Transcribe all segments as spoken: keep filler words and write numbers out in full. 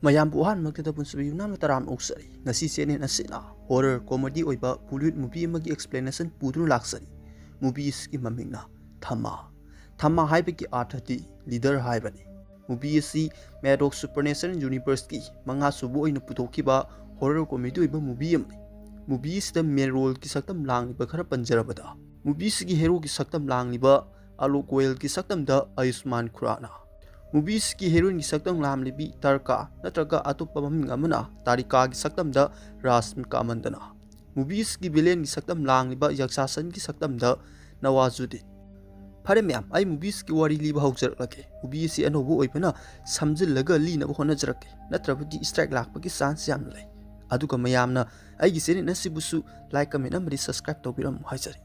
ꯃꯌꯥꯝꯕꯨ ꯑꯍꯥꯟꯕꯃꯛꯇꯗ ꯄꯨꯟꯁꯤꯕ ꯌꯨꯝꯅꯥꯝꯅ ꯇꯔꯥꯝꯅ ꯑꯣꯛꯆꯔꯤ꯫ ꯉꯁꯤ ꯆꯦꯅꯦꯜ ꯑꯁꯤꯅ horror comedy ꯑꯣꯏꯕ Bollywood movie ꯑꯃꯒꯤ explanation ꯄꯨꯗꯨꯅ ꯂꯥꯛꯆꯔꯤ꯫ Movie ꯑꯁꯤꯒꯤ ꯃꯃꯤꯡꯅ ꯊꯃꯥ꯫ ꯊꯃꯥ ꯍꯥꯏꯕꯒꯤ ꯑꯥꯔꯊꯗꯤ leader ꯍꯥꯏꯕꯅꯤ꯫ Movie ꯑꯁꯤ Maddox Supernatural Universeꯀꯤ ꯃꯉꯥꯁꯨꯕ ꯑꯣꯏꯅ ꯄꯨꯊꯣꯛꯈꯤꯕ horror comedy ꯑꯣꯏꯕ movie ꯑꯃꯅꯤ꯫ Movie ꯑꯁꯤꯗ main roleꯒꯤ ꯁꯛꯇꯝ ꯂꯥꯡꯂꯤꯕ ꯈꯔ ꯄꯟꯖꯔꯕꯗ, movie ꯑꯁꯤꯒꯤ heroꯒꯤ ꯁꯛꯇꯝ ꯂꯥꯡꯂꯤꯕ ꯑꯂꯣꯛ ꯒꯣꯌꯜꯒꯤ ꯁꯛꯇꯝꯗ ꯑꯌꯨꯁꯃꯥꯟ ꯈꯨꯔꯥꯅꯥ, movie ꯑꯁꯤꯒꯤ heroineꯒꯤ ꯁꯛꯇꯝ ꯂꯥꯡꯂꯤꯕꯤ ꯇꯔꯀꯥ ꯅꯠꯇ꯭ꯔꯒ ꯑꯇꯣꯞꯄ ꯃꯃꯤꯡ ꯑꯃꯅ ꯇꯥꯔꯤꯀꯥꯒꯤ ꯁꯛꯇꯝꯗ ꯔꯥꯁꯃꯤꯀꯥ ꯃꯟꯗꯅꯥ, movie ꯑꯁꯤꯒꯤ villainꯒꯤ ꯁꯛꯇꯝ ꯂꯥꯡꯂꯤꯕ ꯌꯛꯁꯥꯁꯟꯒꯤ ꯁꯛꯇꯝꯗ ꯅꯋꯥꯖꯨꯗꯤꯟ꯫ ꯐꯔꯦ ꯃꯌꯥꯝ, ꯑꯩ movie ꯑꯁꯤꯒꯤ ꯋꯥꯔꯤ ꯂꯤꯕ ꯍꯧꯖꯔꯛꯂꯒꯦ꯫ Movie ꯑꯁꯤ ꯑꯅꯧꯕ ꯑꯣꯏꯕꯅ ꯁꯝꯖꯤꯜꯂꯒ ꯂꯤꯅꯕ ꯍꯣꯠꯅꯖꯔꯛꯀꯦ, ꯅꯠꯇ꯭ꯔꯕꯗꯤ strike ꯂꯥꯛꯄꯒꯤ chance ꯌꯥꯝꯅ ꯂꯩ꯫ ꯑꯗꯨꯒ ꯃꯌꯥꯝꯅ ꯑꯩꯒꯤ ꯆꯦꯅꯦꯜ ꯑꯁꯤꯕꯨꯁꯨ like, comment ꯑꯃꯗꯤ subscribe ꯇꯧꯕꯤꯔꯝꯃꯨ ꯍꯥꯏꯖꯔꯤ꯫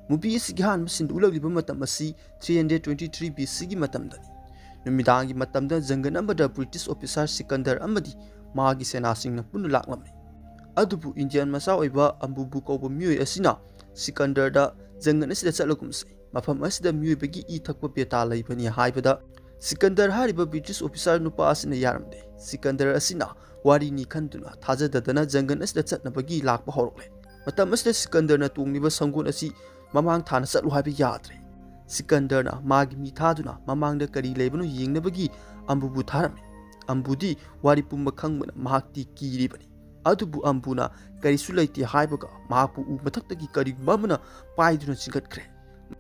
Movie ꯑꯁꯤꯒꯤ ꯑꯍꯥꯟꯕ sceneꯗ ꯎꯠꯂꯛꯂꯤꯕ ꯃꯇꯝ ꯑꯁꯤ three hundred twenty three B Cꯒꯤ ꯃꯇꯝꯗꯅꯤ꯫ ꯅꯨꯃꯤꯗꯥꯡꯒꯤ ꯃꯇꯝꯗ ꯖꯪꯒꯜ ꯑꯃꯗ British officer ꯁꯤꯀꯟꯗꯔ ꯑꯃꯗꯤ ꯃꯥꯒꯤ ꯁꯦꯅꯥꯁꯤꯡꯅ ꯄꯨꯟꯅ ꯂꯥꯛꯂꯝꯃꯤ꯫ ꯑꯗꯨꯕꯨ Indian ꯃꯆꯥ ꯑꯣꯏꯕ ꯑꯝꯕꯨꯕꯨ ꯀꯧꯕ ꯃꯤꯑꯣꯏ ꯑꯁꯤꯅ ꯁꯤꯀꯟꯗꯔꯗ ꯖꯪꯒꯜ ꯑꯁꯤꯗ ꯆꯠꯂꯒꯨꯝꯁꯤ, ꯃꯐꯝ ꯑꯁꯤꯗ ꯃꯤꯑꯣꯏꯕꯒꯤ ꯏ ꯊꯛꯄ ꯕꯦꯇꯥꯜ ꯂꯩꯕꯅꯤ ꯍꯥꯏꯕꯗ ꯁꯤꯀꯟꯗꯔ ꯍꯥꯏꯔꯤꯕ British officer ꯅꯨꯄꯥ ꯑꯁꯤꯅ ꯌꯥꯔꯝꯗꯦ꯫ ꯁꯤꯀꯟꯗꯔ ꯑꯁꯤꯅ ꯋꯥꯔꯤꯅꯤ ꯈꯟꯗꯨꯅ ꯊꯥꯖꯗꯗꯅ ꯖꯪꯒꯜ ꯑꯁꯤꯗ ꯆꯠꯅꯕꯒꯤ ꯂꯥꯛꯄ ꯍꯧꯔꯛꯂꯦ꯫ ꯃꯇꯝ ꯑꯁꯤꯗ ꯁꯤꯀꯟꯗꯔꯅ ꯇꯣꯡꯂꯤꯕ ꯁꯪꯒꯣꯠ ꯑꯁꯤ ꯃꯃꯥꯡ ꯊꯥꯅ ꯆꯠꯂꯨ ꯍꯥꯏꯕ ꯌꯥꯗ꯭ꯔꯦ꯫ ꯁꯤꯀꯟꯗꯔꯅ ꯃꯥꯒꯤ ꯃꯤ ꯊꯥꯗꯨꯅ ꯃꯃꯥꯡꯗ ꯀꯔꯤ ꯂꯩꯕꯅꯣ ꯌꯦꯡꯅꯕꯒꯤ ꯑꯝꯕꯨꯕꯨ ꯊꯥꯔꯝꯃꯤ꯫ ꯑꯝꯕꯨꯗꯤ ꯋꯥꯔꯤ ꯄꯨꯝꯕ ꯈꯪꯕꯅ ꯃꯍꯥꯛꯇꯤ ꯀꯤꯔꯤꯕꯅꯤ꯫ ꯑꯗꯨꯕꯨ ꯑꯝꯕꯨꯅ ꯀꯔꯤꯁꯨ ꯂꯩꯇꯦ ꯍꯥꯏꯕꯒ ꯃꯍꯥꯛꯄꯨ ꯎ ꯃꯊꯛꯇꯒꯤ ꯀꯔꯤꯒꯨꯝꯕ ꯑꯃꯅ ꯄꯥꯏꯗꯨꯅ ꯆꯤꯡꯈꯠꯈ꯭ꯔꯦ꯫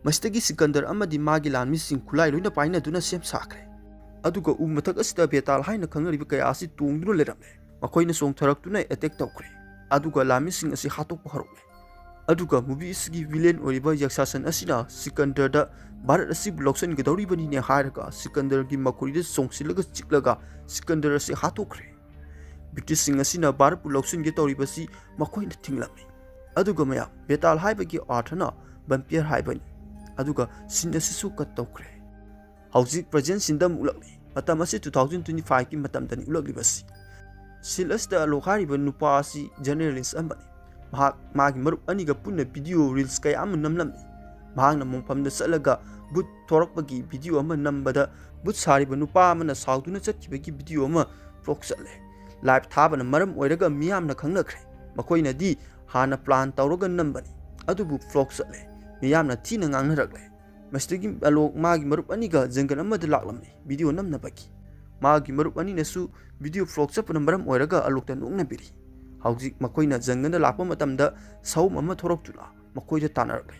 ꯃꯁꯤꯗꯒꯤ ꯁꯤꯀꯟꯗꯔ ꯑꯃꯗꯤ ꯃꯥꯒꯤ ꯂꯥꯟꯃꯤꯁꯤꯡ ꯈꯨꯠꯂꯥꯏ ꯂꯣꯏꯅ ꯄꯥꯏꯅꯗꯨꯅ ꯁꯦꯝ ꯁꯥꯈ꯭ꯔꯦ꯫ ꯑꯗꯨꯒ ꯎ ꯃꯊꯛ ꯑꯁꯤꯗ ꯕꯦꯇꯥꯜ ꯍꯥꯏꯅ ꯈꯪꯅꯔꯤꯕ ꯀꯌꯥ ꯑꯁꯤ ꯇꯣꯡꯗꯨꯅ ꯂꯩꯔꯝꯂꯦ꯫ ꯃꯈꯣꯏꯅ ꯆꯣꯡꯊꯔꯛꯇꯨꯅ attack ꯇꯧꯈ꯭ꯔꯦ꯫ ꯑꯗꯨꯒ ꯂꯥꯟꯃꯤꯁꯤꯡ ꯑꯁꯤ ꯍꯥꯠꯇꯣꯛꯄ ꯍꯧꯔꯛꯂꯦ꯫ ꯑꯗꯨꯒ movie ꯑꯁꯤꯒꯤ villain ꯑꯣꯏꯔꯤꯕ ꯌꯛꯁꯥꯁꯟ ꯑꯁꯤꯅ ꯁꯤꯀꯟꯗꯔꯗ ꯚꯥꯔꯠ ꯑꯁꯤꯕꯨ ꯂꯧꯁꯤꯟꯒꯗꯧꯔꯤꯕꯅꯤꯅꯦ ꯍꯥꯏꯔꯒ ꯁꯤꯀꯟꯗꯔꯒꯤ ꯃꯈꯨꯔꯤꯗ ꯆꯣꯡꯁꯤꯜꯂꯒ ꯆꯤꯛꯂꯒ ꯁꯤꯀꯟꯗꯔ ꯑꯁꯤ ꯍꯥꯠꯇꯣꯛꯈ꯭ꯔꯦ꯫ Britishꯁꯤꯡ ꯑꯁꯤꯅ ꯚꯥꯔꯠꯄꯨ ꯂꯧꯁꯤꯟꯒꯦ ꯇꯧꯔꯤꯕꯁꯤ ꯃꯈꯣꯏꯅ ꯊꯤꯡꯂꯝꯃꯤ꯫ ꯑꯗꯨꯒ ꯃꯌꯥꯝ, ꯕꯦꯇꯥꯜ ꯍꯥꯏꯕꯒꯤ ꯑꯥꯔꯊꯅ vampire ꯍꯥꯏꯕꯅꯤ꯫ ꯑꯗꯨꯒ scene ꯑꯁꯤꯁꯨ cut ꯇꯧꯈ꯭ꯔꯦ꯫ ꯍꯧꯖꯤꯛ present sceneꯗ ꯑꯃꯨꯛ ꯎꯠꯂꯛꯂꯤ꯫ ꯃꯇꯝ ꯑꯁꯤ two thousand twenty fiveꯀꯤ ꯃꯇꯝꯗꯅꯤ ꯎꯠꯂꯛꯂꯤꯕꯁꯤ꯫ Scene ꯑꯁꯤꯗ ꯑꯂꯣꯛ ꯍꯥꯏꯔꯤꯕ ꯅꯨꯄꯥ ꯑꯁꯤ journalist ꯑꯃꯅꯤ꯫ ꯃꯍꯥꯛ ꯃꯥꯒꯤ ꯃꯔꯨꯞ ꯑꯅꯤꯒ ꯄꯨꯟꯅ video reels ꯀꯌꯥ ꯑꯃ ꯅꯝꯂꯝꯃꯤ꯫ ꯃꯍꯥꯛꯅ ꯃꯣꯡꯐꯝꯗ ꯆꯠꯂꯒ ꯚꯨꯠ ꯊꯣꯔꯛꯄꯒꯤ video ꯑꯃ ꯅꯝꯕꯗ ꯚꯨꯠ ꯁꯥꯔꯤꯕ ꯅꯨꯄꯥ ꯑꯃꯅ ꯁꯥꯎꯗꯨꯅ ꯆꯠꯈꯤꯕꯒꯤ video ꯑꯃ ꯐ꯭ꯂꯣꯞ ꯆꯠꯂꯦ꯫ ꯂꯥꯏꯚ ꯊꯥꯕꯅ ꯃꯔꯝ ꯑꯣꯏꯔꯒ ꯃꯤꯌꯥꯝꯅ ꯈꯪꯅꯈ꯭ꯔꯦ꯫ ꯃꯈꯣꯏꯅꯗꯤ ꯍꯥꯟꯅ ꯄ꯭ꯂꯥꯟ ꯇꯧꯔꯒ ꯅꯝꯕꯅꯤ, ꯑꯗꯨꯕꯨ ꯐ꯭ꯂꯣꯞ ꯆꯠꯂꯦ꯫ ꯃꯤꯌꯥꯝꯅ ꯊꯤꯅ ꯉꯥꯡꯅꯔꯛꯂꯦ꯫ ꯃꯁꯤꯗꯒꯤ ꯑꯂꯣꯛ ꯃꯥꯒꯤ ꯃꯔꯨꯞ ꯑꯅꯤꯒ ꯖꯪꯒꯜ ꯑꯃꯗ ꯂꯥꯛꯂꯝꯃꯤ, ꯚꯤꯗꯤꯑꯣ ꯅꯝꯅꯕꯒꯤ꯫ ꯃꯥꯒꯤ ꯃꯔꯨꯞ ꯑꯅꯤꯅꯁꯨ ꯚꯤꯗꯤꯑꯣ ꯐ꯭ꯂꯣꯞ ꯆꯠꯄꯅ ꯃꯔꯝ ꯑꯣꯏꯔꯒ ꯑꯂꯣꯛꯇ ꯅꯣꯛꯅꯕꯤꯔꯤ꯫ ꯍꯧꯖꯤꯛ ꯃꯈꯣꯏꯅ ꯖꯪꯒꯜꯗ ꯂꯥꯛꯄ ꯃꯇꯝꯗ ꯁꯑꯣꯝ ꯑꯃ ꯊꯣꯔꯛꯇꯨꯅ ꯃꯈꯣꯏꯗ ꯇꯥꯟꯅꯔꯛꯂꯦ꯫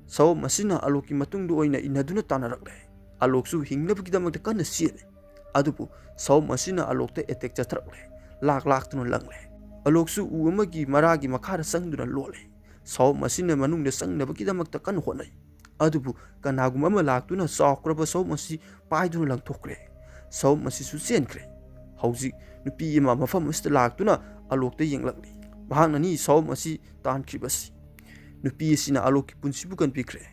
ꯁꯑꯣꯝ ꯑꯁꯤꯅ ꯑꯂꯣꯛꯀꯤ ꯃꯇꯨꯡꯗ ꯑꯣꯏꯅ ꯏꯟꯅꯗꯨꯅ ꯇꯥꯟꯅꯔꯛꯂꯦ꯫ ꯑꯂꯣꯛꯁꯨ ꯍꯤꯡꯅꯕꯒꯤꯗꯃꯛꯇ ꯀꯟꯅ ꯆꯦꯜꯂꯤ꯫ ꯑꯗꯨꯕꯨ ꯁꯑꯣꯝ ꯑꯁꯤꯅ ꯑꯂꯣꯛꯇ ꯑꯦꯇꯦꯛ ꯆꯠꯊꯔꯛꯂꯦ꯫ ꯂꯥꯛ ꯂꯥꯛꯇꯨꯅ ꯂꯪꯂꯦ꯫ ꯑꯂꯣꯛꯁꯨ ꯎ ꯑꯃꯒꯤ ꯃꯔꯥꯒꯤ ꯃꯈꯥꯗ ꯆꯪꯗꯨꯅ ꯂꯣꯠꯂꯦ꯫ ꯁꯑꯣꯝ ꯑꯁꯤꯅ ꯃꯅꯨꯡꯗ ꯆꯪꯅꯕꯒꯤꯗꯃꯛꯇ ꯀꯟꯅ ꯍꯣꯠꯅꯩ꯫ ꯑꯗꯨꯕꯨ ꯀꯅꯥꯒꯨꯝꯕ ꯑꯃ ꯂꯥꯛꯇꯨꯅ ꯆꯥꯎꯈ꯭ꯔꯕ ꯁꯑꯣꯝ ꯑꯁꯤ ꯄꯥꯏꯗꯨꯅ ꯂꯪꯊꯣꯛꯈ꯭ꯔꯦ꯫ ꯁꯑꯣꯝ ꯑꯁꯤꯁꯨ ꯆꯦꯟꯈ꯭ꯔꯦ꯫ ꯍꯧꯖꯤꯛ ꯅꯨꯄꯤ ꯑꯃ ꯃꯐꯝ ꯑꯁꯤꯗ ꯂꯥꯛꯇꯨꯅ ꯑꯂꯣꯛꯇ ꯌꯦꯡꯂꯛꯂꯤ꯫ ꯃꯍꯥꯛꯅꯅꯤ ꯁꯑꯣꯝ ꯑꯁꯤ ꯇꯥꯟꯈ꯭ꯔꯤꯕꯁꯤ꯫ ꯅꯨꯄꯤ ꯑꯁꯤꯅ ꯑꯂꯣꯛꯀꯤ ꯄꯨꯟꯁꯤꯕꯨ ꯀꯟꯕꯤꯈ꯭ꯔꯦ꯫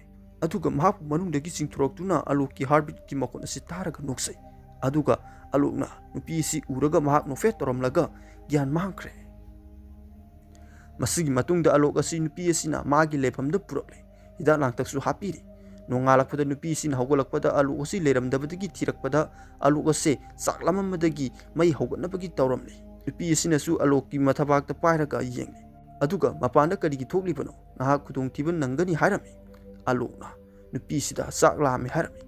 ꯑꯗꯨꯒ ꯃꯍꯥꯛꯄꯨ ꯃꯅꯨꯡꯗꯒꯤ ꯆꯤꯡꯊꯣꯔꯛꯇꯨꯅ ꯑꯂꯣꯛꯀꯤ ꯍꯥꯔꯠꯕꯤꯠꯀꯤ ꯃꯈꯣꯟ ꯑꯁꯤ ꯇꯥꯔꯒ ꯅꯣꯛꯆꯩ꯫ ꯑꯗꯨꯒ ꯑꯂꯣꯛꯅ ꯅꯨꯄꯤ ꯑꯁꯤ ꯎꯔꯒ ꯃꯍꯥꯛ ꯅꯣꯛꯐꯦꯠ ꯇꯧꯔꯝꯂꯒ ꯒ꯭ꯌꯥꯟ ꯃꯥꯡꯈ꯭ꯔꯦ꯫ ꯃꯁꯤꯒꯤ ꯃꯇꯨꯡꯗ ꯑꯂꯣꯛ ꯑꯁꯤ ꯅꯨꯄꯤ ꯑꯁꯤꯅ ꯃꯥꯒꯤ ꯂꯩꯐꯝꯗ ꯄꯨꯔꯛꯂꯦ꯫ ꯍꯤꯗꯥꯛ ꯂꯥꯡꯊꯛꯁꯨ ꯍꯥꯞꯄꯤꯔꯤ꯫ ꯅꯣꯡꯉꯥꯜꯂꯛꯄꯗ ꯅꯨꯄꯤ ꯑꯁꯤꯅ ꯍꯧꯒꯠꯂꯛꯄꯗ ꯑꯂꯣꯛ ꯑꯁꯤ ꯂꯩꯔꯝꯗꯕꯗꯒꯤ ꯊꯤꯔꯛꯄꯗ ꯑꯂꯣꯛ ꯑꯁꯦ ꯆꯥꯛ ꯂꯥꯝꯃꯝꯕꯗꯒꯤ ꯃꯩ ꯍꯧꯒꯠꯅꯕꯒꯤ ꯇꯧꯔꯝꯂꯤ꯫ ꯅꯨꯄꯤ ꯑꯁꯤꯅꯁꯨ ꯑꯂꯣꯛꯀꯤ ꯃꯊꯕꯥꯛꯇ ꯄꯥꯏꯔꯒ ꯌꯦꯡꯂꯤ꯫ ꯑꯗꯨꯒ ꯃꯄꯥꯟꯗ ꯀꯔꯤꯒꯤ ꯊꯣꯛꯂꯤꯕꯅꯣ? ꯅꯍꯥꯛ ꯈꯨꯗꯣꯡꯊꯤꯕ ꯅꯪꯒꯅꯤ ꯍꯥꯏꯔꯝꯃꯤ꯫ ꯑꯂꯣꯛꯅ ꯅꯨꯄꯤꯁꯤꯗ ꯆꯥꯛ ꯂꯥꯝꯃꯤ ꯍꯥꯏꯔꯝꯃꯤ꯫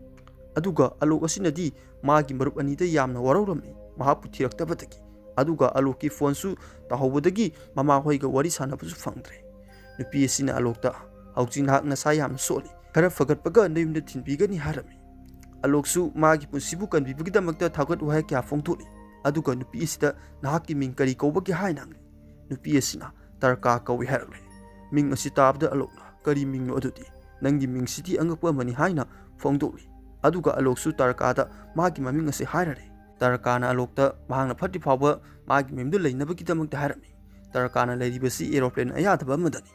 ꯑꯗꯨꯒ ꯑꯂꯣꯛ ꯑꯁꯤꯅꯗꯤ ꯃꯥꯒꯤ ꯃꯔꯨꯞ ꯑꯅꯤꯗ ꯌꯥꯝꯅ ꯋꯥꯔꯧꯔꯝꯃꯤ, ꯃꯍꯥꯛꯄꯨ ꯊꯤꯔꯛꯇꯕꯗꯒꯤ꯫ ꯑꯗꯨꯒ ꯑꯂꯣꯛꯀꯤ ꯐꯣꯟꯁꯨ ꯇꯥꯍꯧꯕꯗꯒꯤ ꯃꯃꯥꯍꯣꯏꯒ ꯋꯥꯔꯤ ꯁꯥꯟꯅꯕꯁꯨ ꯐꯪꯗ꯭ꯔꯦ꯫ ꯅꯨꯄꯤ ꯑꯁꯤꯅ ꯑꯂꯣꯛꯇ, "ꯍꯧꯖꯤꯛ ꯅꯍꯥꯛ ꯅꯁꯥ ꯌꯥꯝꯅ ꯁꯣꯜꯂꯤ, ꯈꯔ ꯐꯒꯠꯄꯒ ꯅꯌꯨꯝꯗ ꯊꯤꯟꯕꯤꯒꯅꯤ" ꯍꯥꯏꯔꯝꯃꯤ꯫ ꯑꯂꯣꯛꯁꯨ ꯃꯥꯒꯤ ꯄꯨꯟꯁꯤꯕꯨ ꯀꯟꯕꯤꯕꯒꯤꯗꯃꯛꯇ ꯊꯥꯒꯠ ꯋꯥꯍꯩ ꯀꯌꯥ ꯐꯣꯡꯗꯣꯛꯂꯤ꯫ ꯑꯗꯨꯒ ꯅꯨꯄꯤ ꯑꯁꯤꯗ, "ꯅꯍꯥꯛꯀꯤ ꯃꯤꯡ ꯀꯔꯤ ꯀꯧꯕꯒꯦ?" ꯍꯥꯏꯅ ꯍꯪꯂꯤ꯫ ꯅꯨꯄꯤ ꯑꯁꯤꯅ, "ꯇꯔꯀꯥ ꯀꯧꯏ" ꯍꯥꯏꯔꯛꯂꯦ꯫ ꯃꯤꯡ ꯑꯁꯤ ꯇꯥꯕꯗ ꯑꯂꯣꯛꯅ, "ꯀꯔꯤ ꯃꯤꯡꯅꯣ ꯑꯗꯨꯗꯤ? ꯅꯪꯒꯤ ꯃꯤꯡꯁꯤꯗꯤ ꯑꯉꯛꯄ ꯑꯃꯅꯤ" ꯍꯥꯏꯅ ꯐꯣꯡꯗꯣꯛꯂꯤ꯫ ꯑꯗꯨꯒ ꯑꯂꯣꯛꯁꯨ ꯇꯔꯀꯥꯗ ꯃꯥꯒꯤ ꯃꯃꯤꯡ ꯑꯁꯤ ꯍꯥꯏꯔꯔꯦ꯫ ꯇꯔꯀꯥꯅ ꯑꯂꯣꯛꯇ ꯃꯍꯥꯛꯅ ꯐꯠꯇ꯭ꯔꯤ ꯐꯥꯎꯕ ꯃꯥꯒꯤ ꯃꯌꯨꯝꯗ ꯂꯩꯅꯕꯒꯤꯗꯃꯛꯇ ꯍꯥꯏꯔꯝꯃꯤ꯫ ꯇꯔꯀꯥꯅ ꯂꯩꯔꯤꯕꯁꯤ ꯑꯦꯔꯣꯄ꯭ꯂꯦꯟ ꯑꯌꯥꯗꯕ ꯑꯃꯗꯅꯤ꯫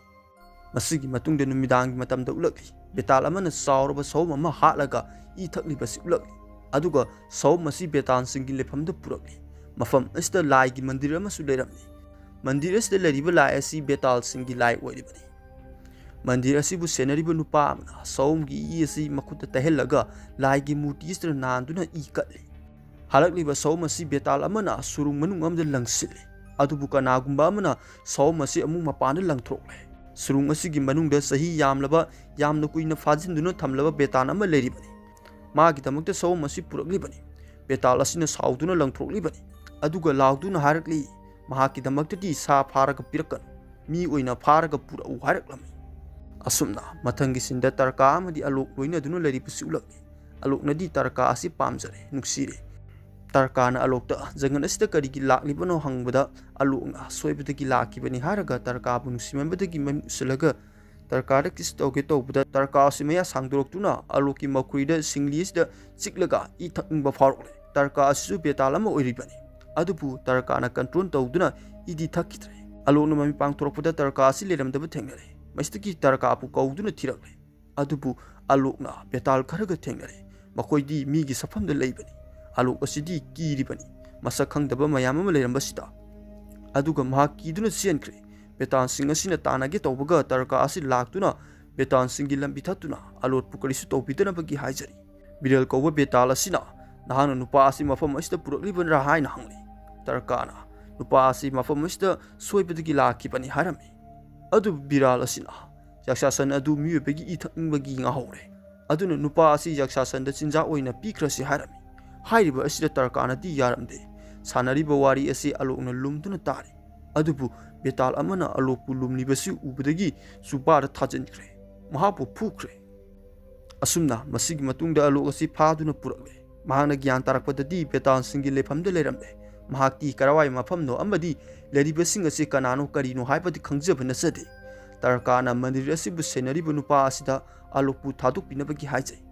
ꯃꯁꯤꯒꯤ ꯃꯇꯨꯡꯗ ꯅꯨꯃꯤꯗꯥꯡꯒꯤ ꯃꯇꯝꯗ ꯎꯠꯂꯛꯂꯤ꯫ ꯕꯦꯇꯥꯜ ꯑꯃꯅ ꯆꯥꯎꯔꯕ ꯁꯑꯣꯝ ꯑꯃ ꯍꯥꯠꯂꯒ ꯏ ꯊꯛꯂꯤꯕꯁꯤ ꯎꯠꯂꯛꯂꯤ꯫ ꯑꯗꯨꯒ ꯁꯑꯣꯝ ꯑꯁꯤ ꯕꯦꯇꯥꯜꯁꯤꯡꯒꯤ ꯂꯩꯐꯝꯗ ꯄꯨꯔꯛꯂꯤ꯫ ꯃꯐꯝ ꯑꯁꯤꯗ ꯂꯥꯏꯒꯤ ꯃꯟꯗꯤꯔ ꯑꯃꯁꯨ ꯂꯩꯔꯝꯂꯤ꯫ ꯃꯟꯗꯤꯔ ꯑꯁꯤꯗ ꯂꯩꯔꯤꯕ ꯂꯥꯏ ꯑꯁꯤ ꯕꯦꯇꯥꯜꯁꯤꯡꯒꯤ ꯂꯥꯏ ꯑꯣꯏꯔꯤꯕꯅꯤ꯫ ꯃꯟꯗꯤꯔ ꯑꯁꯤꯕꯨ ꯁꯦꯟꯅꯔꯤꯕ ꯅꯨꯄꯥ ꯑꯃꯅ ꯁꯑꯣꯝꯒꯤ ꯏ ꯑꯁꯤ ꯃꯈꯨꯠꯇ ꯇꯩꯍꯜꯂꯒ ꯂꯥꯏꯒꯤ ꯃꯨꯔꯇꯤ ꯑꯁꯤꯗ ꯅꯥꯟꯗꯨꯅ ꯏ ꯀꯠꯂꯤ꯫ ꯍꯥꯔꯛꯂꯤꯕ ꯁꯑꯣꯝ ꯑꯁꯤ ꯕꯦꯇꯥꯜ ꯑꯃꯅ ꯁꯨꯔꯨꯡ ꯃꯅꯨꯡ ꯑꯃꯗ ꯂꯪꯁꯤꯜꯂꯤ꯫ ꯑꯗꯨꯕꯨ ꯀꯅꯥꯒꯨꯝꯕ ꯑꯃꯅ ꯁꯑꯣꯝ ꯑꯁꯤ ꯑꯃꯨꯛ ꯃꯄꯥꯟꯗ ꯂꯪꯊꯣꯔꯛꯂꯦ꯫ ꯁꯨꯔꯨꯡ ꯑꯁꯤꯒꯤ ꯃꯅꯨꯡꯗ ꯆꯍꯤ ꯌꯥꯝꯂꯕ, ꯌꯥꯝꯅ ꯀꯨꯏꯅ ꯐꯥꯖꯤꯟꯗꯨꯅ ꯊꯝꯂꯕ ꯕꯦꯇꯥꯜ ꯑꯃ ꯂꯩꯔꯤꯕꯅꯤ꯫ ꯃꯥꯒꯤꯗꯃꯛꯇ ꯁꯑꯣꯝ ꯑꯁꯤ ꯄꯨꯔꯛꯂꯤꯕꯅꯤ꯫ ꯕꯦꯇꯥꯜ ꯑꯁꯤꯅ ꯁꯥꯎꯗꯨꯅ ꯂꯪꯊꯣꯔꯛꯂꯤꯕꯅꯤ꯫ ꯑꯗꯨꯒ ꯂꯥꯎꯗꯨꯅ ꯍꯥꯏꯔꯛꯂꯤ, "ꯃꯍꯥꯛꯀꯤꯗꯃꯛꯇꯗꯤ ꯁꯥ ꯐꯥꯔꯒ ꯄꯤꯔꯛꯀꯅꯨ, ꯃꯤ ꯑꯣꯏꯅ ꯐꯥꯔꯒ ꯄꯨꯔꯛꯎ" ꯍꯥꯏꯔꯛꯂꯝꯃꯤ꯫ ꯑꯁꯨꯝꯅ ꯃꯊꯪꯒꯤ ꯁꯤꯟꯗ ꯇꯔꯀꯥ ꯑꯃꯗꯤ ꯑꯂꯣꯛ ꯂꯣꯏꯅꯗꯨꯅ ꯂꯩꯔꯤꯕꯁꯤ ꯎꯠꯂꯛꯂꯤ꯫ ꯑꯂꯣꯛꯅꯗꯤ ꯇꯔꯀꯥ ꯑꯁꯤ ꯄꯥꯝꯖꯔꯦ, ꯅꯨꯡꯁꯤꯔꯦ꯫ ꯇꯔꯀꯥꯅ ꯑꯂꯣꯛꯇ "ꯖꯪꯒꯜ ꯑꯁꯤꯗ ꯀꯔꯤꯒꯤ ꯂꯥꯛꯂꯤꯕꯅꯣ?" ꯍꯪꯕꯗ, ꯑꯂꯣꯛꯅ "ꯁꯣꯏꯕꯗꯒꯤ ꯂꯥꯛꯈꯤꯕꯅꯤ" ꯍꯥꯏꯔꯒ ꯇꯔꯀꯥꯕꯨ ꯅꯨꯡꯁꯤꯃꯟꯕꯗꯒꯤ ꯃꯃꯤꯠ ꯎꯁꯤꯜꯂꯒ ꯇꯔꯀꯥꯗ ꯀꯤꯁ ꯇꯧꯒꯦ ꯇꯧꯕꯗ, ꯇꯔꯀꯥ ꯑꯁꯤ ꯃꯌꯥ ꯁꯥꯡꯗꯣꯔꯛꯇꯨꯅ ꯑꯂꯣꯛꯀꯤ ꯃꯈꯨꯔꯤꯗ ꯁꯤꯡꯂꯤ ꯑꯁꯤꯗ ꯆꯤꯛꯂꯒ ꯏ ꯊꯛꯅꯤꯡꯕ ꯐꯥꯎꯔꯛꯂꯦ꯫ ꯇꯔꯀꯥ ꯑꯁꯤꯁꯨ ꯕꯦꯇꯥꯜ ꯑꯃ ꯑꯣꯏꯔꯤꯕꯅꯤ꯫ ꯑꯗꯨꯕꯨ ꯇꯔꯀꯥꯅ ꯀꯟꯇ꯭ꯔꯣꯜ ꯇꯧꯗꯨꯅ ꯏꯗꯤ ꯊꯛꯈꯤꯗ꯭ꯔꯦ꯫ ꯑꯂꯣꯛꯅ ꯃꯃꯤꯠ ꯄꯥꯡꯊꯣꯔꯛꯄꯗ ꯇꯔꯀꯥ ꯑꯁꯤ ꯂꯩꯔꯝꯗꯕ ꯊꯦꯡꯅꯔꯦ꯫ ꯃꯁꯤꯗꯒꯤ ꯇꯔꯀꯥꯕꯨ ꯀꯧꯗꯨꯅ ꯊꯤꯔꯛꯂꯦ꯫ ꯑꯗꯨꯕꯨ ꯑꯂꯣꯛꯅ ꯕꯦꯇꯥꯜ ꯈꯔꯒ ꯊꯦꯡꯅꯔꯦ꯫ ꯃꯈꯣꯏꯗꯤ ꯃꯤꯒꯤ ꯁꯛꯐꯝꯗ ꯂꯩꯕꯅꯤ꯫ ꯑꯂꯣꯛ ꯑꯁꯤꯗꯤ ꯀꯤꯔꯤꯕꯅꯤ, ꯃꯁꯛ ꯈꯪꯗꯕ ꯃꯌꯥꯝ ꯑꯃ ꯂꯩꯔꯝꯕꯁꯤꯗ꯫ ꯑꯗꯨꯒ ꯃꯍꯥꯛ ꯀꯤꯗꯨꯅ ꯆꯦꯟꯈ꯭ꯔꯦ꯫ ꯕꯦꯇꯥꯜꯁꯤꯡ ꯑꯁꯤꯅ ꯇꯥꯟꯅꯒꯦ ꯇꯧꯕꯒ ꯇꯔꯀꯥ ꯑꯁꯤ ꯂꯥꯛꯇꯨꯅ ꯕꯦꯇꯥꯜꯁꯤꯡꯒꯤ ꯂꯝꯕꯤ ꯊꯠꯇꯨꯅ ꯑꯂꯣꯛꯄꯨ ꯀꯔꯤꯁꯨ ꯇꯧꯕꯤꯗꯅꯕꯒꯤ ꯍꯥꯏꯖꯔꯤ꯫ ꯕꯤꯔꯦꯜ ꯀꯧꯕ ꯕꯦꯇꯥꯜ ꯑꯁꯤꯅ, "ꯅꯍꯥꯛꯅ ꯅꯨꯄꯥ ꯑꯁꯤ ꯃꯐꯝ ꯑꯁꯤꯗ ꯄꯨꯔꯛꯂꯤꯕꯔꯥ?" ꯍꯥꯏꯅ ꯍꯪꯂꯤ꯫ ꯇꯔꯀꯥꯅ, "ꯅꯨꯄꯥ ꯑꯁꯤ ꯃꯐꯝ ꯑꯁꯤꯗ ꯁꯣꯏꯕꯗꯒꯤ ꯂꯥꯛꯈꯤꯕꯅꯤ" ꯍꯥꯏꯔꯝꯃꯤ꯫ ꯑꯗꯨꯕꯨ ꯕꯤꯔꯥꯜ ꯑꯁꯤꯅ, "ꯌꯥꯛꯁꯥꯁꯟ ꯑꯗꯨ ꯃꯤꯑꯣꯏꯕꯒꯤ ꯏ ꯊꯛꯅꯤꯡꯕꯒꯤ ꯉꯥꯍꯧꯔꯦ꯫ ꯑꯗꯨꯅ ꯅꯨꯄꯥ ꯑꯁꯤ ꯌꯥꯛꯁꯥꯁꯟꯗ ꯆꯤꯟꯖꯥꯛ ꯑꯣꯏꯅ ꯄꯤꯈ꯭ꯔꯁꯤ" ꯍꯥꯏꯔꯝꯃꯤ꯫ ꯍꯥꯏꯔꯤꯕ ꯑꯁꯤꯗ ꯇꯔꯀꯥꯅꯗꯤ ꯌꯥꯔꯝꯗꯦ꯫ ꯁꯥꯟꯅꯔꯤꯕ ꯋꯥꯔꯤ ꯑꯁꯤ ꯑꯂꯣꯛꯅ ꯂꯨꯝꯗꯨꯅ ꯇꯥꯔꯤ꯫ ꯑꯗꯨꯕꯨ ꯕꯦꯇꯥꯜ ꯑꯃꯅ ꯑꯂꯣꯛꯄꯨ ꯂꯨꯝꯂꯤꯕꯁꯤ ꯎꯕꯗꯒꯤ ꯖꯨꯕꯥꯗ ꯊꯥꯖꯤꯟꯈ꯭ꯔꯦ꯫ ꯃꯍꯥꯛꯄꯨ ꯐꯨꯈ꯭ꯔꯦ꯫ ꯑꯁꯨꯝꯅ ꯃꯁꯤꯒꯤ ꯃꯇꯨꯡꯗ ꯑꯂꯣꯛ ꯑꯁꯤ ꯐꯥꯗꯨꯅ ꯄꯨꯔꯛꯂꯦ꯫ ꯃꯍꯥꯛꯅ ꯒ꯭ꯌꯥꯟ ꯇꯥꯔꯛꯄꯗꯗꯤ ꯕꯦꯇꯥꯜꯁꯤꯡꯒꯤ ꯂꯩꯐꯝꯗ ꯂꯩꯔꯝꯂꯦ꯫ ꯃꯍꯥꯛꯇꯤ ꯀꯔꯥꯏꯋꯥꯏ ꯃꯐꯝꯅꯣ ꯑꯃꯗꯤ ꯂꯩꯔꯤꯕꯁꯤꯡ ꯑꯁꯤ ꯀꯅꯥꯅꯣ ꯀꯔꯤꯅꯣ ꯍꯥꯏꯕꯗꯤ ꯈꯪꯖꯕ ꯅꯠꯆꯗꯦ꯫ ꯇꯔꯀꯥꯅ ꯃꯟꯗꯤꯔ ꯑꯁꯤꯕꯨ ꯁꯦꯟꯅꯔꯤꯕ ꯅꯨꯄꯥ ꯑꯁꯤꯗ ꯑꯂꯣꯛꯄꯨ ꯊꯥꯗꯣꯛꯄꯤꯅꯕꯒꯤ ꯍꯥꯏꯖꯩ꯫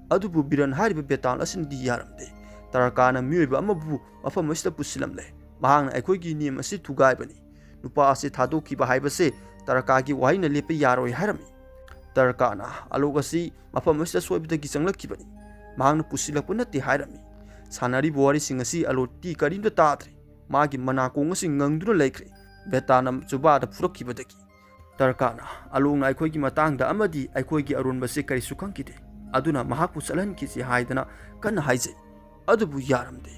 ꯑꯗꯨꯕꯨ ꯕꯤꯔꯟ ꯍꯥꯏꯔꯤꯕ ꯕꯦꯇꯥꯜ ꯑꯁꯤꯅꯗꯤ ꯌꯥꯔꯝꯗꯦ꯫ ꯇꯔꯀꯥꯅ ꯃꯤꯑꯣꯏꯕ ꯑꯃꯕꯨ ꯃꯐꯝ ꯑꯁꯤꯗ ꯄꯨꯁꯤꯜꯂꯝꯂꯦ꯫ ꯃꯍꯥꯛꯅ ꯑꯩꯈꯣꯏꯒꯤ ꯅꯤꯌꯝ ꯑꯁꯤ ꯊꯨꯒꯥꯏꯕꯅꯤ꯫ ꯅꯨꯄꯥ ꯑꯁꯤ ꯊꯥꯗꯣꯛꯈꯤꯕ ꯍꯥꯏꯕꯁꯦ ꯇꯔꯀꯥꯒꯤ ꯋꯥꯍꯩꯅ ꯂꯦꯞꯄ ꯌꯥꯔꯣꯏ ꯍꯥꯏꯔꯝꯃꯤ꯫ ꯇꯔꯀꯥꯅ ꯑꯂꯣꯛ ꯑꯁꯤ ꯃꯐꯝ ꯑꯁꯤꯗ ꯁꯣꯏꯕꯗꯒꯤ ꯆꯪꯂꯛꯈꯤꯕꯅꯤ꯫ ꯃꯍꯥꯛꯅ ꯄꯨꯁꯤꯜꯂꯛꯄ ꯅꯠꯇꯦ ꯍꯥꯏꯔꯝꯃꯤ꯫ ꯁꯥꯟꯅꯔꯤꯕ ꯋꯥꯔꯤꯁꯤꯡ ꯑꯁꯤ ꯑꯂꯣꯛꯇꯤ ꯀꯔꯤꯝꯇ ꯇꯥꯗ꯭ꯔꯦ꯫ ꯃꯥꯒꯤ ꯃꯅꯥꯀꯣꯡ ꯑꯁꯤ ꯉꯪꯗꯨꯅ ꯂꯩꯈ꯭ꯔꯦ꯫ ꯕꯦꯇꯥꯅ ꯖꯨꯕꯥꯗ ꯐꯨꯔꯛꯈꯤꯕꯗꯒꯤ꯫ ꯇꯔꯀꯥꯅ, "ꯑꯂꯣꯛꯅ ꯑꯩꯈꯣꯏꯒꯤ ꯃꯇꯥꯡꯗ ꯑꯃꯗꯤ ꯑꯩꯈꯣꯏꯒꯤ ꯑꯔꯣꯟꯕꯁꯦ ꯀꯔꯤꯁꯨ ꯈꯪꯈꯤꯗꯦ꯫ ꯑꯗꯨꯅ ꯃꯍꯥꯛꯄꯨ ꯆꯠꯍꯟꯈꯤꯁꯤ" ꯍꯥꯏꯗꯅ ꯀꯟꯅ ꯍꯥꯏꯖꯩ꯫ ꯑꯗꯨꯕꯨ ꯌꯥꯔꯝꯗꯦ꯫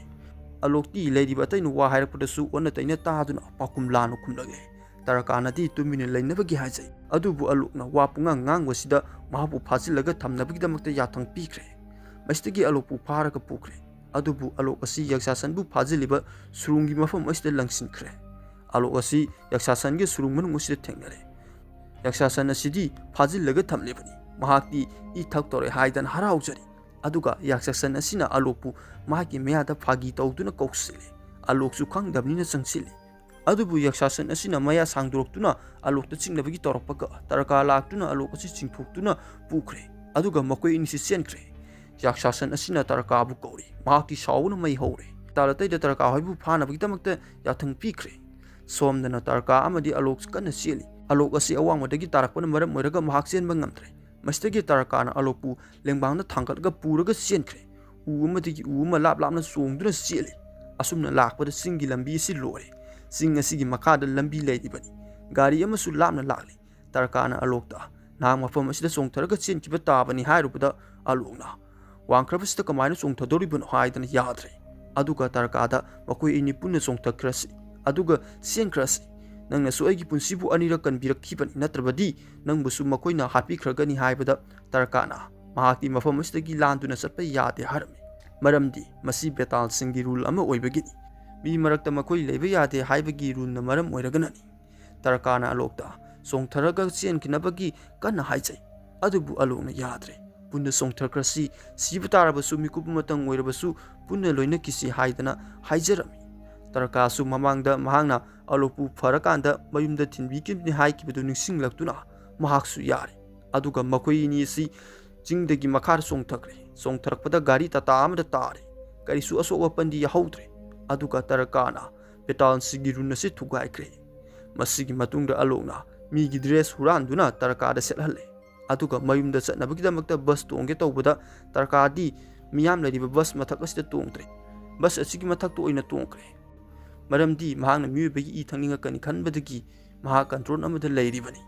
ꯑꯂꯣꯛꯇꯤ ꯂꯩꯔꯤꯕ ꯑꯇꯩꯅ ꯋꯥ ꯍꯥꯏꯔꯛꯄꯗꯁꯨ ꯑꯣꯟꯅ ꯇꯩꯅ ꯇꯥꯗꯨꯅ ꯄꯥꯎꯈꯨꯝ ꯂꯥꯟꯅ ꯈꯨꯝꯂꯛꯂꯦ꯫ ꯇꯔꯀꯥꯅꯗꯤ ꯇꯨꯃꯤꯟꯅ ꯂꯩꯅꯕꯒꯤ ꯍꯥꯏꯖꯩ, ꯑꯗꯨꯕꯨ ꯑꯂꯣꯛꯅ ꯋꯥ ꯄꯨꯡꯉꯥꯡ ꯉꯥꯡꯕꯁꯤꯗ ꯃꯍꯥꯛꯄꯨ ꯐꯥꯖꯤꯜꯂꯒ ꯊꯝꯅꯕꯒꯤꯗꯃꯛꯇ ꯌꯥꯊꯪ ꯄꯤꯈ꯭ꯔꯦ꯫ ꯃꯁꯤꯗꯒꯤ ꯑꯂꯣꯛꯄꯨ ꯐꯥꯔꯒ ꯄꯨꯈ꯭ꯔꯦ꯫ ꯑꯗꯨꯕꯨ ꯑꯂꯣꯛ ꯑꯁꯤ ꯌꯥꯛꯁꯥꯁꯟꯕꯨ ꯐꯥꯖꯤꯜꯂꯤꯕ ꯁꯨꯔꯨꯡꯒꯤ ꯃꯐꯝ ꯑꯁꯤꯗ ꯂꯪꯁꯤꯟꯈ꯭ꯔꯦ꯫ ꯑꯂꯣꯛ ꯑꯁꯤ ꯌꯥꯛꯁꯥꯁꯟꯒꯤ ꯁꯨꯔꯨꯡ ꯃꯅꯨꯡ ꯑꯁꯤꯗ ꯊꯦꯡꯅꯔꯦ꯫ ꯌꯥꯛꯁꯥꯁꯟ ꯑꯁꯤꯗꯤ ꯐꯥꯖꯤꯜꯂꯒ ꯊꯝꯂꯤꯕꯅꯤ꯫ ꯃꯍꯥꯛꯇꯤ ꯏ ꯊꯛꯇꯧꯔꯦ ꯍꯥꯏꯗꯅ ꯍꯔꯥꯎꯖꯔꯤ꯫ ꯑꯗꯨꯒ ꯌꯥꯛꯁꯥꯁꯟ ꯑꯁꯤꯅ ꯑꯂꯣꯛꯄꯨ ꯃꯍꯥꯛꯀꯤ ꯃꯌꯥꯗ ꯐꯥꯒꯤ ꯇꯧꯗꯨꯅ ꯀꯧꯁꯤꯜꯂꯤ꯫ ꯑꯂꯣꯛꯁꯨ ꯈꯪꯗꯕꯅꯤꯅ ꯆꯪꯁꯤꯜꯂꯤ꯫ ꯑꯗꯨꯕꯨ ꯌꯥꯛꯁꯥꯁꯟ ꯑꯁꯤꯅ ꯃꯌꯥ ꯁꯥꯡꯗꯣꯔꯛꯇꯨꯅ ꯑꯂꯣꯛꯇ ꯆꯤꯛꯅꯕꯒꯤ ꯇꯧꯔꯛꯄꯒ ꯇꯔꯀꯥ ꯂꯥꯛꯇꯨꯅ ꯑꯂꯣꯛ ꯑꯁꯤ ꯆꯤꯡꯊꯣꯛꯇꯨꯅ ꯄꯨꯈ꯭ꯔꯦ꯫ ꯑꯗꯨꯒ ꯃꯈꯣꯏ ꯑꯅꯤꯁꯤ ꯆꯦꯟꯈ꯭ꯔꯦ꯫ ꯌꯥꯛꯁꯥꯁꯟ ꯑꯁꯤꯅ ꯇꯔꯀꯥꯕꯨ ꯀꯧꯔꯤ꯫ ꯃꯍꯥꯛꯇꯤ ꯁꯥꯎꯕꯅ ꯃꯩ ꯍꯧꯔꯦ꯫ ꯇꯥꯂꯇꯩꯗ ꯇꯔꯀꯥ ꯍꯣꯏꯕꯨ ꯐꯥꯅꯕꯒꯤꯗꯃꯛꯇ ꯌꯥꯊꯪ ꯄꯤꯈ꯭ꯔꯦ꯫ ꯁꯣꯝꯗꯅ ꯇꯔꯀꯥ ꯑꯃꯗꯤ ꯑꯂꯣꯛ ꯀꯟꯅ ꯆꯦꯜꯂꯤ꯫ ꯑꯂꯣꯛ ꯑꯁꯤ ꯑꯋꯥꯡꯕꯗꯒꯤ ꯇꯥꯔꯛꯄꯅ ꯃꯔꯝ ꯑꯣꯏꯔꯒ ꯃꯍꯥꯛ ꯆꯦꯟꯕ ꯉꯝꯗ꯭ꯔꯦ꯫ ꯃꯁꯤꯗꯒꯤ ꯇꯔꯀꯥꯅ ꯑꯂꯣꯛꯄꯨ ꯂꯦꯡꯕꯥꯡꯗ ꯊꯥꯡꯒꯠꯂꯒ ꯄꯨꯔꯒ ꯆꯦꯟꯈ꯭ꯔꯦ꯫ ꯎ ꯑꯃꯗꯒꯤ ꯎ ꯑꯃ ꯂꯥꯞ ꯂꯥꯞꯅ ꯆꯣꯡꯗꯨꯅ ꯆꯦꯜꯂꯤ꯫ ꯑꯁꯨꯝꯅ ꯂꯥꯛꯄꯗ ꯆꯤꯡꯒꯤ ꯂꯝꯕꯤ ꯑꯁꯤ ꯂꯣꯏꯔꯦ꯫ ꯆꯤꯡ ꯑꯁꯤꯒꯤ ꯃꯈꯥꯗ ꯂꯝꯕꯤ ꯂꯩꯔꯤꯕꯅꯤ꯫ ꯒꯥꯔꯤ ꯑꯃꯁꯨ ꯂꯥꯞꯅ ꯂꯥꯛꯂꯤ꯫ ꯇꯔꯀꯥꯅ ꯑꯂꯣꯛꯇ, "ꯅꯍꯥꯛ ꯃꯐꯝ ꯑꯁꯤꯗ ꯆꯣꯡꯊꯔꯒ ꯆꯦꯟꯈꯤꯕ ꯇꯥꯕꯅꯤ" ꯍꯥꯏꯔꯨꯕꯗ ꯑꯂꯣꯛꯅ, "ꯋꯥꯡꯈ꯭ꯔꯕꯁꯤꯗ ꯀꯃꯥꯏꯅ ꯆꯣꯡꯊꯗꯧꯔꯤꯕꯅꯣ?" ꯍꯥꯏꯗꯅ ꯌꯥꯗ꯭ꯔꯦ꯫ ꯑꯗꯨꯒ ꯇꯔꯀꯥꯗ, "ꯃꯈꯣꯏ ꯑꯅꯤ ꯄꯨꯟꯅ ꯆꯣꯡꯊꯈ꯭ꯔꯁꯤ, ꯑꯗꯨꯒ ꯆꯦꯟꯈ꯭ꯔꯁꯤ꯫ ꯅꯪꯅꯁꯨ ꯑꯩꯒꯤ ꯄꯨꯟꯁꯤꯕꯨ ꯑꯅꯤꯔꯛ ꯀꯟꯕꯤꯔꯛꯈꯤꯕꯅꯤ, ꯅꯠꯇ꯭ꯔꯕꯗꯤ ꯅꯪꯕꯨꯁꯨ ꯃꯈꯣꯏꯅ ꯍꯥꯠꯄꯤꯈ꯭ꯔꯒꯅꯤ" ꯍꯥꯏꯕꯗ ꯇꯔꯀꯥꯅ, "ꯃꯍꯥꯛꯇꯤ ꯃꯐꯝ ꯑꯁꯤꯗꯒꯤ ꯂꯥꯟꯗꯨꯅ ꯆꯠꯄ ꯌꯥꯗꯦ" ꯍꯥꯏꯔꯝꯃꯤ꯫ ꯃꯔꯝꯗꯤ ꯃꯁꯤ ꯕꯦꯇꯥꯜꯁꯤꯡꯒꯤ ꯔꯨꯜ ꯑꯃ ꯑꯣꯏꯕꯒꯤꯅꯤ꯫ ꯃꯤ ꯃꯔꯛꯇ ꯃꯈꯣꯏ ꯂꯩꯕ ꯌꯥꯗꯦ ꯍꯥꯏꯕꯒꯤ ꯔꯨꯜꯅ ꯃꯔꯝ ꯑꯣꯏꯔꯒꯅꯅꯤ꯫ ꯇꯔꯀꯥꯅ ꯑꯂꯣꯛꯇ ꯆꯣꯡꯊꯔꯒ ꯆꯦꯟꯈꯤꯅꯕꯒꯤ ꯀꯟꯅ ꯍꯥꯏꯖꯩ꯫ ꯑꯗꯨꯕꯨ ꯑꯂꯣꯛꯅ ꯌꯥꯗ꯭ꯔꯦ꯫ "ꯄꯨꯟꯅ ꯆꯣꯡꯊꯈ꯭ꯔꯁꯤ, ꯁꯤꯕ ꯇꯥꯔꯕꯁꯨ ꯃꯤꯀꯨꯞ ꯑꯃꯇꯪ ꯑꯣꯏꯔꯕꯁꯨ ꯄꯨꯟꯅ ꯂꯣꯏꯅꯈꯤꯁꯤ" ꯍꯥꯏꯗꯅ ꯍꯥꯏꯖꯔꯝꯃꯤ꯫ ꯇꯔꯀꯥꯁꯨ ꯃꯃꯥꯡꯗ ꯃꯍꯥꯛꯅ ꯑꯂꯣꯛꯄꯨ ꯐꯔꯀꯥꯟꯗ ꯃꯌꯨꯝꯗ ꯊꯤꯟꯕꯤꯈꯤꯕꯅꯤ ꯍꯥꯏꯈꯤꯕꯗꯨ ꯅꯤꯡꯁꯤꯡꯂꯛꯇꯨꯅ ꯃꯍꯥꯛꯁꯨ ꯌꯥꯔꯦ꯫ ꯑꯗꯨꯒ ꯃꯈꯣꯏ ꯑꯅꯤ ꯑꯁꯤ ꯆꯤꯡꯗꯒꯤ ꯃꯈꯥꯗ ꯆꯣꯡꯊꯈ꯭ꯔꯦ꯫ ꯆꯣꯡꯊꯔꯛꯄꯗ ꯒꯥꯔꯤ ꯇꯥꯇꯥ ꯑꯃꯗ ꯇꯥꯔꯦ꯫ ꯀꯔꯤꯁꯨ ꯑꯁꯣꯛ ꯑꯄꯟꯗꯤ ꯌꯥꯍꯧꯗ꯭ꯔꯦ꯫ ꯑꯗꯨꯒ ꯇꯔꯀꯥꯅ ꯕꯦꯇꯥꯜꯁꯤꯡꯒꯤ ꯔꯨꯜ ꯑꯁꯤ ꯊꯨꯒꯥꯏꯈ꯭ꯔꯦ꯫ ꯃꯁꯤꯒꯤ ꯃꯇꯨꯡꯗ ꯑꯂꯣꯛꯅ ꯃꯤꯒꯤ ꯗ꯭ꯔꯦꯁ ꯍꯨꯔꯥꯟꯗꯨꯅ ꯇꯔꯀꯥꯗ ꯁꯦꯠꯍꯜꯂꯦ꯫ ꯑꯗꯨꯒ ꯃꯌꯨꯝꯗ ꯆꯠꯅꯕꯒꯤꯗꯃꯛꯇ ꯕꯁ ꯇꯣꯡꯒꯦ ꯇꯧꯕꯗ ꯇꯔꯀꯥꯗꯤ ꯃꯤꯌꯥꯝ ꯂꯩꯔꯤꯕ ꯕꯁ ꯃꯊꯛ ꯑꯁꯤꯗ ꯇꯣꯡꯗ꯭ꯔꯦ꯫ ꯕꯁ ꯑꯁꯤꯒꯤ ꯃꯊꯛꯇ ꯑꯣꯏꯅ ꯇꯣꯡꯈ꯭ꯔꯦ꯫ ꯃꯔꯝꯗꯤ ꯃꯍꯥꯛꯅ ꯃꯤꯑꯣꯏꯕꯒꯤ ꯏ ꯊꯛꯅꯤꯡꯉꯛꯀꯅꯤ ꯈꯟꯕꯗꯒꯤ ꯃꯍꯥꯛ ꯀꯟꯇ꯭ꯔꯣꯜ ꯑꯃꯗ ꯂꯩꯔꯤꯕꯅꯤ꯫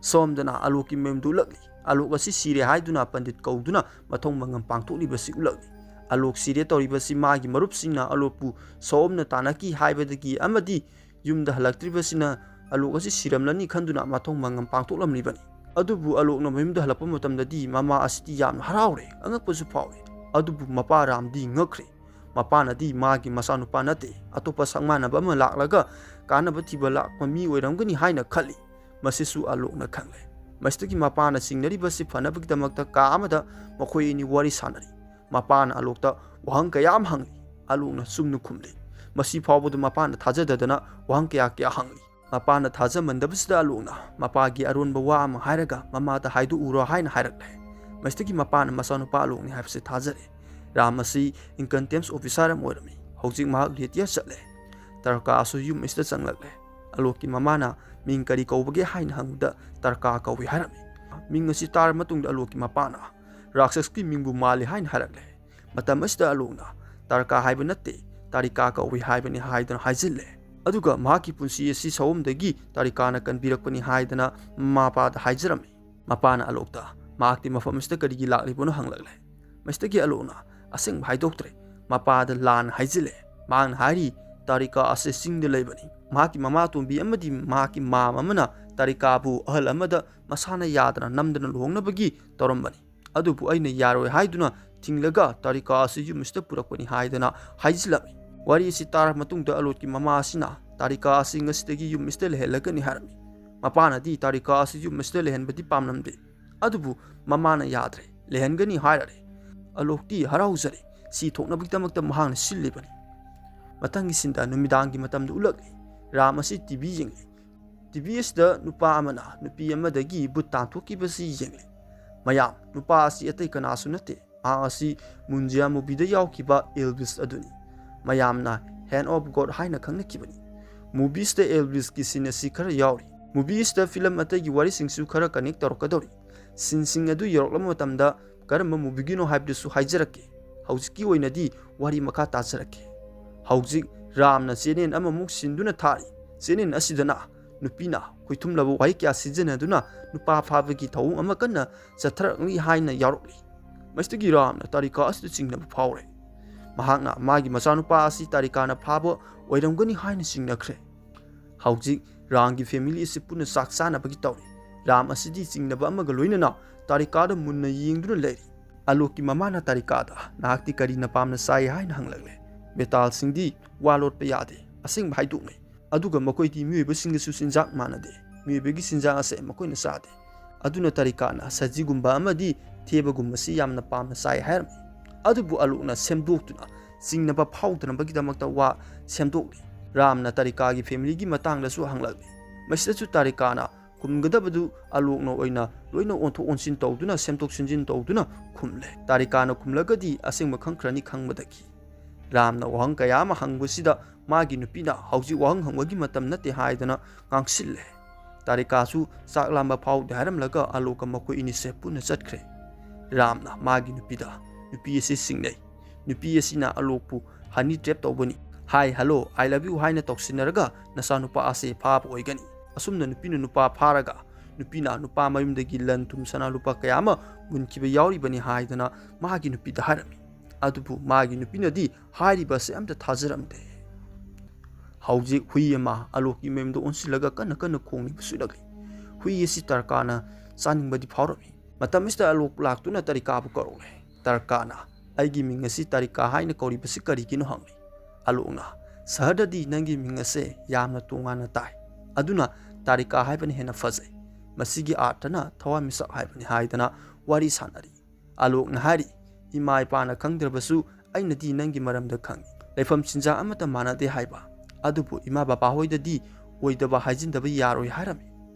ꯁꯣꯝꯗꯅ ꯑꯂꯣꯛꯀꯤ ꯃꯌꯨꯝꯗ ꯎꯠꯂꯛꯂꯤ꯫ ꯑꯂꯣꯛ ꯑꯁꯤ ꯁꯤꯔꯦ ꯍꯥꯏꯗꯨꯅ ꯄꯟꯗꯤꯠ ꯀꯧꯗꯨꯅ ꯃꯊꯧ ꯃꯉꯝ ꯄꯥꯡꯊꯣꯛꯂꯤꯕꯁꯤ ꯎꯠꯂꯛꯂꯤ꯫ ꯑꯂꯣꯛ ꯁꯤꯔꯦ ꯇꯧꯔꯤꯕꯁꯤ ꯃꯥꯒꯤ ꯃꯔꯨꯞꯁꯤꯡꯅ ꯑꯂꯣꯛꯄꯨ ꯁꯑꯣꯝꯅ ꯇꯥꯟꯅꯈꯤ ꯍꯥꯏꯕꯗꯒꯤ ꯑꯃꯗꯤ ꯌꯨꯝꯗ ꯍꯜꯂꯛꯇ꯭ꯔꯤꯕꯁꯤꯅ ꯑꯂꯣꯛ ꯑꯁꯤ ꯁꯤꯔꯝꯂꯅꯤ ꯈꯟꯗꯨꯅ ꯃꯊꯧ ꯃꯉꯝ ꯄꯥꯡꯊꯣꯛꯂꯝꯂꯤꯕꯅꯤ꯫ ꯑꯗꯨꯕꯨ ꯑꯂꯣꯛꯅ ꯃꯌꯨꯝꯗ ꯍꯜꯂꯛꯄ ꯃꯇꯝꯗꯗꯤ ꯃꯃꯥ ꯑꯁꯤꯗꯤ ꯌꯥꯝꯅ ꯍꯔꯥꯎꯔꯦ, ꯑꯉꯛꯄꯁꯨ ꯐꯥꯎꯔꯦ꯫ ꯑꯗꯨꯕꯨ ꯃꯄꯥ ꯔꯥꯝꯗꯤ ꯉꯛꯈ꯭ꯔꯦ꯫ ꯃꯄꯥꯅꯗꯤ ꯃꯥꯒꯤ ꯃꯆꯥꯅꯨꯄꯥ ꯅꯠꯇꯦ, ꯑꯇꯣꯞꯄ ꯁꯛꯃꯥꯟꯅꯕ ꯑꯃ ꯂꯥꯛꯂꯒ ꯀꯥꯟꯅꯕ ꯊꯤꯕ ꯂꯥꯛꯄ ꯃꯤ ꯑꯣꯏꯔꯝꯒꯅꯤ ꯍꯥꯏꯅ ꯈꯜꯂꯤ꯫ ꯃꯁꯤꯁꯨ ꯑꯂꯣꯛꯅ ꯈꯪꯂꯦ꯫ ꯃꯁꯤꯗꯒꯤ ꯃꯄꯥꯅ ꯆꯤꯡꯅꯔꯤꯕꯁꯤ ꯐꯅꯕꯒꯤꯗꯃꯛꯇ ꯀꯥ ꯑꯃꯗ ꯃꯈꯣꯏ ꯑꯅꯤ ꯋꯥꯔꯤ ꯁꯥꯟꯅꯔꯤ꯫ ꯃꯄꯥꯅ ꯑꯂꯣꯛꯇ ꯋꯥꯍꯪ ꯀꯌꯥ ꯑꯃ ꯍꯪꯂꯤ꯫ ꯑꯂꯣꯛꯅ ꯆꯨꯝꯅ ꯈꯨꯝꯂꯤ꯫ ꯃꯁꯤ ꯐꯥꯎꯕꯗ ꯃꯄꯥꯅ ꯊꯥꯖꯗꯗꯅ ꯋꯥꯍꯪ ꯀꯌꯥ ꯀꯌꯥ ꯍꯪꯂꯤ꯫ ꯃꯄꯥꯅ ꯊꯥꯖꯃꯟꯗꯕꯁꯤꯗ ꯑꯂꯣꯛꯅ ꯃꯄꯥꯒꯤ ꯑꯔꯣꯟꯕ ꯋꯥ ꯑꯃ ꯍꯥꯏꯔꯒ ꯃꯃꯥꯗ ꯍꯥꯏꯗꯣꯛꯎꯔꯣ ꯍꯥꯏꯅ ꯍꯥꯏꯔꯛꯂꯦ꯫ ꯃꯁꯤꯗꯒꯤ ꯃꯄꯥꯅ ꯃꯆꯥꯅꯨꯄꯥ ꯑꯂꯣꯛꯅꯤ ꯍꯥꯏꯕꯁꯤ ꯊꯥꯖꯔꯦ꯫ ꯔꯥꯝ ꯑꯁꯤ income tax officer ꯑꯃ ꯑꯣꯏꯔꯝꯃꯤ꯫ ꯍꯧꯖꯤꯛ ꯃꯍꯥꯛ retire ꯆꯠꯂꯦ꯫ ꯇꯔꯀꯥ ꯑꯁꯨ ꯌꯨꯝ ꯑꯁꯤꯗ ꯆꯪꯂꯛꯂꯦ꯫ ꯑꯂꯣꯛꯀꯤ ꯃꯃꯥꯅ ꯃꯤꯡ ꯀꯔꯤ ꯀꯧꯕꯒꯦ ꯍꯥꯏꯅ ꯍꯪꯕꯗ ꯇꯔꯀꯥ ꯀꯧꯏ ꯍꯥꯏꯔꯝꯃꯤ꯫ ꯃꯤꯡ ꯑꯁꯤ ꯇꯥꯔꯕ ꯃꯇꯨꯡꯗ ꯑꯂꯣꯛꯀꯤ ꯃꯄꯥꯅ ꯔꯥꯛꯁꯁꯀꯤ ꯃꯤꯡꯕꯨ ꯃꯥꯜꯂꯤ ꯍꯥꯏꯅ ꯍꯥꯏꯔꯛꯂꯦ꯫ ꯃꯇꯝ ꯑꯁꯤꯗ ꯑꯂꯣꯛꯅ ꯇꯥꯔꯤꯀꯥ ꯍꯥꯏꯕ ꯅꯠꯇꯦ, ꯇꯥꯔꯤꯀꯥ ꯀꯧꯏ ꯍꯥꯏꯕꯅꯤ ꯍꯥꯏꯗꯨꯅ ꯍꯥꯏꯖꯤꯜꯂꯦ꯫ ꯑꯗꯨꯒ ꯃꯍꯥꯛꯀꯤ ꯄꯨꯟꯁꯤ ꯑꯁꯤ ꯁꯑꯣꯝꯗꯒꯤ ꯇꯥꯔꯤꯀꯥꯅ ꯀꯟꯕꯤꯔꯛꯄꯅꯤ ꯍꯥꯏꯗꯅ ꯃꯃꯥ ꯃꯄꯥꯗ ꯍꯥꯏꯖꯔꯝꯃꯤ꯫ ꯃꯄꯥꯅ ꯑꯂꯣꯛꯇ ꯃꯍꯥꯛꯇꯤ ꯃꯐꯝ ꯑꯁꯤꯗ ꯀꯔꯤꯒꯤ ꯂꯥꯛꯂꯤꯕꯅꯣ ꯍꯪꯂꯛꯂꯦ꯫ ꯃꯁꯤꯗꯒꯤ ꯑꯂꯣꯛꯅ ꯑꯁꯦꯡꯕ ꯍꯥꯏꯗꯣꯛꯇ꯭ꯔꯦ꯫ ꯃꯄꯥꯗ ꯂꯥꯟꯅ ꯍꯥꯏꯖꯤꯜꯂꯦ꯫ ꯃꯍꯥꯛꯅ ꯍꯥꯏꯔꯤ, ꯇꯥꯔꯤꯀꯥ ꯑꯁꯤ ꯆꯤꯡꯗ ꯂꯩꯕꯅꯤ꯫ ꯃꯍꯥꯛꯀꯤ ꯃꯃꯥ ꯑꯇꯣꯝꯕꯤ ꯑꯃꯗꯤ ꯃꯍꯥꯛꯀꯤ ꯃꯥꯝ ꯑꯃꯅ ꯇꯥꯔꯤꯀꯥꯕꯨ ꯑꯍꯜ ꯑꯃꯗ ꯃꯁꯥꯅ ꯌꯥꯗꯅ ꯅꯝꯗꯅ ꯂꯨꯍꯣꯡꯅꯕꯒꯤ ꯇꯧꯔꯝꯕꯅꯤ꯫ ꯑꯗꯨꯕꯨ ꯑꯩꯅ ꯌꯥꯔꯣꯏ ꯍꯥꯏꯗꯨꯅ ꯊꯤꯡꯂꯒ ꯇꯥꯔꯤꯀꯥ ꯑꯁꯤ ꯌꯨꯝ ꯑꯁꯤꯗ ꯄꯨꯔꯛꯄꯅꯤ ꯍꯥꯏꯗꯅ ꯍꯥꯏꯖꯤꯜꯂꯝꯃꯤ꯫ ꯋꯥꯔꯤ ꯑꯁꯤ ꯇꯥꯔꯕ ꯃꯇꯨꯡꯗ ꯑꯂꯣꯠꯀꯤ ꯃꯃꯥ ꯑꯁꯤꯅ ꯇꯥꯔꯤꯀꯥ ꯑꯁꯤ ꯉꯁꯤꯗꯒꯤ ꯌꯨꯝ ꯑꯁꯤꯗ ꯂꯩꯍꯜꯂꯒꯅꯤ ꯍꯥꯏꯔꯝꯃꯤ꯫ ꯃꯄꯥꯅꯗꯤ ꯇꯥꯔꯤꯀꯥ ꯑꯁꯤ ꯌꯨꯝ ꯑꯁꯤꯗ ꯂꯩꯍꯟꯕꯗꯤ ꯄꯥꯝꯂꯝꯗꯦ꯫ ꯑꯗꯨꯕꯨ ꯃꯃꯥꯅ ꯌꯥꯗ꯭ꯔꯦ, ꯂꯩꯍꯟꯒꯅꯤ ꯍꯥꯏꯔꯔꯦ꯫ ꯑꯂꯣꯛꯇꯤ ꯍꯔꯥꯎꯖꯔꯦ꯫ ꯁꯤ ꯊꯣꯛꯅꯕꯒꯤꯗꯃꯛꯇ ꯃꯍꯥꯛꯅ ꯁꯤꯜꯂꯤꯕꯅꯤ꯫ ꯃꯊꯪꯒꯤ ꯁꯤꯟꯗ ꯅꯨꯃꯤꯗꯥꯡꯒꯤ ꯃꯇꯝꯗ ꯎꯠꯂꯛꯂꯤ꯫ ꯔꯥꯝ ꯑꯁꯤ ꯇꯤ ꯚꯤ ꯌꯦꯡꯂꯤ꯫ ꯇꯤ ꯚꯤ ꯑꯁꯤꯗ ꯅꯨꯄꯥ ꯑꯃꯅ ꯅꯨꯄꯤ ꯑꯃꯗꯒꯤ ꯕꯨꯠ ꯇꯥꯟꯊꯣꯛꯈꯤꯕꯁꯤ ꯌꯦꯡꯂꯤ꯫ ꯃꯌꯥꯝ, ꯅꯨꯄꯥ ꯑꯁꯤ ꯑꯇꯩ ꯀꯅꯥꯁꯨ ꯅꯠꯇꯦ꯫ ꯃꯍꯥꯛ ꯑꯁꯤ ꯃꯨꯟꯖꯤꯌꯥ movieꯗ ꯌꯥꯎꯈꯤꯕ ꯑꯦꯜꯕꯤꯁ ꯑꯗꯨꯅꯤ꯫ ꯃꯌꯥꯝꯅ Hand of God ꯍꯥꯏꯅ ꯈꯪꯅꯈꯤꯕꯅꯤ꯫ Movieꯁꯤꯗ ꯑꯦꯜꯕꯤꯁꯀꯤ scene ꯑꯁꯤ ꯈꯔ ꯌꯥꯎꯔꯤ꯫ Movieꯁꯤꯗ film ꯑꯇꯩꯒꯤ ꯋꯥꯔꯤꯁꯤꯡꯁꯨ ꯈꯔ connect ꯇꯧꯔꯛꯀꯗꯧꯔꯤ꯫ Sceneꯁꯤꯡ ꯑꯗꯨ ꯌꯧꯔꯛꯂꯕ ꯃꯇꯝꯗ ꯀꯔꯝꯕ movieꯒꯤꯅꯣ ꯍꯥꯏꯕꯗꯨꯁꯨ ꯍꯥꯏꯖꯔꯛꯀꯦ꯫ ꯍꯧꯖꯤꯛꯀꯤ ꯑꯣꯏꯅꯗꯤ ꯋꯥꯔꯤ ꯃꯈꯥ ꯇꯥꯖꯔꯛꯀꯦ꯫ ꯍꯧꯖꯤꯛ ꯔꯥꯝꯅ ꯆꯦꯅꯦꯜ ꯑꯃꯃꯨꯛ ꯁꯤꯟꯗꯨꯅ ꯊꯥꯔꯤ꯫ ꯆꯦꯅꯦꯜ ꯑꯁꯤꯗꯅ ꯅꯨꯄꯤꯅ ꯈꯣꯏꯊꯨꯝꯂꯕ ꯋꯥꯍꯩ ꯀꯌꯥ ꯁꯤꯖꯤꯟꯅꯗꯨꯅ ꯅꯨꯄꯥ ꯐꯥꯕꯒꯤ ꯊꯧꯑꯣꯡ ꯑꯃ ꯀꯟꯅ ꯆꯠꯊꯔꯛꯂꯤ ꯍꯥꯏꯅ ꯌꯥꯎꯔꯛꯂꯤ꯫ ꯃꯁꯤꯗꯒꯤ ꯔꯥꯝꯅ ꯇꯥꯔꯤꯀꯥ ꯑꯁꯤꯗ ꯆꯤꯡꯅꯕ ꯐꯥꯎꯔꯦ꯫ ꯃꯍꯥꯛꯅ ꯃꯥꯒꯤ ꯃꯆꯥꯅꯨꯄꯥ ꯑꯁꯤ ꯇꯥꯔꯤꯀꯥꯅ ꯐꯥꯕ ꯑꯣꯏꯔꯝꯒꯅꯤ ꯍꯥꯏꯅ ꯆꯤꯡꯅꯈ꯭ꯔꯦ꯫ ꯍꯧꯖꯤꯛ ꯔꯥꯝꯒꯤ ꯐꯦꯃꯤꯂꯤ ꯑꯁꯤ ꯄꯨꯟꯅ ꯆꯥꯛ ꯆꯥꯅꯕꯒꯤ ꯇꯧꯔꯤ꯫ ꯔꯥꯝ ꯑꯁꯤꯗꯤ ꯆꯤꯡꯅꯕ ꯑꯃꯒ ꯂꯣꯏꯅꯅ ꯇꯥꯔꯤꯀꯥꯗ ꯃꯨꯟꯅ ꯌꯦꯡꯗꯨꯅ ꯂꯩꯔꯤ꯫ ꯑꯂꯣꯛꯀꯤ ꯃꯃꯥꯅ ꯇꯥꯔꯤꯀꯥꯗ, "ꯅꯍꯥꯛꯇꯤ ꯀꯔꯤꯅ ꯄꯥꯝꯅ ꯆꯥꯏ?" ꯍꯥꯏꯅ ꯍꯪꯂꯛꯂꯦ꯫ ꯕꯦꯇꯥꯜꯁꯤꯡꯗꯤ ꯋꯥ ꯂꯣꯠꯄ ꯌꯥꯗꯦ, ꯑꯁꯦꯡꯕ ꯍꯥꯏꯗꯣꯛꯅꯩ꯫ ꯑꯗꯨꯒ ꯃꯈꯣꯏꯗꯤ ꯃꯤꯑꯣꯏꯕꯁꯤꯡꯒꯁꯨ ꯆꯤꯟꯖꯥꯛ ꯃꯥꯟꯅꯗꯦ꯫ ꯃꯤꯑꯣꯏꯕꯒꯤ ꯆꯤꯟꯖꯥꯛ ꯑꯁꯦ ꯃꯈꯣꯏꯅ ꯆꯥꯗꯦ꯫ ꯑꯗꯨꯅ ꯇꯥꯔꯤꯀꯥꯅ ꯁꯖꯤꯒꯨꯝꯕ ꯑꯃꯗꯤ ꯊꯦꯕꯒꯨꯝꯕꯁꯤ ꯌꯥꯝꯅ ꯄꯥꯝꯅ ꯆꯥꯏ ꯍꯥꯏꯔꯝꯃꯤ꯫ ꯑꯗꯨꯕꯨ ꯑꯂꯣꯛꯅ ꯁꯦꯝꯗꯣꯛꯇꯨꯅ ꯆꯤꯡꯅꯕ ꯐꯥꯎꯗꯅꯕꯒꯤꯗꯃꯛꯇ ꯋꯥ ꯁꯦꯝꯗꯣꯛꯂꯤ꯫ ꯔꯥꯝꯅ ꯇꯥꯔꯤꯀꯥꯒꯤ ꯐꯦꯃꯤꯂꯤꯒꯤ ꯃꯇꯥꯡꯗꯁꯨ ꯍꯪꯂꯛꯂꯤ꯫ ꯃꯁꯤꯗꯁꯨ ꯇꯥꯔꯤꯀꯥꯅ ꯈꯨꯝꯒꯗꯕꯗꯨ ꯑꯂꯣꯛꯅ ꯑꯣꯏꯅ ꯂꯣꯏꯅ ꯑꯣꯟꯊꯣꯛ ꯑꯣꯟꯁꯤꯟ ꯇꯧꯗꯨꯅ, ꯁꯦꯝꯗꯣꯛ ꯁꯦꯝꯖꯤꯟ ꯇꯧꯗꯨꯅ ꯈꯨꯝꯂꯦ꯫ ꯇꯥꯔꯤꯀꯥꯅ ꯈꯨꯝꯂꯒꯗꯤ ꯑꯁꯦꯡꯕ ꯈꯪꯈ꯭ꯔꯅꯤ ꯈꯪꯕꯗꯒꯤ꯫ ꯔꯥꯝꯅ ꯋꯥꯍꯪ ꯀꯌꯥ ꯑꯃ ꯍꯪꯕꯁꯤꯗ ꯃꯥꯒꯤ ꯅꯨꯄꯤꯅ ꯍꯧꯖꯤꯛ ꯋꯥꯍꯪ ꯍꯪꯕꯒꯤ ꯃꯇꯝ ꯅꯠꯇꯦ ꯍꯥꯏꯗꯨꯅ ꯉꯥꯡꯁꯤꯜꯂꯦ꯫ ꯇꯥꯔꯤꯀꯥꯁꯨ ꯆꯥꯛ ꯂꯥꯝꯕ ꯐꯥꯎꯗꯦ ꯍꯥꯏꯔꯝꯂꯒ ꯑꯂꯣꯛꯀ ꯃꯈꯣꯏ ꯑꯅꯤꯁꯦ ꯄꯨꯟꯅ ꯆꯠꯈ꯭ꯔꯦ꯫ ꯔꯥꯝꯅ ꯃꯥꯒꯤ ꯅꯨꯄꯤꯗ ꯅꯨꯄꯤ ꯑꯁꯤ ꯆꯤꯡꯅꯩ꯫ ꯅꯨꯄꯤ ꯑꯁꯤꯅ ꯑꯂꯣꯛꯄꯨ honey trap ꯇꯧꯕꯅꯤ꯫ "Hi, hello, I love you" ꯍꯥꯏꯅ ꯇꯧꯁꯤꯟꯅꯔꯒ ꯅꯆꯥꯅꯨꯄꯥ ꯑꯁꯤ ꯐꯥꯕ ꯑꯣꯏꯒꯅꯤ꯫ ꯑꯁꯨꯝꯅ ꯅꯨꯄꯤꯅ ꯅꯨꯄꯥ ꯐꯥꯔꯒ ꯅꯨꯄꯤꯅ ꯅꯨꯄꯥ ꯃꯌꯨꯝꯗꯒꯤ ꯂꯟ ꯊꯨꯝ ꯁꯅꯥ ꯂꯨꯄꯥ ꯀꯌꯥ ꯑꯃ ꯃꯨꯟꯈꯤꯕ ꯌꯥꯎꯔꯤꯕꯅꯤ ꯍꯥꯏꯗꯅ ꯃꯥꯒꯤ ꯅꯨꯄꯤꯗ ꯍꯥꯏꯔꯝꯃꯤ꯫ ꯑꯗꯨꯕꯨ ꯃꯥꯒꯤ ꯅꯨꯄꯤꯅꯗꯤ ꯍꯥꯏꯔꯤꯕ ꯑꯁꯤ ꯑꯝꯇ ꯊꯥꯖꯔꯝꯗꯦ꯫ ꯍꯧꯖꯤꯛ ꯍꯨꯏ ꯑꯃ ꯑꯂꯣꯛꯀꯤ ꯃꯌꯨꯝꯗ ꯑꯣꯟꯁꯤꯜꯂꯒ ꯀꯟꯅ ꯀꯟꯅ ꯈꯣꯡꯂꯤꯕꯁꯨ ꯎꯠꯂꯛꯂꯤ꯫ ꯍꯨꯏ ꯑꯁꯤ ꯇꯥꯔꯤꯀꯥꯅ ꯆꯥꯅꯤꯡꯕꯗꯤ ꯐꯥꯎꯔꯝꯃꯤ꯫ ꯃꯇꯝ ꯑꯁꯤꯗ ꯑꯂꯣꯛ ꯂꯥꯛꯇꯨꯅ ꯇꯥꯔꯤꯀꯥꯕꯨ ꯀꯧꯔꯛꯂꯦ꯫ ꯇꯥꯔꯤꯀꯥꯅ, "ꯑꯩꯒꯤ ꯃꯤꯡ ꯑꯁꯤ ꯇꯥꯔꯤꯀꯥ ꯍꯥꯏꯅ ꯀꯧꯔꯤꯕꯁꯤ ꯀꯔꯤꯒꯤꯅꯣ?" ꯍꯪꯂꯤ꯫ ꯑꯂꯣꯛꯅ, "ꯁꯍꯔꯗꯗꯤ ꯅꯪꯒꯤ ꯃꯤꯡ ꯑꯁꯦ ꯌꯥꯝꯅ ꯇꯣꯉꯥꯟꯅ ꯇꯥꯏ꯫ ꯑꯗꯨꯅ ꯇꯥꯔꯤꯀꯥ ꯍꯥꯏꯕꯅ ꯍꯦꯟꯅ ꯐꯖꯩ꯫ ꯃꯁꯤꯒꯤ ꯑꯥꯔꯊꯅ ꯊꯋꯥꯟꯃꯤꯆꯥꯛ ꯍꯥꯏꯕꯅꯤ" ꯍꯥꯏꯗꯅ ꯋꯥꯔꯤ ꯁꯥꯟꯅꯔꯤ꯫ ꯑꯂꯣꯛꯅ ꯍꯥꯏꯔꯤ, "ꯏꯃꯥ ꯏꯄꯥꯅ ꯈꯪꯗ꯭ꯔꯕꯁꯨ ꯑꯩꯅꯗꯤ ꯅꯪꯒꯤ ꯃꯔꯝꯗ ꯈꯪꯏ꯫ ꯂꯩꯐꯝ ꯆꯤꯟꯖꯥꯛ ꯑꯃꯠꯇ ꯃꯥꯟꯅꯗꯦ ꯍꯥꯏꯕ꯫ ꯑꯗꯨꯕꯨ ꯏꯃꯥ ꯕꯕꯥ ꯍꯣꯏꯗꯗꯤ ꯑꯣꯏꯗꯕ ꯍꯥꯏꯖꯤꯟꯗꯕ ꯌꯥꯔꯣꯏ" ꯍꯥꯏꯔꯝꯃꯤ꯫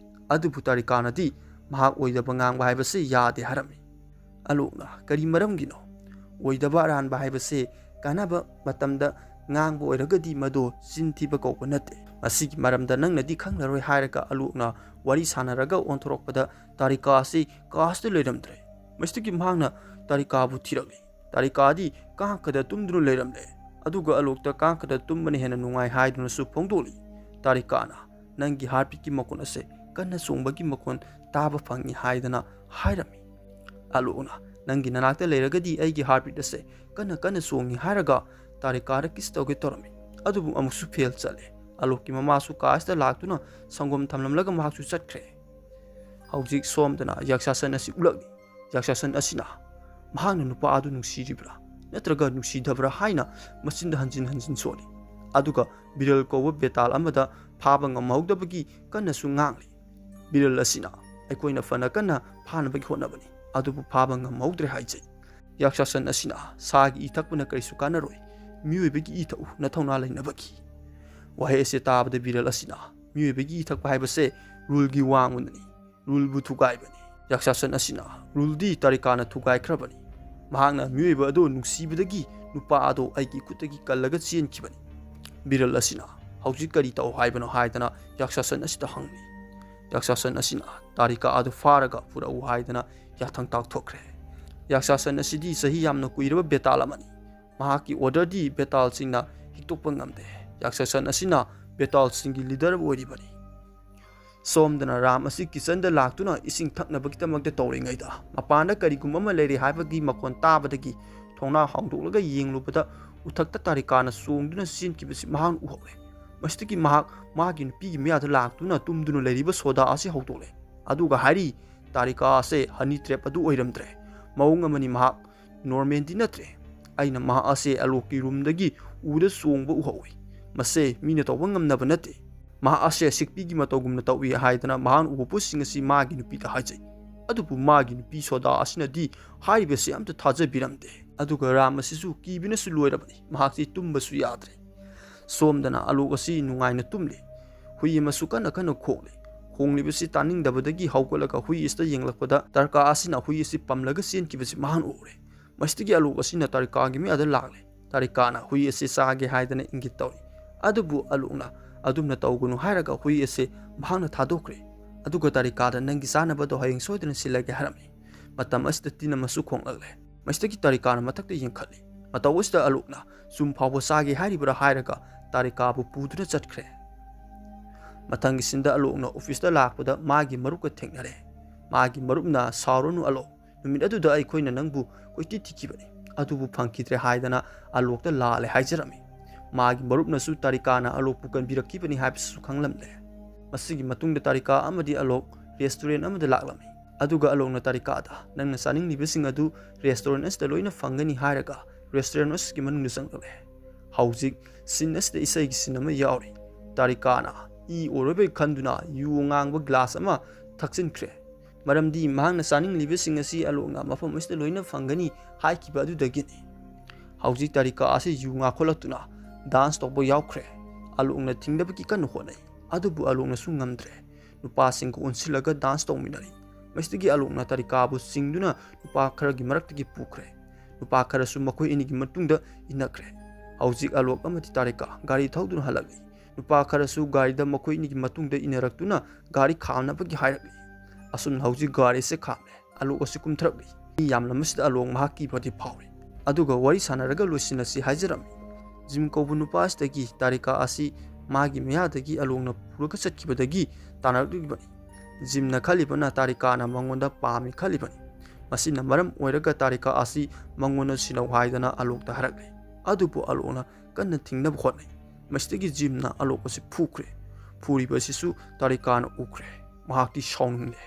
ꯑꯗꯨꯕꯨ ꯇꯥꯔꯤꯀꯥꯅꯗꯤ ꯃꯍꯥꯛ ꯑꯣꯏꯗꯕ ꯉꯥꯡꯕ ꯍꯥꯏꯕꯁꯤ ꯌꯥꯗꯦ ꯍꯥꯏꯔꯝꯃꯤ꯫ ꯑꯂꯣꯛꯅ, "ꯀꯔꯤ ꯃꯔꯝꯒꯤꯅꯣ? ꯑꯣꯏꯗꯕ ꯑꯔꯥꯟꯕ ꯍꯥꯏꯕꯁꯦ ꯀꯥꯟꯅꯕ ꯃꯇꯝꯗ ꯉꯥꯡꯕ ꯑꯣꯏꯔꯒꯗꯤ ꯃꯗꯣ ꯆꯤꯟ ꯊꯤꯕ ꯀꯧꯕ ꯅꯠꯇꯦ꯫ ꯃꯁꯤꯒꯤ ꯃꯔꯝꯗ ꯅꯪꯅꯗꯤ ꯈꯪꯂꯔꯣꯏ" ꯍꯥꯏꯔꯒ ꯑꯂꯣꯛꯅ ꯋꯥꯔꯤ ꯁꯥꯟꯅꯔꯒ ꯑꯣꯟꯊꯣꯔꯛꯄꯗ ꯇꯥꯔꯤꯀꯥ ꯑꯁꯤ ꯀꯥꯁꯇ ꯂꯩꯔꯝꯗ꯭ꯔꯦ꯫ ꯃꯁꯤꯗꯒꯤ ꯃꯍꯥꯛꯅ ꯇꯥꯔꯤꯀꯥꯕꯨ ꯊꯤꯔꯛꯂꯤ꯫ ꯇꯥꯔꯤꯀꯥꯗꯤ ꯀꯥꯡꯈꯗ ꯇꯨꯝꯗꯨꯅ ꯂꯩꯔꯝꯂꯦ꯫ ꯑꯗꯨꯒ ꯑꯂꯣꯛꯇ ꯀꯥꯡꯈꯗ ꯇꯨꯝꯕꯅ ꯍꯦꯟꯅ ꯅꯨꯡꯉꯥꯏ ꯍꯥꯏꯗꯨꯅꯁꯨ ꯐꯣꯡꯗꯣꯛꯂꯤ꯫ ꯇꯥꯔꯤꯀꯥꯅ, "ꯅꯪꯒꯤ heartbeatꯀꯤ ꯃꯈꯣꯟ ꯑꯁꯦ ꯀꯟꯅ ꯆꯣꯡꯕꯒꯤ ꯃꯈꯣꯟ ꯇꯥꯕ ꯐꯪꯏ" ꯍꯥꯏꯗꯅ ꯍꯥꯏꯔꯝꯃꯤ꯫ ꯑꯂꯣꯛꯅ, "ꯅꯪꯒꯤ ꯅꯅꯥꯛꯇ ꯂꯩꯔꯒꯗꯤ ꯑꯩꯒꯤ heartbeat ꯑꯁꯦ ꯀꯟꯅ ꯀꯟꯅ ꯆꯣꯡꯉꯤ" ꯍꯥꯏꯔꯒ ꯇꯥꯔꯤꯀꯥꯗ kiss ꯇꯧꯒꯦ ꯇꯧꯔꯝꯃꯤ꯫ ꯑꯗꯨꯕꯨ ꯑꯃꯨꯛꯁꯨ fail ꯆꯠꯂꯦ꯫ ꯑꯂꯣꯛꯀꯤ ꯃꯃꯥꯁꯨ ꯀꯥ ꯑꯁꯤꯗ ꯂꯥꯛꯇꯨꯅ ꯁꯪꯒꯣꯝ ꯊꯝꯂꯝꯂꯒ ꯃꯍꯥꯛꯁꯨ ꯆꯠꯈ꯭ꯔꯦ꯫ ꯍꯧꯖꯤꯛ ꯁꯣꯝꯗꯅ ꯌꯥꯛꯁꯥꯁꯟ ꯑꯁꯤ ꯎꯠꯂꯛꯂꯤ꯫ ꯌꯥꯛꯁꯥꯁꯟ ꯑꯁꯤꯅ ꯃꯍꯥꯛꯅ ꯅꯨꯄꯥ ꯑꯗꯨ ꯅꯨꯡꯁꯤꯔꯤꯕ꯭ꯔꯥ ꯅꯠꯇ꯭ꯔꯒ ꯅꯨꯡꯁꯤꯗꯕ꯭ꯔꯥ ꯍꯥꯏꯅ ꯃꯆꯤꯟꯗ ꯍꯟꯖꯤꯟ ꯍꯟꯖꯤꯟ ꯁꯣꯜꯂꯤ꯫ ꯑꯗꯨꯒ ꯕꯤꯔꯜ ꯀꯧꯕ ꯕꯦꯇꯥꯜ ꯑꯃꯗ ꯐꯥꯕ ꯉꯝꯍꯧꯗꯕꯒꯤ ꯀꯟꯅꯁꯨ ꯉꯥꯡꯂꯤ꯫ ꯕꯤꯔꯜ ꯑꯁꯤꯅ, "ꯑꯩꯈꯣꯏꯅ ꯐꯅ ꯀꯟꯅ ꯐꯥꯅꯕꯒꯤ ꯍꯣꯠꯅꯕꯅꯤ, ꯑꯗꯨꯕꯨ ꯐꯥꯕ ꯉꯝꯍꯧꯗ꯭ꯔꯦ" ꯍꯥꯏꯖꯩ꯫ ꯌꯥꯛꯁꯥꯁꯟ ꯑꯁꯤꯅ, "ꯁꯥꯒꯤ ꯏ ꯊꯛꯄꯅ ꯀꯔꯤꯁꯨ ꯀꯥꯟꯅꯔꯣꯏ, ꯃꯤꯑꯣꯏꯕꯒꯤ ꯏ ꯊꯛꯎ ꯅꯊꯧꯅꯥ ꯂꯩꯅꯕꯒꯤ"꯫ ꯋꯥꯍꯩ ꯑꯁꯤ ꯇꯥꯕꯗ ꯕꯤꯔꯜ ꯑꯁꯤꯅ, "ꯃꯤꯑꯣꯏꯕꯒꯤ ꯏ ꯊꯛꯄ ꯍꯥꯏꯕꯁꯦ ruleꯒꯤ ꯋꯥꯡꯃꯗꯅꯤ, ruleꯕꯨ ꯊꯨꯒꯥꯏꯕꯅꯤ꯫ ꯌꯥꯛꯁꯥꯁꯟ ꯑꯁꯤꯅ, 'Ruleꯗꯤ ꯇꯥꯔꯤꯀꯥꯅ ꯊꯨꯒꯥꯏꯈ꯭ꯔꯕꯅꯤ꯫ ꯃꯍꯥꯛꯅ ꯃꯤꯑꯣꯏꯕ ꯑꯗꯨ ꯅꯨꯡꯁꯤꯕꯗꯒꯤ ꯅꯨꯄꯥ ꯑꯗꯨ ꯑꯩꯒꯤ ꯈꯨꯠꯇꯒꯤ ꯀꯜꯂꯒ ꯆꯦꯟꯈꯤꯕꯅꯤ.'" ꯕꯤꯔꯜ ꯑꯁꯤꯅ, "ꯍꯧꯖꯤꯛ ꯀꯔꯤ ꯇꯧ ꯍꯥꯏꯕꯅꯣ?" ꯍꯥꯏꯗꯅ ꯌꯥꯛꯁꯥꯁꯟ ꯑꯁꯤꯗ ꯍꯪꯂꯤ꯫ ꯌꯥꯛꯁꯥꯁꯟ ꯑꯁꯤꯅ, "ꯇꯥꯔꯤꯀꯥ ꯑꯗꯨ ꯐꯥꯔꯒ ꯄꯨꯔꯛꯎ" ꯍꯥꯏꯗꯅ ꯌꯥꯊꯪ ꯇꯥꯛꯊꯣꯛꯈ꯭ꯔꯦ꯫ ꯌꯥꯛꯁꯥꯁꯟ ꯑꯁꯤꯗꯤ ꯆꯍꯤ ꯌꯥꯝꯅ ꯀꯨꯏꯔꯕ ꯕꯦꯇꯥꯜ ꯑꯃꯅꯤ꯫ ꯃꯍꯥꯛꯀꯤ orderꯗꯤ ꯕꯦꯇꯥꯜꯁꯤꯡꯅ ꯍꯤꯛꯇꯣꯛꯄ ꯉꯝꯗꯦ꯫ ꯌꯥꯛꯁꯥꯁꯟ ꯑꯁꯤꯅ ꯕꯦꯇꯥꯜꯁꯤꯡꯒꯤ leader ꯑꯣꯏꯔꯤꯕꯅꯤ꯫ ꯁꯣꯝꯗꯅ ꯔꯥꯝ ꯑꯁꯤ kitchenꯗ ꯂꯥꯛꯇꯨꯅ ꯏꯁꯤꯡ ꯊꯛꯅꯕꯒꯤꯗꯃꯛꯇ ꯇꯧꯔꯤꯉꯩꯗ, ꯃꯄꯥꯟꯗ ꯀꯔꯤꯒꯨꯝꯕ ꯑꯃ ꯂꯩꯔꯤ ꯍꯥꯏꯕꯒꯤ ꯃꯈꯣꯟ ꯇꯥꯕꯗꯒꯤ ꯊꯣꯡꯅꯥꯎ ꯍꯥꯡꯗꯣꯛꯂꯒ ꯌꯦꯡꯂꯨꯕꯗ, ꯎꯊꯛꯇ ꯇꯥꯔꯤꯀꯥꯅ ꯆꯣꯡꯗꯨꯅ ꯆꯦꯟꯈꯤꯕꯁꯤ ꯃꯍꯥꯛꯅ ꯎꯍꯧꯔꯦ꯫ ꯃꯁꯤꯗꯒꯤ ꯃꯍꯥꯛ ꯃꯥꯒꯤ ꯅꯨꯄꯤꯒꯤ ꯃꯌꯥꯗ ꯂꯥꯛꯇꯨꯅ ꯇꯨꯝꯗꯨꯅ ꯂꯩꯔꯤꯕ ꯁꯣꯗꯥ ꯑꯁꯤ ꯍꯧꯗꯣꯛꯂꯦ꯫ ꯑꯗꯨꯒ ꯍꯥꯏꯔꯤ, "ꯇꯥꯔꯤꯀꯥ ꯑꯁꯦ honey trap ꯑꯗꯨ ꯑꯣꯏꯔꯝꯗ꯭ꯔꯦ꯫ ꯃꯑꯣꯡ ꯑꯃꯅꯤ ꯃꯍꯥꯛ, normalꯗꯤ ꯅꯠꯇ꯭ꯔꯦ꯫ ꯑꯩꯅ ꯃꯍꯥꯛ ꯑꯁꯦ ꯑꯂꯣꯛꯀꯤ roomꯗꯒꯤ ꯎꯗ ꯆꯣꯡꯕ ꯎꯍꯧꯏ꯫ ꯃꯁꯦ ꯃꯤꯅ ꯇꯧꯕ ꯉꯝꯅꯕ ꯅꯠꯇꯦ꯫ ꯃꯍꯥꯛ ꯑꯁꯦ ꯁꯤꯛꯄꯤꯒꯤ ꯃꯇꯧꯒꯨꯝꯅ ꯇꯧꯏ" ꯍꯥꯏꯗꯅ ꯃꯍꯥꯛꯅ ꯎꯕ ꯄꯣꯠꯁꯤꯡ ꯑꯁꯤ ꯃꯥꯒꯤ ꯅꯨꯄꯤꯗ ꯍꯥꯏꯖꯩ꯫ ꯑꯗꯨꯕꯨ ꯃꯥꯒꯤ ꯅꯨꯄꯤ ꯁꯣꯗꯥ ꯑꯁꯤꯅꯗꯤ ꯍꯥꯏꯔꯤꯕꯁꯤ ꯑꯝꯇ ꯊꯥꯖꯕꯤꯔꯝꯗꯦ꯫ ꯑꯗꯨꯒ ꯔꯥꯝ ꯑꯁꯤꯁꯨ ꯀꯤꯕꯅꯁꯨ ꯂꯣꯏꯔꯕꯅꯤ꯫ ꯃꯍꯥꯛꯁꯤ ꯇꯨꯝꯕꯁꯨ ꯌꯥꯗ꯭ꯔꯦ꯫ ꯁꯣꯝꯗꯅ ꯑꯂꯣꯛ ꯑꯁꯤ ꯅꯨꯡꯉꯥꯏꯅ ꯇꯨꯝꯂꯤ꯫ ꯍꯨꯏ ꯑꯃꯁꯨ ꯀꯟꯅ ꯀꯟꯅ ꯈꯣꯡꯂꯤ꯫ ꯈꯣꯡꯂꯤꯕꯁꯤ ꯇꯥꯅꯤꯡꯗꯕꯗꯒꯤ ꯍꯧꯒꯠꯂꯒ ꯍꯨꯏ ꯑꯁꯤꯗ ꯌꯦꯡꯂꯛꯄꯗ ꯇꯥꯔꯤꯀꯥ ꯑꯁꯤꯅ ꯍꯨꯏ ꯑꯁꯤ ꯄꯝꯂꯒ ꯆꯦꯟꯈꯤꯕꯁꯤ ꯃꯍꯥꯛꯅ ꯎꯔꯦ꯫ ꯃꯁꯤꯗꯒꯤ ꯑꯂꯣꯛ ꯑꯁꯤꯅ ꯇꯥꯔꯤꯀꯥꯒꯤ ꯃꯌꯥꯗ ꯂꯥꯛꯂꯦ꯫ ꯇꯥꯔꯤꯀꯥꯅ ꯍꯨꯏ ꯑꯁꯤ ꯆꯥꯒꯦ ꯍꯥꯏꯗꯅ ꯏꯪꯒꯤꯠ ꯇꯧꯔꯤ꯫ ꯑꯗꯨꯕꯨ ꯑꯂꯣꯛꯅ ꯑꯗꯨꯝꯅ ꯇꯧꯒꯅꯨ ꯍꯥꯏꯔꯒ ꯍꯨꯏ ꯑꯁꯤ ꯃꯍꯥꯛꯅ ꯊꯥꯗꯣꯛꯈ꯭ꯔꯦ꯫ ꯑꯗꯨꯒ ꯇꯥꯔꯤꯀꯥꯗ, "ꯅꯪꯒꯤ ꯆꯥꯅꯕꯗꯣ ꯍꯌꯦꯡ ꯁꯣꯏꯗꯅ ꯁꯤꯜꯂꯒꯦ" ꯍꯥꯏꯔꯝꯃꯤ꯫ ꯃꯇꯝ ꯑꯁꯤꯗ ꯇꯤꯟ ꯑꯃꯁꯨ ꯈꯣꯡꯂꯛꯂꯦ꯫ ꯃꯁꯤꯗꯒꯤ ꯇꯥꯔꯤꯀꯥꯅ ꯃꯊꯛꯇ ꯌꯦꯡꯈꯠꯂꯤ꯫ ꯃꯇꯧ ꯑꯁꯤꯗ ꯑꯂꯣꯛꯅ, "ꯆꯨꯝ ꯐꯥꯎꯕ ꯆꯥꯒꯦ ꯍꯥꯏꯔꯤꯕ꯭ꯔꯥ?" ꯍꯥꯏꯔꯒ ꯇꯥꯔꯤꯀꯥꯕꯨ ꯄꯨꯗꯨꯅ ꯆꯠꯈ꯭ꯔꯦ꯫ ꯃꯊꯪꯒꯤ ꯁꯤꯟꯗ ꯑꯂꯣꯛꯅ officeꯇ ꯂꯥꯛꯄꯗ ꯃꯥꯒꯤ ꯃꯔꯨꯞꯀ ꯊꯦꯡꯅꯔꯦ꯫ ꯃꯥꯒꯤ ꯃꯔꯨꯞꯅ, "ꯁꯥꯎꯔꯅꯨ ꯑꯂꯣꯛ, "ꯅꯨꯃꯤꯠ ꯑꯗꯨꯗ ꯑꯩꯈꯣꯏꯅ ꯅꯪꯕꯨ ꯀꯣꯏꯊꯤ ꯊꯤꯈꯤꯕꯅꯤ, ꯑꯗꯨꯕꯨ ꯐꯪꯈꯤꯗ꯭ꯔꯦ" ꯍꯥꯏꯗꯅ ꯑꯂꯣꯛꯇ ꯂꯥꯜꯂꯦ ꯍꯥꯏꯖꯔꯝꯃꯤ꯫ ꯃꯥꯒꯤ ꯃꯔꯨꯞꯅꯁꯨ ꯇꯥꯔꯤꯀꯥꯅ ꯑꯂꯣꯛꯄꯨ ꯀꯟꯕꯤꯔꯛꯈꯤꯕꯅꯤ ꯍꯥꯏꯕꯁꯤꯁꯨ ꯈꯪꯂꯝꯂꯦ꯫ ꯃꯁꯤꯒꯤ ꯃꯇꯨꯡꯗ ꯇꯥꯔꯤꯀꯥ ꯑꯃꯗꯤ ꯑꯂꯣꯛ ꯔꯦꯁꯇꯨꯔꯦꯟ ꯑꯃꯗ ꯂꯥꯛꯂꯝꯃꯤ꯫ ꯑꯗꯨꯒ ꯑꯂꯣꯛꯅ ꯇꯥꯔꯤꯀꯥꯗ, "ꯅꯪꯅ ꯆꯥꯅꯤꯡꯂꯤꯕꯁꯤꯡ ꯑꯗꯨ ꯔꯦꯁꯇꯨꯔꯦꯟ ꯑꯁꯤꯗ ꯂꯣꯏꯅ ꯐꯪꯒꯅꯤ" ꯍꯥꯏꯔꯒ ꯔꯦꯁꯇꯨꯔꯦꯟ ꯑꯁꯤꯒꯤ ꯃꯅꯨꯡꯗ ꯆꯪꯂꯛꯂꯦ꯫ ꯍꯧꯖꯤꯛ ꯁꯤꯟ ꯑꯁꯤꯗ ꯏꯁꯩꯒꯤ ꯁꯤꯟ ꯑꯃ ꯌꯥꯎꯔꯤ꯫ ꯇꯥꯔꯤꯀꯥꯅ ꯏ ꯑꯣꯏꯔꯣꯏꯕꯩ ꯈꯟꯗꯨꯅ ꯌꯨ ꯑꯉꯥꯡꯕ ꯒ꯭ꯂꯥꯁ ꯑꯃ ꯊꯛꯆꯤꯟꯈ꯭ꯔꯦ, ꯃꯔꯝꯗꯤ ꯃꯍꯥꯛꯅ ꯆꯥꯅꯤꯡꯂꯤꯕꯁꯤꯡ ꯑꯁꯤ ꯑꯂꯣꯛꯅ ꯃꯐꯝ ꯑꯁꯤꯗ ꯂꯣꯏꯅ ꯐꯪꯒꯅꯤ ꯍꯥꯏꯈꯤꯕ ꯑꯗꯨꯗꯒꯤꯅꯤ꯫ ꯍꯧꯖꯤꯛ ꯇꯥꯔꯤꯀꯥ ꯑꯁꯤ ꯌꯨ ꯉꯥꯈꯠꯂꯛꯇꯨꯅ ꯗꯥꯟꯁ ꯇꯧꯕ ꯌꯥꯎꯈ꯭ꯔꯦ꯫ ꯑꯂꯣꯛꯅ ꯊꯤꯡꯅꯕꯒꯤ ꯀꯟꯅ ꯍꯣꯠꯅꯩ, ꯑꯗꯨꯕꯨ ꯑꯂꯣꯛꯅꯁꯨ ꯉꯝꯗ꯭ꯔꯦ꯫ ꯅꯨꯄꯥꯁꯤꯡꯒ ꯑꯣꯟꯁꯤꯜꯂꯒ ꯗꯥꯟꯁ ꯇꯧꯃꯤꯟꯅꯔꯤ꯫ ꯃꯁꯤꯗꯒꯤ ꯑꯂꯣꯛꯅ ꯇꯥꯔꯤꯀꯥꯕꯨ ꯆꯤꯡꯗꯨꯅ ꯅꯨꯄꯥ ꯈꯔꯒꯤ ꯃꯔꯛꯇꯒꯤ ꯄꯨꯈ꯭ꯔꯦ꯫ ꯅꯨꯄꯥ ꯈꯔꯁꯨ ꯃꯈꯣꯏ ꯑꯅꯤꯒꯤ ꯃꯇꯨꯡꯗ ꯏꯟꯅꯈ꯭ꯔꯦ꯫ ꯍꯧꯖꯤꯛ ꯑꯂꯣꯛ ꯑꯃꯗꯤ ꯇꯥꯔꯤꯀꯥ ꯒꯥꯔꯤ ꯊꯧꯗꯨꯅ ꯍꯜꯂꯛꯂꯤ꯫ ꯅꯨꯄꯥ ꯈꯔꯁꯨ ꯒꯥꯔꯤꯗ ꯃꯈꯣꯏ ꯑꯅꯤꯒꯤ ꯃꯇꯨꯡꯗ ꯏꯟꯅꯔꯛꯇꯨꯅ ꯒꯥꯔꯤ ꯈꯥꯝꯅꯕꯒꯤ ꯍꯥꯏꯔꯛꯂꯤ꯫ ꯑꯁꯨꯝꯅ ꯍꯧꯖꯤꯛ ꯒꯥꯔꯤꯁꯦ ꯈꯥꯝꯂꯦ꯫ ꯑꯂꯣꯛ ꯑꯁꯤ ꯀꯨꯝꯊꯔꯛꯂꯤ꯫ ꯃꯤ ꯌꯥꯝꯂꯝꯕꯁꯤꯗ ꯑꯂꯣꯛ ꯃꯍꯥꯛ ꯀꯤꯕꯗꯤ ꯐꯥꯎꯔꯤ꯫ ꯑꯗꯨꯒ ꯋꯥꯔꯤ ꯁꯥꯟꯅꯔꯒ ꯂꯣꯏꯁꯤꯟꯅꯁꯤ ꯍꯥꯏꯖꯔꯝꯃꯤ꯫ ꯖꯤꯝ ꯀꯧꯕ ꯅꯨꯄꯥ ꯑꯁꯤꯗꯒꯤ ꯇꯥꯔꯤꯀꯥ ꯑꯁꯤ ꯃꯥꯒꯤ ꯃꯌꯥꯗꯒꯤ ꯑꯂꯣꯛꯅ ꯄꯨꯔꯒ ꯆꯠꯈꯤꯕꯗꯒꯤ ꯇꯥꯟꯅꯔꯛꯂꯤꯕꯅꯤ꯫ ꯖꯤꯝꯅ ꯈꯜꯂꯤꯕꯅ ꯇꯥꯔꯤꯀꯥꯅ ꯃꯉꯣꯟꯗ ꯄꯥꯝꯃꯤ ꯈꯜꯂꯤꯕꯅꯤ꯫ ꯃꯁꯤꯅ ꯃꯔꯝ ꯑꯣꯏꯔꯒ ꯇꯥꯔꯤꯀꯥ ꯑꯁꯤ ꯃꯉꯣꯟꯗ ꯁꯤꯟꯅꯧ ꯍꯥꯏꯗꯅ ꯑꯂꯣꯛꯇ ꯍꯥꯏꯔꯛꯂꯦ꯫ ꯑꯗꯨꯕꯨ ꯑꯂꯣꯛꯅ ꯀꯟꯅ ꯊꯤꯡꯅꯕ ꯍꯣꯠꯅꯩ꯫ ꯃꯁꯤꯗꯒꯤ ꯖꯤꯝꯅ ꯑꯂꯣꯛ ꯑꯁꯤ ꯐꯨꯈ꯭ꯔꯦ꯫ ꯐꯨꯔꯤꯕ ꯑꯁꯤꯁꯨ ꯇꯥꯔꯤꯀꯥꯅ ꯎꯈ꯭ꯔꯦ꯫ ꯃꯍꯥꯛꯇꯤ ꯁꯥꯎꯅꯤꯡꯂꯦ꯫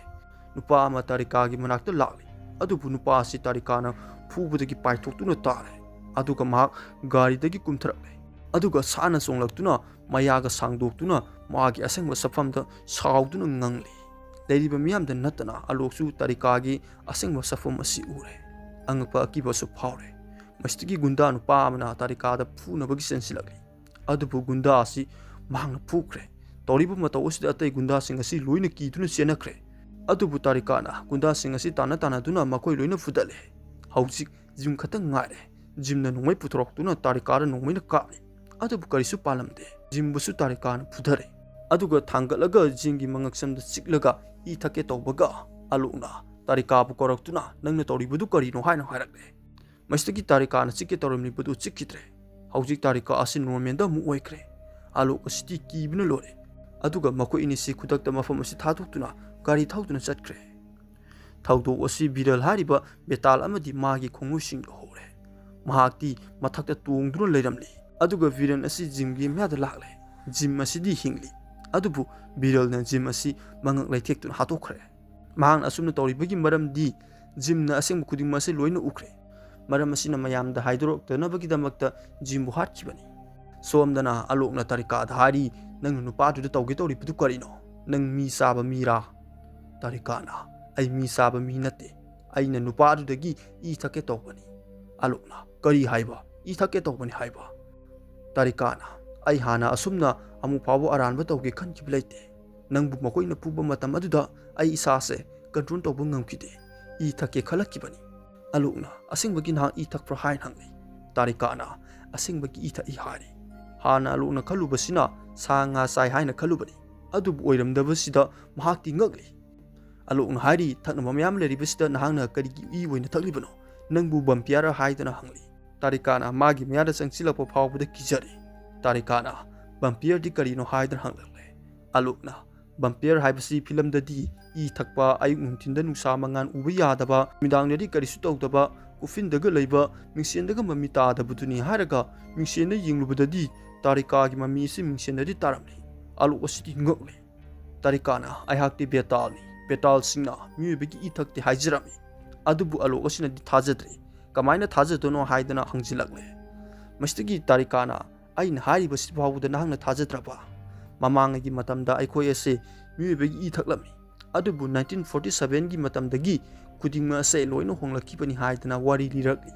ꯅꯨꯄꯥ ꯑꯃ ꯇꯥꯔꯤꯀꯥꯒꯤ ꯃꯅꯥꯛꯇ ꯂꯥꯛꯂꯤ꯫ ꯑꯗꯨꯕꯨ ꯅꯨꯄꯥ ꯑꯁꯤ ꯇꯥꯔꯤꯀꯥꯅ ꯐꯨꯕꯗꯒꯤ ꯄꯥꯏꯊꯣꯛꯇꯨꯅ ꯇꯥꯔꯦ꯫ ꯑꯗꯨꯒ ꯃꯍꯥꯛ ꯒꯥꯔꯤꯗꯒꯤ ꯀꯨꯝꯊꯔꯛꯂꯦ꯫ ꯑꯗꯨꯒ ꯁꯥꯟꯅ ꯆꯣꯡꯂꯛꯇꯨꯅ ꯃꯌꯥꯒ ꯁꯥꯡꯗꯣꯛꯇꯨꯅ ꯃꯥꯒꯤ ꯑꯁꯦꯡꯕ ꯁꯛꯐꯝꯗ ꯁꯥꯎꯗꯨꯅ ꯉꯪꯂꯤ꯫ ꯂꯩꯔꯤꯕ ꯃꯤꯌꯥꯝꯗ ꯅꯠꯇꯅ ꯑꯂꯣꯛꯁꯨ ꯇꯥꯔꯤꯀꯥꯒꯤ ꯑꯁꯦꯡꯕ ꯁꯛꯐꯝ ꯑꯁꯤ ꯎꯔꯦ꯫ ꯑꯉꯛꯄ ꯑꯀꯤꯕꯁꯨ ꯐꯥꯎꯔꯦ꯫ ꯃꯁꯤꯗꯒꯤ ꯒꯨꯟꯗꯥ ꯅꯨꯄꯥ ꯑꯃꯅ ꯇꯥꯔꯤꯀꯥꯗ ꯐꯨꯅꯕꯒꯤ ꯆꯦꯟꯁꯤꯜꯂꯛꯂꯤ꯫ ꯑꯗꯨꯕꯨ ꯒꯨꯟꯗꯥ ꯑꯁꯤ ꯃꯍꯥꯛꯅ ꯐꯨꯈ꯭ꯔꯦ꯫ ꯇꯧꯔꯤꯕ ꯃꯇꯧ ꯑꯁꯤꯗ ꯑꯇꯩ ꯒꯨꯟꯗꯥꯁꯤꯡ ꯑꯁꯤ ꯂꯣꯏꯅ ꯀꯤꯗꯨꯅ ꯆꯦꯟꯅꯈ꯭ꯔꯦ꯫ ꯑꯗꯨꯕꯨ ꯇꯥꯔꯤꯀꯥꯅ ꯒꯨꯟꯗꯥꯁꯤꯡ ꯑꯁꯤ ꯇꯥꯟꯅ ꯇꯥꯟꯅꯗꯨꯅ ꯃꯈꯣꯏ ꯂꯣꯏꯅ ꯐꯨꯗꯠꯂꯦ꯫ ꯍꯧꯖꯤꯛ ꯖꯤꯝ ꯈꯛꯇꯪ ꯉꯥꯏꯔꯦ꯫ ꯖꯤꯝꯅ ꯅꯣꯡꯃꯩ ꯄꯨꯊꯣꯔꯛꯇꯨꯅ ꯇꯥꯔꯤꯀꯥꯗ ꯅꯣꯡꯃꯩꯅ ꯀꯥꯞꯂꯤ꯫ ꯑꯗꯨꯕꯨ ꯀꯔꯤꯁꯨ ꯄꯥꯜꯂꯝꯗꯦ꯫ ꯖꯤꯝꯕꯨꯁꯨ ꯇꯥꯔꯤꯀꯥꯅ ꯐꯨꯊꯔꯦ꯫ ꯑꯗꯨꯒ ꯊꯥꯡꯒꯠꯂꯒ ꯖꯤꯝꯒꯤ ꯃꯉꯛꯁꯝꯗ ꯆꯤꯛꯂꯒ ꯏ ꯊꯛꯀꯦ ꯇꯧꯕꯒ ꯑꯂꯣꯛꯅ ꯇꯥꯔꯤꯀꯥꯕꯨ ꯀꯧꯔꯛꯇꯨꯅ, "ꯅꯪꯅ ꯇꯧꯔꯤꯕꯗꯨ ꯀꯔꯤꯅꯣ?" ꯍꯥꯏꯅ ꯍꯥꯏꯔꯛꯂꯦ꯫ ꯃꯁꯤꯗꯒꯤ ꯇꯥꯔꯤꯀꯥꯅ ꯆꯤꯛꯀꯦ ꯇꯧꯔꯝꯂꯤꯕꯗꯨ ꯆꯤꯛꯈꯤꯗ꯭ꯔꯦ꯫ ꯍꯧꯖꯤꯛ ꯇꯥꯔꯤꯀꯥ ꯑꯁꯤ ꯅꯣꯔꯃꯦꯜꯗ ꯑꯃꯨꯛ ꯑꯣꯏꯈ꯭ꯔꯦ꯫ ꯑꯂꯣꯛ ꯑꯁꯤꯗꯤ ꯀꯤꯕꯅ ꯂꯣꯏꯔꯦ꯫ ꯑꯗꯨꯒ ꯃꯈꯣꯏ ꯑꯅꯤꯁꯤ ꯈꯨꯗꯛꯇ ꯃꯐꯝ ꯑꯁꯤ ꯊꯥꯗꯣꯛꯇꯨꯅ ꯒꯥꯔꯤ ꯊꯧꯗꯨꯅ ꯆꯠꯈ꯭ꯔꯦ꯫ ꯊꯧꯗꯣꯛ ꯑꯁꯤ ꯕꯤꯔꯜ ꯍꯥꯏꯔꯤꯕ ꯕꯦꯇꯥꯜ ꯑꯃꯗꯤ ꯃꯥꯒꯤ ꯈꯣꯡꯂꯣꯏꯁꯤꯡꯗ ꯎꯍꯧꯔꯦ꯫ ꯃꯍꯥꯛꯇꯤ ꯃꯊꯛꯇ ꯇꯣꯡꯗꯨꯅ ꯂꯩꯔꯝꯂꯤ꯫ ꯑꯗꯨꯒ ꯕꯤꯔꯜ ꯑꯁꯤ ꯖꯤꯝꯒꯤ ꯃꯌꯥꯗ ꯂꯥꯛꯂꯦ꯫ ꯖꯤꯝ ꯑꯁꯤꯗꯤ ꯍꯤꯡꯂꯤ꯫ ꯑꯗꯨꯕꯨ ꯕꯤꯔꯜꯅ ꯖꯤꯝ ꯑꯁꯤ ꯃꯉꯛ ꯂꯩꯊꯦꯛꯇꯨꯅ ꯍꯥꯠꯇꯣꯛꯈ꯭ꯔꯦ꯫ ꯃꯍꯥꯛꯅ ꯑꯁꯨꯝꯅ ꯇꯧꯔꯤꯕꯒꯤ ꯃꯔꯝꯗꯤ ꯖꯤꯝꯅ ꯑꯁꯦꯡꯕ ꯈꯨꯗꯤꯡꯃꯛ ꯑꯁꯤ ꯂꯣꯏꯅ ꯎꯈ꯭ꯔꯦ꯫ ꯃꯔꯝ ꯑꯁꯤꯅ ꯃꯌꯥꯝꯗ ꯍꯥꯏꯗꯣꯔꯛꯇꯅꯕꯒꯤꯗꯃꯛꯇ ꯖꯤꯝꯕꯨ ꯍꯥꯠꯈꯤꯕꯅꯤ꯫ ꯁꯣꯝꯗꯅ ꯑꯂꯣꯛꯅ ꯇꯥꯔꯤꯀꯥꯗ ꯍꯥꯏꯔꯤ, "ꯅꯪꯅ ꯅꯨꯄꯥꯗꯨꯗ ꯇꯧꯒꯦ ꯇꯧꯔꯤꯕꯗꯨ ꯀꯔꯤꯅꯣ? ꯅꯪ ꯃꯤ ꯆꯥꯕ ꯃꯤꯔꯥ?" ꯇꯥꯔꯤꯀꯥꯅ, "ꯑꯩ ꯃꯤ ꯆꯥꯕ ꯃꯤ ꯅꯠꯇꯦ꯫ ꯑꯩꯅ ꯅꯨꯄꯥꯗꯨꯗꯒꯤ ꯏ ꯊꯛꯀꯦ ꯇꯧꯕꯅꯤ꯫" ꯑꯂꯣꯛꯅ, "ꯀꯔꯤ ꯍꯥꯏꯕ? ꯏ ꯊꯛꯀꯦ ꯇꯧꯕꯅꯤ ꯍꯥꯏꯕ?" ꯇꯥꯔꯤꯀꯥꯅ, "ꯑꯩ ꯍꯥꯟꯅ ꯑꯁꯨꯝꯅ ꯑꯃꯨꯛ ꯐꯥꯎꯕ ꯑꯔꯥꯟꯕ ꯇꯧꯒꯦ ꯈꯟꯈꯤꯕ ꯂꯩꯇꯦ꯫ ꯅꯪꯕꯨ ꯃꯈꯣꯏꯅ ꯐꯨꯕ ꯃꯇꯝ ꯑꯗꯨꯗ ꯑꯩ ꯏꯁꯥꯁꯦ ꯀꯟꯇ꯭ꯔꯣꯜ ꯇꯧꯕ ꯉꯝꯈꯤꯗꯦ꯫ ꯏ ꯊꯛꯀꯦ ꯈꯜꯂꯛꯈꯤꯕꯅꯤ꯫" ꯑꯂꯣꯛꯅ, "ꯑꯁꯦꯡꯕꯒꯤ ꯅꯍꯥꯛ ꯏ ꯊꯛꯄ꯭ꯔꯥ?" ꯍꯥꯏꯅ ꯍꯪꯂꯤ꯫ ꯇꯥꯔꯤꯀꯥꯅ, "ꯑꯁꯦꯡꯕꯒꯤ ꯏ ꯊꯛꯏ" ꯍꯥꯏꯔꯤ꯫ ꯍꯥꯟꯅ ꯑꯂꯣꯛꯅ ꯈꯜꯂꯨꯕꯁꯤꯅ ꯁꯥ ꯉꯥ ꯆꯥꯏ ꯍꯥꯏꯅ ꯈꯜꯂꯨꯕꯅꯤ꯫ ꯑꯗꯨꯕꯨ ꯑꯣꯏꯔꯝꯗꯕꯁꯤꯗ ꯃꯍꯥꯛꯇꯤ ꯉꯛꯂꯤ꯫ ꯑꯂꯣꯛꯅ ꯍꯥꯏꯔꯤ, "ꯊꯛꯅꯕ ꯃꯌꯥꯝ ꯂꯩꯔꯤꯕꯁꯤꯗ ꯅꯍꯥꯛꯅ ꯀꯔꯤꯒꯤ ꯏ ꯑꯣꯏꯅ ꯊꯛꯂꯤꯕꯅꯣ? ꯅꯪꯕꯨ ꯚꯝꯄꯤꯌꯔ ꯍꯥꯏꯗꯅ?" ꯍꯪꯂꯤ꯫ ꯇꯥꯔꯤꯀꯥꯅ ꯃꯥꯒꯤ ꯃꯌꯥꯗ ꯆꯪꯁꯤꯜꯂꯛꯄ ꯐꯥꯎꯕꯗ ꯀꯤꯖꯔꯦ꯫ ꯇꯥꯔꯤꯀꯥꯅ, "ꯚꯝꯄꯤꯌꯔꯗꯤ ꯀꯔꯤꯅꯣ?" ꯍꯥꯏꯗꯅ ꯍꯪꯂꯛꯂꯦ꯫ ꯑꯂꯣꯛꯅ, "ꯚꯝꯄꯤꯌꯔ ꯍꯥꯏꯕꯁꯤ ꯐꯤꯂꯝꯗꯗꯤ ꯏ ꯊꯛꯄ, ꯑꯌꯨꯛ ꯅꯨꯡꯊꯤꯟꯗ ꯅꯨꯡꯁꯥ ꯃꯉꯥꯜ ꯎꯕ ꯌꯥꯗꯕ, ꯅꯨꯃꯤꯗꯥꯡꯗꯗꯤ ꯀꯔꯤꯁꯨ ꯇꯧꯗꯕ, ꯀꯣꯐꯤꯟꯗꯒ ꯂꯩꯕ, ꯃꯤꯡꯁꯦꯟꯗꯒ ꯃꯃꯤ ꯇꯥꯗꯕꯗꯨꯅꯤ" ꯍꯥꯏꯔꯒ ꯃꯤꯡꯁꯦꯟꯗ ꯌꯦꯡꯂꯨꯕꯗꯗꯤ ꯇꯥꯔꯤꯀꯥꯒꯤ ꯃꯃꯤ ꯑꯁꯤ ꯃꯤꯡꯁꯦꯟꯗꯗꯤ ꯇꯥꯔꯝꯂꯤ꯫ ꯑꯂꯣꯛ ꯑꯁꯤꯗꯤ ꯉꯛꯂꯦ꯫ ꯇꯥꯔꯤꯀꯥꯅ, "ꯑꯩꯍꯥꯛꯇꯤ ꯕꯦꯇꯥꯜꯅꯤ꯫ ꯕꯦꯇꯥꯜꯁꯤꯡꯅ ꯃꯤꯑꯣꯏꯕꯒꯤ ꯏ ꯊꯛꯇꯦ ꯍꯥꯏꯖꯔꯝꯃꯤ꯫" ꯑꯗꯨꯕꯨ ꯑꯂꯣꯛ ꯑꯁꯤꯅꯗꯤ ꯊꯥꯖꯗ꯭ꯔꯦ꯫ "ꯀꯃꯥꯏꯅ ꯊꯥꯖꯗꯣꯏꯅꯣ?" ꯍꯥꯏꯗꯅ ꯍꯪꯖꯤꯜꯂꯛꯂꯦ꯫ ꯃꯁꯤꯗꯒꯤ ꯇꯥꯔꯤꯀꯥꯅ, "ꯑꯩꯅ ꯍꯥꯏꯔꯤꯕꯁꯤ ꯐꯥꯎꯕꯗ ꯅꯍꯥꯛꯅ ꯊꯥꯖꯗ꯭ꯔꯕ? ꯃꯃꯥꯡꯉꯩꯒꯤ ꯃꯇꯝꯗ ꯑꯩꯈꯣꯏ ꯑꯁꯦ ꯃꯤꯑꯣꯏꯕꯒꯤ ꯏ ꯊꯛꯂꯝꯃꯤ꯫ ꯑꯗꯨꯕꯨ ꯅꯥꯏꯟꯇꯤꯟ ꯐꯣꯔꯇꯤ ꯁꯚꯦꯟꯒꯤ ꯃꯇꯝꯗꯒꯤ ꯈꯨꯗꯤꯡꯃꯛ ꯑꯁꯦ ꯂꯣꯏꯅ ꯍꯣꯡꯂꯛꯈꯤꯕꯅꯤ" ꯍꯥꯏꯗꯅ ꯋꯥꯔꯤ ꯂꯤꯔꯛꯂꯤ꯫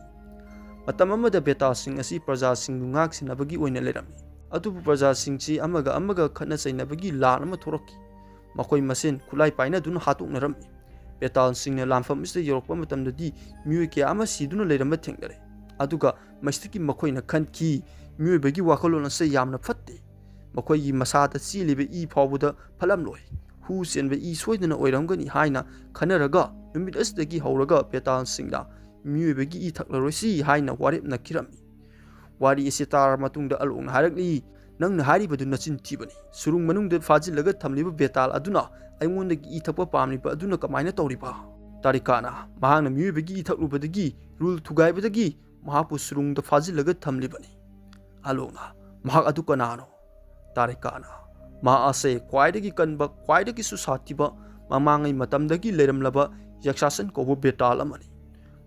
ꯃꯇꯝ ꯑꯃꯗ ꯕꯦꯇꯥꯜꯁꯤꯡ ꯑꯁꯤ ꯄ꯭ꯔꯖꯥꯁꯤꯡꯕꯨ ꯉꯥꯛ ꯁꯦꯟꯅꯕꯒꯤ ꯑꯣꯏꯅ ꯂꯩꯔꯝꯃꯤ꯫ ꯑꯗꯨꯕꯨ ꯄ꯭ꯔꯖꯥꯁꯤꯡꯁꯤ ꯑꯃꯒ ꯑꯃꯒ ꯈꯠꯅ ꯆꯩꯅꯕꯒꯤ ꯂꯥꯟ ꯑꯃ ꯊꯣꯔꯛꯈꯤ꯫ ꯃꯈꯣꯏ ꯃꯁꯦꯟ ꯈꯨꯠꯂꯥꯏ ꯄꯥꯏꯅꯗꯨꯅ ꯍꯥꯠꯇꯣꯛꯅꯔꯝꯃꯤ꯫ ꯕꯦꯇꯥꯜꯁꯤꯡꯅ ꯂꯥꯟꯐꯝ ꯑꯁꯤꯗ ꯌꯧꯔꯛꯄ ꯃꯇꯝꯗꯗꯤ ꯃꯤꯑꯣꯏ ꯀꯌꯥ ꯑꯃ ꯁꯤꯗꯨꯅ ꯂꯩꯔꯝꯕ ꯊꯦꯡꯅꯔꯦ꯫ ꯑꯗꯨꯒ ꯃꯁꯤꯗꯒꯤ ꯃꯈꯣꯏꯅ ꯈꯟꯈꯤ, ꯃꯤꯑꯣꯏꯕꯒꯤ ꯋꯥꯈꯜꯂꯣꯟ ꯑꯁꯤ ꯌꯥꯝꯅ ꯐꯠꯇꯦ꯫ ꯃꯈꯣꯏꯒꯤ ꯃꯁꯥꯗ ꯆꯦꯜꯂꯤꯕ ꯏ ꯐꯥꯎꯕꯗ ꯐꯠꯂꯝꯂꯣꯏ꯫ ꯍꯨ ꯆꯦꯟꯕ ꯏ ꯁꯣꯏꯗꯅ ꯑꯣꯏꯔꯝꯒꯅꯤ ꯍꯥꯏꯅ ꯈꯟꯅꯔꯒ ꯅꯨꯃꯤꯠ ꯑꯁꯤꯗꯒꯤ ꯍꯧꯔꯒ ꯕꯦꯇꯥꯜꯁꯤꯡꯅ ꯃꯤꯑꯣꯏꯕꯒꯤ ꯏ ꯊꯛꯂꯔꯣꯏꯁꯤ ꯍꯥꯏꯅ ꯋꯥꯔꯦꯞꯅꯈꯤꯔꯝꯃꯤ꯫ ꯋꯥꯔꯤ ꯑꯁꯤ ꯇꯥꯔꯕ ꯃꯇꯨꯡꯗ ꯑꯂꯣꯛꯅ ꯍꯥꯏꯔꯛꯂꯤ, "ꯅꯪꯅ ꯍꯥꯏꯔꯤꯕꯗꯨ ꯅꯆꯤꯟ ꯊꯤꯕꯅꯤ꯫ ꯁꯨꯔꯨꯡ ꯃꯅꯨꯡꯗ ꯐꯥꯖꯤꯜꯂꯒ ꯊꯝꯂꯤꯕ ꯕꯦꯇꯥꯜ ꯑꯗꯨꯅ ꯑꯩꯉꯣꯟꯗꯒꯤ ꯏ ꯊꯛꯄ ꯄꯥꯝꯂꯤꯕ ꯑꯗꯨꯅ ꯀꯃꯥꯏꯅ ꯇꯧꯔꯤꯕ?" ꯇꯥꯔꯤꯀꯥꯅ ꯃꯍꯥꯛꯅ ꯃꯤꯑꯣꯏꯕꯒꯤ ꯏ ꯊꯛꯂꯨꯕꯗꯒꯤ, ꯔꯨꯜ ꯊꯨꯒꯥꯏꯕꯗꯒꯤ ꯃꯍꯥꯛꯄꯨ ꯁꯨꯔꯨꯡꯗ ꯐꯥꯖꯤꯜꯂꯒ ꯊꯝꯂꯤꯕꯅꯤ꯫ ꯑꯂꯣꯛꯅ, "ꯃꯍꯥꯛ ꯑꯗꯨ ꯀꯅꯥꯅꯣ?" ꯇꯥꯔꯤꯀꯥꯅ, "ꯃꯍꯥꯛ ꯑꯁꯦ ꯈ꯭ꯋꯥꯏꯗꯒꯤ ꯀꯟꯕ, ꯈ꯭ꯋꯥꯏꯗꯒꯤꯁꯨ ꯁꯥꯊꯤꯕ, ꯃꯃꯥꯡꯉꯩ ꯃꯇꯝꯗꯒꯤ ꯂꯩꯔꯝꯂꯕ ꯌꯛꯁꯥꯁꯟ ꯀꯧꯕ ꯕꯦꯇꯥꯜ ꯑꯃꯅꯤ꯫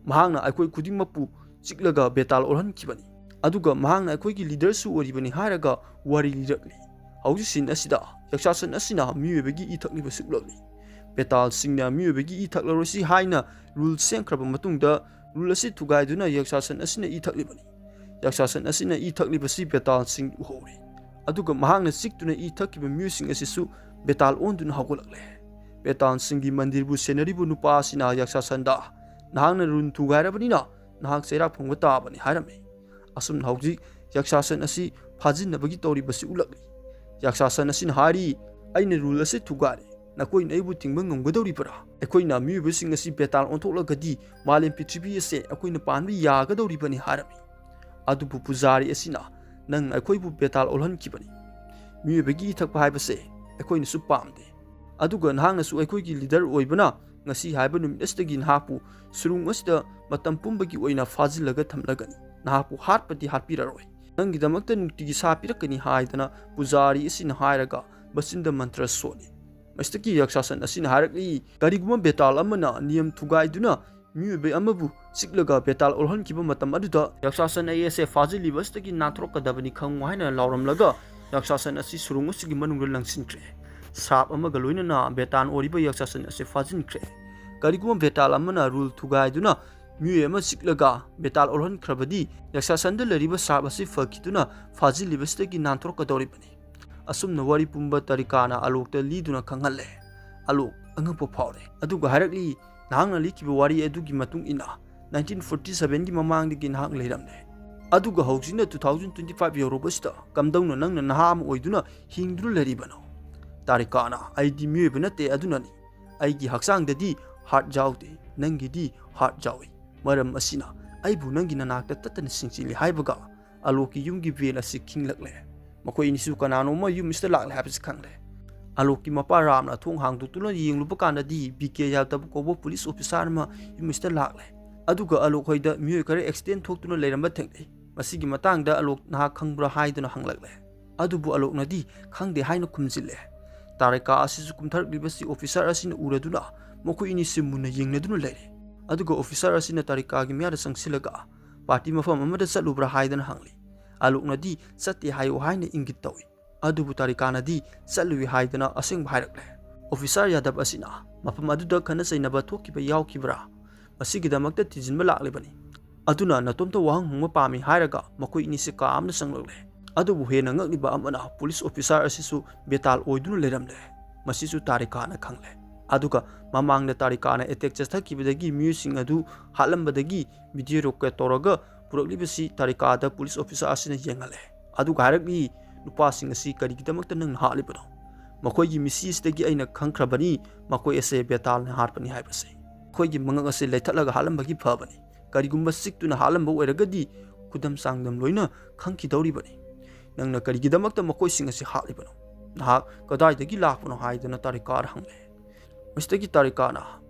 ꯃꯍꯥꯛꯅ ꯑꯩꯈꯣꯏ ꯈꯨꯗꯤꯡꯃꯛꯄꯨ ꯆꯤꯛꯂꯒ ꯕꯦꯇꯥꯜ ꯑꯣꯜꯍꯟꯈꯤꯕꯅꯤ꯫ ꯑꯗꯨꯒ ꯃꯍꯥꯛꯅ ꯑꯩꯈꯣꯏꯒꯤ ꯂꯤꯗꯔꯁꯨ ꯑꯣꯏꯔꯤꯕꯅꯤ" ꯍꯥꯏꯔꯒ ꯋꯥꯔꯤ ꯂꯤꯔꯛꯂꯤ꯫ ꯍꯧꯖꯤꯛ ꯁꯤꯟ ꯑꯁꯤꯗ ꯌꯛꯁꯥꯁꯟ ꯑꯁꯤꯅ ꯃꯤꯑꯣꯏꯕꯒꯤ ꯏ ꯊꯛꯂꯤꯕꯁꯤ ꯎꯠꯂꯛꯂꯤ꯫ ꯕꯦꯇꯥꯜꯁꯤꯡꯅ ꯃꯤꯑꯣꯏꯕꯒꯤ ꯏ ꯊꯛꯂꯔꯣꯏꯁꯤ ꯍꯥꯏꯅ ꯔꯨꯜ ꯁꯦꯝꯈ꯭ꯔꯕ ꯃꯇꯨꯡꯗ, ꯔꯨꯜ ꯑꯁꯤ ꯊꯨꯒꯥꯏꯗꯨꯅ ꯌꯛꯁꯥꯁꯟ ꯑꯁꯤꯅ ꯏ ꯊꯛꯂꯤꯕꯅꯤ꯫ ꯌꯛꯁꯥꯁꯟ ꯑꯁꯤꯅ ꯏ ꯊꯛꯂꯤꯕꯁꯤ ꯕꯦꯇꯥꯜꯁꯤꯡ ꯎꯍꯧꯔꯤ꯫ ꯑꯗꯨꯒ ꯃꯍꯥꯛꯅ ꯆꯤꯛꯇꯨꯅ ꯏ ꯊꯛꯈꯤꯕ ꯃꯤꯑꯣꯏꯁꯤꯡ ꯑꯁꯤꯁꯨ ꯕꯦꯇꯥꯜ ꯑꯣꯟꯗꯨꯅ ꯍꯧꯒꯠꯂꯛꯂꯦ꯫ ꯕꯦꯇꯥꯜꯁꯤꯡꯒꯤ ꯃꯟꯗꯤꯔꯕꯨ ꯁꯦꯟꯅꯔꯤꯕ ꯅꯨꯄꯥ ꯑꯁꯤꯅ ꯌꯛꯁꯥꯁꯟꯗ, "ꯅꯍꯥꯛꯅ ꯔꯨꯜ ꯊꯨꯒꯥꯏꯔꯕꯅꯤꯅ ꯅꯍꯥꯛ ꯆꯩꯔꯥꯛ ꯐꯪꯕ ꯇꯥꯕꯅꯤ" ꯍꯥꯏꯔꯝꯃꯤ꯫ ꯑꯁꯨꯝꯅ ꯍꯧꯖꯤꯛ ꯌꯛꯁꯥꯁꯟ ꯑꯁꯤ ꯐꯥꯖꯤꯟꯅꯕꯒꯤ ꯇꯧꯔꯤꯕꯁꯤ ꯎꯠꯂꯛꯂꯤ꯫ ꯌꯛꯁꯥꯁꯟ ꯑꯁꯤꯅ ꯍꯥꯏꯔꯤ, "ꯑꯩꯅ ꯔꯨꯜ ꯑꯁꯤ ꯊꯨꯒꯥꯏꯔꯦ, ꯅꯈꯣꯏꯅ ꯑꯩꯕꯨ ꯊꯤꯡꯕ ꯉꯝꯒꯗꯧꯔꯤꯕ꯭ꯔꯥ? ꯑꯩꯈꯣꯏꯅ ꯃꯤꯑꯣꯏꯕꯁꯤꯡ ꯑꯁꯤ ꯕꯦꯇꯥꯜ ꯑꯣꯟꯊꯣꯛꯂꯒꯗꯤ ꯃꯥꯂꯦꯝ ꯄ꯭ꯔꯤꯊꯤꯕꯤ ꯑꯁꯦ ꯑꯩꯈꯣꯏꯅ ꯄꯥꯟꯕ ꯌꯥꯒꯗꯧꯔꯤꯕꯅꯤ" ꯍꯥꯏꯔꯝꯃꯤ꯫ ꯑꯗꯨꯕꯨ ꯄꯨꯖꯥꯔꯤ ꯑꯁꯤꯅ, "ꯅꯪ ꯑꯩꯈꯣꯏꯕꯨ ꯕꯦꯇꯥꯜ ꯑꯣꯜꯍꯟꯈꯤꯕꯅꯤ꯫ ꯃꯤꯑꯣꯏꯕꯒꯤ ꯏ ꯊꯛꯄ ꯍꯥꯏꯕꯁꯦ ꯑꯩꯈꯣꯏꯅꯁꯨ ꯄꯥꯝꯗꯦ꯫ ꯑꯗꯨꯒ ꯅꯍꯥꯛꯅꯁꯨ ꯑꯩꯈꯣꯏꯒꯤ ꯂꯤꯗꯔ ꯑꯣꯏꯕꯅ ꯉꯁꯤ ꯍꯥꯏꯕ ꯅꯨꯃꯤꯠ ꯑꯁꯤꯗꯒꯤ ꯅꯍꯥꯛꯄꯨ ꯁꯨꯔꯨꯡ ꯑꯁꯤꯗ ꯃꯇꯝ ꯄꯨꯝꯕꯒꯤ ꯑꯣꯏꯅ ꯐꯥꯖꯤꯜꯂꯒ ꯊꯝꯂꯒꯅꯤ꯫ ꯅꯍꯥꯛꯄꯨ ꯍꯥꯠꯄꯗꯤ ꯍꯥꯠꯄꯤꯔꯔꯣꯏ꯫ ꯅꯪꯒꯤꯗꯃꯛꯇ ꯅꯨꯡꯇꯤꯒꯤ ꯁꯥ ꯄꯤꯔꯛꯀꯅꯤ" ꯍꯥꯏꯗꯅ ꯄꯨꯖꯥꯔꯤ ꯑꯁꯤꯅ ꯍꯥꯏꯔꯒ ꯃꯆꯤꯟꯗ ꯃꯟꯇ꯭ꯔ ꯁꯣꯜꯂꯤ꯫ ꯃꯁꯤꯗꯒꯤ ꯌꯛꯁꯥꯁꯟ ꯑꯁꯤꯅ ꯍꯥꯏꯔꯛꯂꯤ, "ꯀꯔꯤꯒꯨꯝꯕ ꯕꯦꯇꯥꯜ ꯑꯃꯅ ꯅꯤꯌꯝ ꯊꯨꯒꯥꯏꯗꯨꯅ ꯃꯤꯑꯣꯏꯕ ꯑꯃꯕꯨ ꯆꯤꯛꯂꯒ ꯕꯦꯇꯥꯜ ꯑꯣꯜꯍꯟꯈꯤꯕ ꯃꯇꯝ ꯑꯗꯨꯗ ꯌꯛꯁꯥꯁꯟ ꯑꯩ ꯑꯁꯦ ꯐꯥꯖꯤꯜꯂꯤꯕ ꯑꯁꯤꯗꯒꯤ ꯅꯥꯟꯊꯣꯔꯛꯀꯗꯕꯅꯤ ꯈꯪꯉꯨ" ꯍꯥꯏꯅ ꯂꯥꯎꯔꯝꯂꯒ ꯌꯛꯁꯥꯁꯟ ꯑꯁꯤ ꯁꯨꯔꯨꯡ ꯑꯁꯤꯒꯤ ꯃꯅꯨꯡꯗ ꯂꯪꯁꯤꯟꯈ꯭ꯔꯦ꯫ ꯁ꯭ꯔꯥꯞ ꯑꯃꯒ ꯂꯣꯏꯅꯅ ꯕꯦꯇꯥꯜ ꯑꯣꯏꯔꯤꯕ ꯌꯛꯁꯥꯁꯟ ꯑꯁꯤ ꯐꯥꯖꯤꯟꯈ꯭ꯔꯦ꯫ ꯀꯔꯤꯒꯨꯝꯕ ꯕꯦꯇꯥꯜ ꯑꯃꯅ ꯔꯨꯜ ꯊꯨꯒꯥꯏꯗꯨꯅ ꯃꯤꯑꯣꯏ ꯑꯃ ꯆꯤꯛꯂꯒ ꯕꯦꯇꯥꯜ ꯑꯣꯜꯍꯟꯈ꯭ꯔꯕꯗꯤ, ꯌꯛꯁꯥꯁꯟꯗ ꯂꯩꯔꯤꯕ ꯁ꯭ꯔꯥꯞ ꯑꯁꯤ ꯐꯈꯤꯗꯨꯅ ꯐꯥꯖꯤꯜꯂꯤꯕꯁꯤꯗꯒꯤ ꯅꯥꯟꯊꯣꯔꯛꯀꯗꯧꯔꯤꯕꯅꯤ꯫ ꯑꯁꯨꯝꯅ ꯋꯥꯔꯤ ꯄꯨꯝꯕ ꯇꯥꯔꯤꯀꯥꯅ ꯑꯂꯣꯛꯇ ꯂꯤꯗꯨꯅ ꯈꯪꯍꯜꯂꯦ꯫ ꯑꯂꯣꯛ ꯑꯉꯛꯄ ꯐꯥꯎꯔꯦ꯫ ꯑꯗꯨꯒ ꯍꯥꯏꯔꯛꯂꯤ, "ꯅꯍꯥꯛꯅ ꯂꯤꯈꯤꯕ ꯋꯥꯔꯤ ꯑꯗꯨꯒꯤ ꯃꯇꯨꯡ ꯏꯟꯅ ꯅꯥꯏꯟꯇꯤꯟ ꯐꯣꯔꯇꯤ ꯁꯚꯦꯟꯒꯤ ꯃꯃꯥꯡꯗꯒꯤ ꯅꯍꯥꯛ ꯂꯩꯔꯝꯂꯦ꯫ ꯑꯗꯨꯒ ꯍꯧꯖꯤꯛꯅ ꯇꯨ ꯊꯥꯎꯖꯟ ꯇ꯭ꯋꯦꯟꯇꯤ ꯐꯥꯏꯚ ꯌꯧꯔꯕꯁꯤꯗ ꯀꯝꯗꯧꯅ ꯅꯪꯅ ꯅꯍꯥ ꯑꯃ ꯑꯣꯏꯗꯨꯅ ꯍꯤꯡꯗꯨꯅ ꯂꯩꯔꯤꯕꯅꯣ?" ꯇꯥꯔꯤꯀꯥꯅ, "ꯑꯩꯗꯤ ꯃꯤꯑꯣꯏꯕ ꯅꯠꯇꯦ, ꯑꯗꯨꯅꯅꯤ꯫ ꯑꯩꯒꯤ ꯍꯛꯆꯥꯡꯗꯗꯤ ꯍꯥꯔꯠ ꯌꯥꯎꯗꯦ, ꯅꯪꯒꯤꯗꯤ ꯍꯥꯔꯠ ꯌꯥꯎꯏ꯫ ꯃꯔꯝ ꯑꯁꯤꯅ ꯑꯩꯕꯨ ꯅꯪꯒꯤ ꯅꯅꯥꯛꯇ ꯇꯠꯇꯅ ꯆꯤꯡꯁꯤꯜꯂꯤ" ꯍꯥꯏꯕꯒ ꯑꯂꯣꯛꯀꯤ ꯌꯨꯝꯒꯤ ꯕꯦꯜ ꯑꯁꯤ ꯈꯤꯡꯂꯛꯂꯦ꯫ ꯃꯈꯣꯏ ꯑꯅꯤꯁꯨ ꯀꯅꯥꯅꯣꯝꯃ ꯌꯨꯝ ꯑꯁꯤꯗ ꯂꯥꯛꯂꯦ ꯍꯥꯏꯕꯁꯤ ꯈꯪꯂꯦ꯫ ꯑꯂꯣꯛꯀꯤ ꯃꯄꯥ ꯔꯥꯝꯅ ꯊꯣꯡ ꯍꯥꯡꯗꯣꯛꯇꯨꯅ ꯌꯦꯡꯂꯨꯕ ꯀꯥꯟꯗꯗꯤ ꯕꯤ ꯀꯦ ꯌꯥꯗꯕ ꯀꯧꯕ ꯄꯨꯂꯤꯁ ꯑꯣꯐꯤꯁꯥꯔ ꯑꯃ ꯌꯨꯝ ꯑꯁꯤꯗ ꯂꯥꯛꯂꯦ꯫ ꯑꯗꯨꯒ ꯑꯂꯣꯛ ꯍꯣꯏꯗ ꯃꯤꯑꯣꯏ ꯈꯔ ꯑꯦꯛꯁꯤꯗꯦꯟ ꯊꯣꯛꯇꯨꯅ ꯂꯩꯔꯝꯕ ꯊꯦꯡꯅꯩ꯫ ꯃꯁꯤꯒꯤ ꯃꯇꯥꯡꯗ ꯑꯂꯣꯛ ꯅꯍꯥꯛ ꯈꯪꯕ꯭ꯔꯥ ꯍꯥꯏꯗꯨꯅ ꯍꯪꯂꯛꯂꯦ꯫ ꯑꯗꯨꯕꯨ ꯑꯂꯣꯛꯅꯗꯤ ꯈꯪꯗꯦ ꯍꯥꯏꯅ ꯈꯨꯝꯖꯤꯜꯂꯦ꯫ ꯇꯥꯔꯤꯀꯥ ꯑꯁꯤꯁꯨ ꯀꯨꯝꯊꯔꯛꯂꯤꯕꯁꯤ ꯑꯣꯐꯤꯁꯥꯔ ꯑꯁꯤꯅ ꯎꯔꯗꯨꯅ ꯃꯈꯣꯏ ꯑꯅꯤꯁꯤ ꯃꯨꯟꯅ ꯌꯦꯡꯅꯗꯨꯅ ꯂꯩꯔꯦ꯫ ꯑꯗꯨꯒ ꯑꯣꯐꯤꯁꯥꯔ ꯑꯁꯤꯅ ꯇꯥꯔꯤꯀꯥꯒꯤ ꯃꯌꯥꯗ ꯆꯪꯁꯤꯜꯂꯒ "ꯄꯥꯔꯇꯤ ꯃꯐꯝ ꯑꯃꯗ ꯆꯠꯂꯨꯕ꯭ꯔꯥ?" ꯍꯥꯏꯗꯅ ꯍꯪꯂꯤ꯫ ꯑꯂꯣꯛꯅꯗꯤ "ꯆꯠꯇꯦ" ꯍꯥꯏꯌꯨ ꯍꯥꯏꯅ ꯏꯪꯒꯤꯠ ꯇꯧꯏ꯫ ꯑꯗꯨꯕꯨ ꯇꯥꯔꯤꯀꯥꯅꯗꯤ "ꯆꯠꯂꯨꯏ" ꯍꯥꯏꯗꯅ ꯑꯁꯦꯡꯕ ꯍꯥꯏꯔꯛꯂꯦ꯫ ꯑꯣꯐꯤꯁꯥꯔ ꯌꯥꯗꯕ ꯑꯁꯤꯅ "ꯃꯐꯝ ꯑꯗꯨꯗ ꯈꯠꯅ ꯆꯩꯅꯕ ꯊꯣꯛꯈꯤꯕ ꯌꯥꯎꯈꯤꯕ꯭ꯔꯥ? ꯃꯁꯤꯒꯤꯗꯃꯛꯇ ꯊꯤꯖꯤꯟꯕ ꯂꯥꯛꯂꯤꯕꯅꯤ꯫ ꯑꯗꯨꯅ ꯅꯇꯣꯝꯇ ꯋꯥꯍꯪ ꯍꯪꯕ ꯄꯥꯝꯃꯤ" ꯍꯥꯏꯔꯒ ꯃꯈꯣꯏ ꯑꯅꯤꯁꯤ ꯀꯥ ꯑꯃꯗ ꯆꯪꯂꯛꯂꯦ꯫ ꯑꯗꯨꯕꯨ ꯍꯦꯟꯅ ꯉꯛꯂꯤꯕ ꯑꯃꯅ ꯄꯨꯂꯤꯁ ꯑꯣꯐꯤꯁꯥꯔ ꯑꯁꯤꯁꯨ ꯕꯦꯇꯥꯜ ꯑꯣꯏꯗꯨꯅ ꯂꯩꯔꯝꯂꯦ꯫ ꯃꯁꯤꯁꯨ ꯇꯥꯔꯤꯀꯥꯅ ꯈꯪꯂꯦ꯫ ꯑꯗꯨꯒ ꯃꯃꯥꯡꯗ ꯇꯥꯔꯤꯀꯥꯅ ꯑꯦꯇꯦꯛ ꯆꯠꯊꯈꯤꯕꯗꯒꯤ ꯃꯤꯑꯣꯏꯁꯤꯡ ꯑꯗꯨ ꯍꯥꯠꯂꯝꯕꯗꯒꯤ ꯚꯤꯗꯤꯑꯣ ꯔꯦꯀꯣꯔꯗ ꯇꯧꯔꯒ ꯄꯨꯔꯛꯂꯤꯕꯁꯤ ꯇꯥꯔꯤꯀꯥꯗ ꯄꯨꯂꯤꯁ ꯑꯣꯐꯤꯁꯥꯔ ꯑꯁꯤꯅ ꯌꯦꯡꯍꯜꯂꯦ꯫ ꯑꯗꯨꯒ ꯍꯥꯏꯔꯛꯂꯤ, "ꯅꯨꯄꯥꯁꯤꯡ ꯑꯁꯤ ꯀꯔꯤꯒꯤꯗꯃꯛꯇ ꯅꯪꯅ ꯍꯥꯠꯂꯤꯕꯅꯣ? ꯃꯈꯣꯏꯒꯤ ꯃꯤꯁꯤ ꯑꯁꯤꯗꯒꯤ ꯑꯩꯅ ꯈꯪꯈ꯭ꯔꯕꯅꯤ, ꯃꯈꯣꯏ ꯑꯁꯦ ꯕꯦꯇꯥꯜꯅ ꯍꯥꯠꯄꯅꯤ ꯍꯥꯏꯕꯁꯦ꯫ ꯃꯈꯣꯏꯒꯤ ꯃꯉꯛ ꯑꯁꯦ ꯂꯩꯊꯠꯂꯒ ꯍꯥꯠꯂꯝꯕꯒꯤ ꯐꯕꯅꯤ꯫ ꯀꯔꯤꯒꯨꯝꯕ ꯆꯤꯛꯇꯨꯅ ꯍꯥꯠꯂꯝꯕ ꯑꯣꯏꯔꯒꯗꯤ ꯈꯨꯗꯝ ꯆꯥꯡꯗꯝ ꯂꯣꯏꯅ ꯈꯪꯈꯤꯗꯧꯔꯤꯕꯅꯤ꯫ ꯅꯪꯅ ꯀꯔꯤꯒꯤꯗꯃꯛꯇ ꯃꯈꯣꯏꯁꯤꯡ ꯑꯁꯤ ꯍꯥꯠꯂꯤꯕꯅꯣ? ꯅꯍꯥꯛ ꯀꯗꯥꯏꯗꯒꯤ ꯂꯥꯛꯄꯅꯣ?" ꯍꯥꯏꯗꯅ ꯇꯥꯔꯤꯀꯥꯔ ꯍꯪꯂꯦ꯫ ꯃꯁꯤꯗꯒꯤ ꯇꯥꯔꯤꯀꯥꯅ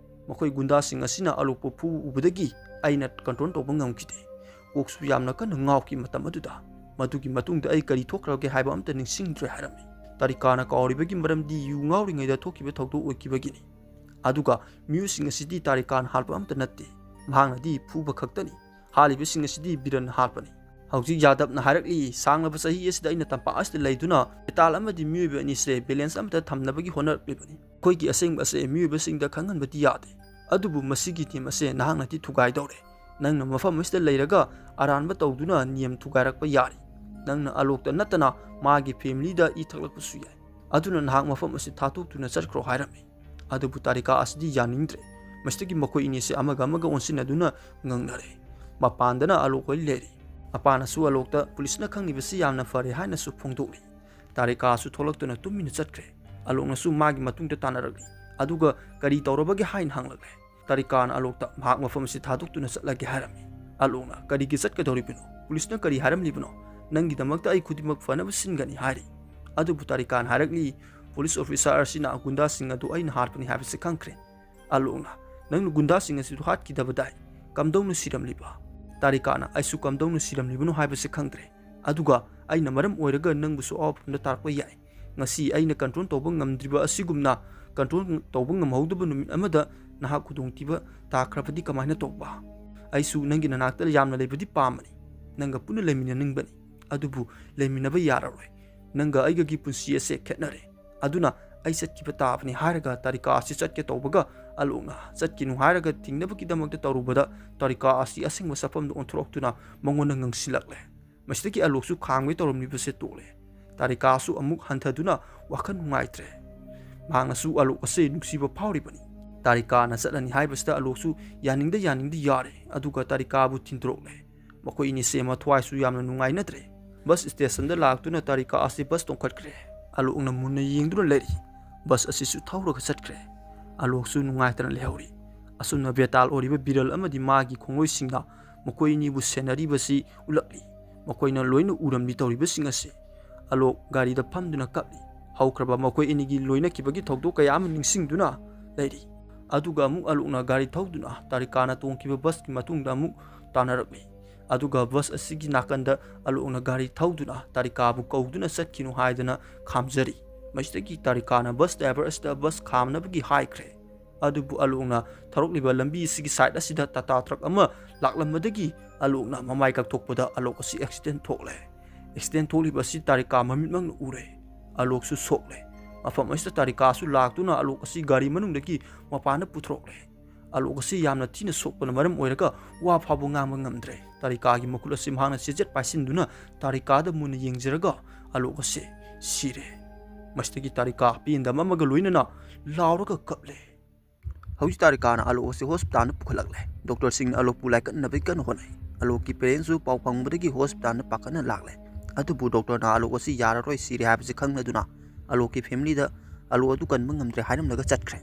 ꯃꯈꯣꯏ ꯒꯨꯟꯗꯥꯁꯤꯡ ꯑꯁꯤꯅ ꯑꯂꯣꯛꯄꯨ ꯐꯨ ꯎꯕꯗꯒꯤ ꯑꯩꯅ ꯀꯟꯇ꯭ꯔꯣꯜ ꯇꯧꯕ ꯉꯝꯈꯤꯗꯦ꯫ ꯀꯣꯛꯁꯨ ꯌꯥꯝꯅ ꯀꯟꯅ ꯉꯥꯎꯈꯤ ꯃꯇꯝ ꯑꯗꯨꯗ꯫ ꯃꯗꯨꯒꯤ ꯃꯇꯨꯡꯗ ꯑꯩ ꯀꯔꯤ ꯊꯣꯛꯈ꯭ꯔꯒꯦ ꯍꯥꯏꯕ ꯑꯝꯇ ꯅꯤꯡꯁꯤꯡꯗ꯭ꯔꯦ ꯍꯥꯏꯔꯝꯃꯤ꯫ ꯇꯥꯔꯤꯀꯥꯅ ꯀꯥꯎꯔꯤꯕꯒꯤ ꯃꯔꯝꯗꯤ ꯌꯨ ꯉꯥꯎꯔꯤꯉꯩꯗ ꯊꯣꯛꯈꯤꯕ ꯊꯧꯗꯣꯛ ꯑꯣꯏꯈꯤꯕꯒꯤꯅꯤ꯫ ꯑꯗꯨꯒ ꯃꯤꯑꯣꯏꯁꯤꯡ ꯑꯁꯤꯗꯤ ꯇꯥꯔꯤꯀꯥꯅ ꯍꯥꯠꯄ ꯑꯝꯇ ꯅꯠꯇꯦ꯫ ꯃꯍꯥꯛꯅꯗꯤ ꯐꯨꯕ ꯈꯛꯇꯅꯤ꯫ ꯍꯥꯠꯂꯤꯕꯁꯤꯡ ꯑꯁꯤꯗꯤ ꯕꯤꯔꯟꯅ ꯍꯥꯠꯄꯅꯤ꯫ ꯍꯧꯖꯤꯛ ꯌꯥꯗꯕꯅ ꯍꯥꯏꯔꯛꯂꯤ, "ꯁꯥꯡꯂꯕ ꯆꯍꯤ ꯑꯁꯤꯗ ꯑꯩꯅ ꯇꯝꯄꯥꯛ ꯑꯁꯤꯗ ꯂꯩꯗꯨꯅ ꯕꯦꯇꯥꯜ ꯑꯃꯗꯤ ꯃꯤꯑꯣꯏꯕ ꯑꯅꯤꯁꯦ ꯕꯦꯂꯦꯟꯁ ꯑꯃꯠꯇ ꯊꯝꯅꯕꯒꯤ ꯍꯣꯠꯅꯔꯛꯂꯤꯕꯅꯤ꯫ ꯑꯩꯈꯣꯏꯒꯤ ꯑꯁꯦꯡꯕ ꯑꯁꯦ ꯃꯤꯑꯣꯏꯕꯁꯤꯡꯗ ꯈꯪꯍꯟꯕꯗꯤ ꯌꯥꯗꯦ꯫ ꯑꯗꯨꯕꯨ ꯃꯁꯤꯒꯤ ꯅꯤꯌꯝ ꯑꯁꯦ ꯅꯍꯥꯛꯅꯗꯤ ꯊꯨꯒꯥꯏꯗꯧꯔꯦ꯫ ꯅꯪꯅ ꯃꯐꯝ ꯑꯁꯤꯗ ꯂꯩꯔꯒ ꯑꯔꯥꯟꯕ ꯇꯧꯗꯨꯅ ꯅꯤꯌꯝ ꯊꯨꯒꯥꯏꯔꯛꯄ ꯌꯥꯔꯤ꯫ ꯅꯪꯅ ꯑꯂꯣꯛꯇ ꯅꯠꯇꯅ ꯃꯥꯒꯤ ꯐꯦꯃꯤꯂꯤꯗ ꯏ ꯊꯛꯂꯛꯄꯁꯨ ꯌꯥꯏ꯫ ꯑꯗꯨꯅ ꯅꯍꯥꯛ ꯃꯐꯝ ꯑꯁꯤ ꯊꯥꯗꯣꯛꯇꯨꯅ ꯆꯠꯈ꯭ꯔꯣ" ꯍꯥꯏꯔꯝꯃꯤ꯫ ꯑꯗꯨꯕꯨ ꯇꯥꯔꯤꯀꯥ ꯑꯁꯤꯗꯤ ꯌꯥꯅꯤꯡꯗ꯭ꯔꯦ꯫ ꯃꯁꯤꯗꯒꯤ ꯃꯈꯣꯏ ꯑꯅꯤꯁꯤ ꯑꯃꯒ ꯑꯃꯒ ꯑꯣꯟꯁꯤꯟꯅꯗꯨꯅ ꯉꯪꯅꯔꯦ꯫ ꯃꯄꯥꯟꯗꯅ ꯑꯂꯣꯛ ꯍꯣꯏ ꯂꯩꯔꯤ꯫ ꯃꯄꯥꯅꯁꯨ ꯑꯂꯣꯛꯇ ꯄꯨꯂꯤꯁꯅ ꯈꯪꯂꯤꯕꯁꯤ ꯌꯥꯝꯅ ꯐꯔꯦ ꯍꯥꯏꯅꯁꯨ ꯐꯣꯡꯗꯣꯛꯂꯤ꯫ ꯇꯥꯔꯤꯀꯥꯁꯨ ꯊꯣꯛꯂꯛꯇꯨꯅ ꯇꯨꯃꯤꯟꯅ ꯆꯠꯈ꯭ꯔꯦ꯫ ꯑꯂꯣꯛꯅꯁꯨ ꯃꯥꯒꯤ ꯃꯇꯨꯡꯗ ꯇꯥꯟꯅꯔꯛꯂꯤ꯫ ꯑꯗꯨꯒ "ꯀꯔꯤ ꯇꯧꯔꯕꯒꯦ?" ꯍꯥꯏꯅ ꯍꯪꯂꯛꯂꯦ꯫ ꯇꯥꯔꯤꯀꯥꯅ ꯑꯂꯣꯛꯇ ꯃꯍꯥꯛ ꯃꯐꯝ ꯑꯁꯤ ꯊꯥꯗꯣꯛꯇꯨꯅ ꯆꯠꯂꯒꯦ ꯍꯥꯏꯔꯝꯃꯤ꯫ ꯑꯂꯣꯛꯅ "ꯀꯔꯤꯒꯤ ꯆꯠꯀꯗꯧꯔꯤꯕꯅꯣ? ꯄꯨꯂꯤꯁꯅ ꯀꯔꯤ ꯍꯥꯏꯔꯝꯂꯤꯕꯅꯣ? ꯅꯪꯒꯤꯗꯃꯛꯇ ꯑꯩ ꯈꯨꯗꯤꯡꯃꯛ ꯐꯅꯕ ꯁꯤꯟꯒꯅꯤ" ꯍꯥꯏꯔꯤ꯫ ꯑꯗꯨꯕꯨ ꯇꯥꯔꯤꯀꯥꯅ ꯍꯥꯏꯔꯛꯂꯤ, ꯄꯨꯂꯤꯁ ꯑꯣꯐꯤꯁꯥꯔ ꯑꯁꯤꯅ ꯒꯨꯟꯗꯥꯁꯤꯡ ꯑꯗꯨ ꯑꯩꯅ ꯍꯥꯠꯄꯅꯤ ꯍꯥꯏꯕꯁꯤ ꯈꯪꯈ꯭ꯔꯦ꯫ ꯑꯂꯣꯛꯅ, "ꯅꯪꯅ ꯒꯨꯟꯗꯥꯁꯤꯡ ꯑꯁꯤꯗꯨ ꯍꯥꯠꯈꯤꯗꯕꯗꯥꯏ? ꯀꯝꯗꯧꯅ ꯁꯤꯔꯝꯂꯤꯕ?" ꯇꯥꯔꯤꯀꯥꯅ, "ꯑꯩꯁꯨ ꯀꯝꯗꯧꯅ ꯁꯤꯔꯝꯂꯤꯕꯅꯣ ꯍꯥꯏꯕꯁꯤ ꯈꯪꯗ꯭ꯔꯦ꯫ ꯑꯗꯨꯒ ꯑꯩꯅ ꯃꯔꯝ ꯑꯣꯏꯔꯒ ꯅꯪꯕꯨꯁꯨ ꯑꯋꯥꯐꯝꯗ ꯇꯥꯔꯛꯄ ꯌꯥꯏ꯫ ꯉꯁꯤ ꯑꯩꯅ ꯀꯟꯇ꯭ꯔꯣꯜ ꯇꯧꯕ ꯉꯝꯗ꯭ꯔꯤꯕ ꯑꯁꯤꯒꯨꯝꯅ ꯀꯟꯇ꯭ꯔꯣꯜ ꯇꯧꯕ ꯉꯝꯍꯧꯗꯕ ꯅꯨꯃꯤꯠ ꯑꯃꯗ ꯅꯍꯥꯛ ꯈꯨꯗꯣꯡꯊꯤꯕ ꯇꯥꯈ꯭ꯔꯕꯗꯤ ꯀꯃꯥꯏꯅ ꯇꯧꯕ? ꯑꯩꯁꯨ ꯅꯪꯒꯤ ꯅꯅꯥꯛꯇ ꯌꯥꯝꯅ ꯂꯩꯕꯗꯤ ꯄꯥꯝꯕꯅꯤ, ꯅꯪꯒ ꯄꯨꯟꯅ ꯂꯩꯃꯤꯟꯅꯅꯤꯡꯕꯅꯤ, ꯑꯗꯨꯕꯨ ꯂꯩꯃꯤꯟꯅꯕ ꯌꯥꯔꯔꯣꯏ꯫ ꯅꯪꯒ ꯑꯩꯒꯒꯤ ꯄꯨꯟꯁꯤ ꯑꯁꯦ ꯈꯦꯠꯅꯔꯦ꯫ ꯑꯗꯨꯅ ꯑꯩ ꯆꯠꯈꯤꯕ ꯇꯥꯕꯅꯤ" ꯍꯥꯏꯔꯒ ꯇꯥꯔꯤꯀꯥ ꯑꯁꯤ ꯆꯠꯀꯦ ꯇꯧꯕꯒ, ꯑꯂꯣꯛꯅ ꯆꯠꯈꯤꯅꯨ ꯍꯥꯏꯔꯒ ꯊꯤꯡꯅꯕꯒꯤꯗꯃꯛꯇ ꯇꯧꯔꯨꯕꯗ, ꯇꯥꯔꯤꯀꯥ ꯑꯁꯤ ꯑꯁꯦꯡꯕ ꯁꯛꯐꯝꯗ ꯑꯣꯟꯊꯣꯔꯛꯇꯨꯅ ꯃꯉꯣꯟꯗ ꯉꯪꯁꯤꯜꯂꯛꯂꯦ꯫ ꯃꯁꯤꯗꯒꯤ ꯑꯂꯣꯛꯁꯨ ꯈꯥꯡꯕꯩ ꯇꯧꯔꯝꯂꯤꯕꯁꯦ ꯇꯣꯛꯂꯦ꯫ ꯇꯥꯔꯤꯀꯥꯁꯨ ꯑꯃꯨꯛ ꯍꯟꯊꯗꯨꯅ ꯋꯥꯈꯜ ꯅꯨꯡꯉꯥꯏꯇ꯭ꯔꯦ꯫ ꯃꯍꯥꯛꯅꯁꯨ ꯑꯂꯣꯛ ꯑꯁꯦ ꯅꯨꯡꯁꯤꯕ ꯐꯥꯎꯔꯤꯕꯅꯤ꯫ ꯇꯥꯔꯤꯀꯥꯅ ꯆꯠꯂꯅꯤ ꯍꯥꯏꯕꯁꯤꯗ ꯑꯂꯣꯛꯁꯨ ꯌꯥꯅꯤꯡꯗ ꯌꯥꯅꯤꯡꯗ ꯌꯥꯔꯦ, ꯑꯗꯨꯒ ꯇꯥꯔꯤꯀꯥꯕꯨ ꯊꯤꯟꯗꯣꯔꯛꯂꯦ꯫ ꯃꯈꯣꯏ ꯑꯅꯤꯁꯦ ꯃꯊ꯭ꯋꯥꯏꯁꯨ ꯌꯥꯝꯅ ꯅꯨꯡꯉꯥꯏꯅꯗ꯭ꯔꯦ꯫ ꯕꯁ ꯁ꯭ꯇꯦꯁꯟꯗ ꯂꯥꯛꯇꯨꯅ ꯇꯥꯔꯤꯀꯥ ꯑꯁꯤ ꯕꯁ ꯇꯣꯡꯈꯠꯈ꯭ꯔꯦ꯫ ꯑꯂꯣꯛꯅ ꯃꯨꯟꯅ ꯌꯦꯡꯗꯨꯅ ꯂꯩꯔꯤ꯫ ꯕꯁ ꯑꯁꯤꯁꯨ ꯊꯧꯔꯒ ꯆꯠꯈ꯭ꯔꯦ꯫ ꯑꯂꯣꯛꯁꯨ ꯅꯨꯡꯉꯥꯏꯇꯅ ꯂꯩꯍꯧꯔꯤ꯫ ꯑꯁꯨꯝꯅ ꯕꯦꯇꯥꯜ ꯑꯣꯏꯔꯤꯕ ꯕꯤꯔꯜ ꯑꯃꯗꯤ ꯃꯥꯒꯤ ꯈꯣꯡꯂꯣꯏꯁꯤꯡꯅ ꯃꯈꯣꯏ ꯑꯅꯤꯕꯨ ꯁꯦꯟꯅꯔꯤꯕꯁꯤ ꯎꯠꯂꯛꯂꯤ꯫ ꯃꯈꯣꯏꯅ ꯂꯣꯏꯅ ꯎꯔꯝꯂꯤ ꯇꯧꯔꯤꯕꯁꯤꯡ ꯑꯁꯤ꯫ ꯑꯂꯣꯛ ꯒꯥꯔꯤꯗ ꯐꯝꯗꯨꯅ ꯀꯞꯂꯤ꯫ ꯍꯧꯈ꯭ꯔꯕ ꯃꯈꯣꯏ ꯑꯅꯤꯒꯤ ꯂꯣꯏꯅꯈꯤꯕꯒꯤ ꯊꯧꯗꯣꯛ ꯀꯌꯥ ꯑꯃ ꯅꯤꯡꯁꯤꯡꯗꯨꯅ ꯂꯩꯔꯤ꯫ ꯑꯗꯨꯒ ꯑꯃꯨꯛ ꯑꯂꯣꯛꯅ ꯒꯥꯔꯤ ꯊꯧꯗꯨꯅ ꯇꯥꯔꯤꯀꯥꯅ ꯇꯣꯡꯈꯤꯕ ꯕꯁꯀꯤ ꯃꯇꯨꯡꯗ ꯑꯃꯨꯛ ꯇꯥꯟꯅꯔꯛꯂꯤ꯫ ꯑꯗꯨꯒ ꯕꯁ ꯑꯁꯤꯒꯤ ꯅꯥꯀꯟꯗ ꯑꯂꯣꯛꯅ ꯒꯥꯔꯤ ꯊꯧꯗꯨꯅ ꯇꯥꯔꯤꯀꯥꯕꯨ ꯀꯧꯗꯨꯅ ꯆꯠꯈꯤꯅꯨ ꯍꯥꯏꯗꯅ ꯈꯥꯝꯖꯔꯤ꯫ ꯃꯁꯤꯗꯒꯤ ꯇꯥꯔꯤꯀꯥꯅ ꯕꯁ ꯗ꯭ꯔꯥꯏꯚꯔ ꯑꯁꯤꯗ ꯕꯁ ꯈꯥꯝꯅꯕꯒꯤ ꯍꯥꯏꯈ꯭ꯔꯦ꯫ ꯑꯗꯨꯕꯨ ꯑꯂꯣꯛꯅ ꯊꯧꯔꯛꯂꯤꯕ ꯂꯝꯕꯤ ꯑꯁꯤꯒꯤ ꯁꯥꯏꯠ ꯑꯁꯤꯗ ꯇꯥꯇꯥ ꯇ꯭ꯔꯛ ꯑꯃ ꯂꯥꯛꯂꯝꯕꯗꯒꯤ ꯑꯂꯣꯛꯅ ꯃꯃꯥꯏ ꯀꯛꯊꯣꯛꯄꯗ ꯑꯂꯣꯛ ꯑꯁꯤ ꯑꯦꯛꯁꯤꯗꯦꯟ ꯊꯣꯛꯂꯦ꯫ ꯑꯦꯛꯁꯤꯗꯦꯟ ꯊꯣꯛꯂꯤꯕ ꯑꯁꯤ ꯇꯥꯔꯤꯀꯥ ꯃꯃꯤꯠꯃꯛꯅ ꯎꯔꯦ꯫ ꯑꯂꯣꯛꯁꯨ ꯁꯣꯛꯂꯦ꯫ ꯃꯐꯝ ꯑꯁꯤꯗ ꯇꯥꯔꯤꯀꯥꯁꯨ ꯂꯥꯛꯇꯨꯅ ꯑꯂꯣꯛ ꯑꯁꯤ ꯒꯥꯔꯤ ꯃꯅꯨꯡꯗꯒꯤ ꯃꯄꯥꯟꯗ ꯄꯨꯊꯣꯔꯛꯂꯦ꯫ ꯑꯂꯣꯛ ꯑꯁꯤ ꯌꯥꯝꯅ ꯊꯤꯅ ꯁꯣꯛꯄꯅ ꯃꯔꯝ ꯑꯣꯏꯔꯒ ꯋꯥ ꯐꯥꯎꯕ ꯉꯥꯡꯕ ꯉꯝꯗ꯭ꯔꯦ꯫ ꯇꯥꯔꯤꯀꯥꯒꯤ ꯃꯈꯨꯠ ꯑꯁꯤ ꯃꯍꯥꯛꯅ ꯆꯦꯖꯦꯠ ꯄꯥꯏꯁꯤꯟꯗꯨꯅ ꯇꯥꯔꯤꯀꯥꯗ ꯃꯨꯟꯅ ꯌꯦꯡꯖꯔꯒ ꯑꯂꯣꯛ ꯑꯁꯤ ꯁꯤꯔꯦ꯫ ꯃꯁꯤꯗꯒꯤ ꯇꯥꯔꯤꯀꯥ ꯄꯦꯟꯗꯕ ꯑꯃꯒ ꯂꯣꯏꯅꯅ ꯂꯥꯎꯔꯒ ꯀꯞꯂꯦ꯫ ꯍꯧꯖꯤꯛ ꯇꯥꯔꯤꯀꯥꯅ ꯑꯂꯣꯛ ꯑꯁꯤ ꯍꯣꯁꯄꯤꯇꯥꯜꯗ ꯄꯨꯈꯠꯂꯛꯂꯦ꯫ ꯗꯣꯛꯇꯔꯁꯤꯡꯅ ꯑꯂꯣꯛꯄꯨ ꯂꯥꯏꯀꯠꯅꯕꯒꯤ ꯀꯟꯅ ꯍꯣꯠꯅꯩ꯫ ꯑꯂꯣꯛꯀꯤ ꯄꯦꯔꯦꯟꯁꯁꯨ ꯄꯥꯎ ꯐꯪꯕꯗꯒꯤ ꯍꯣꯁꯄꯤꯇꯥꯜꯗ ꯄꯥꯈꯠꯅ ꯂꯥꯛꯂꯦ꯫ ꯑꯗꯨꯕꯨ ꯗꯣꯛꯇꯔꯅ ꯑꯂꯣꯛ ꯑꯁꯤ ꯌꯥꯔꯔꯣꯏ, ꯁꯤꯔꯦ ꯍꯥꯏꯕꯁꯤ ꯈꯪꯂꯗꯨꯅ ꯑꯂꯣꯛꯀꯤ ꯐꯦꯃꯤꯂꯤꯗ ꯑꯂꯣꯛ ꯑꯗꯨ ꯀꯟꯕ ꯉꯝꯗ꯭ꯔꯦ ꯍꯥꯏꯔꯝꯂꯒ ꯆꯠꯈ꯭ꯔꯦ꯫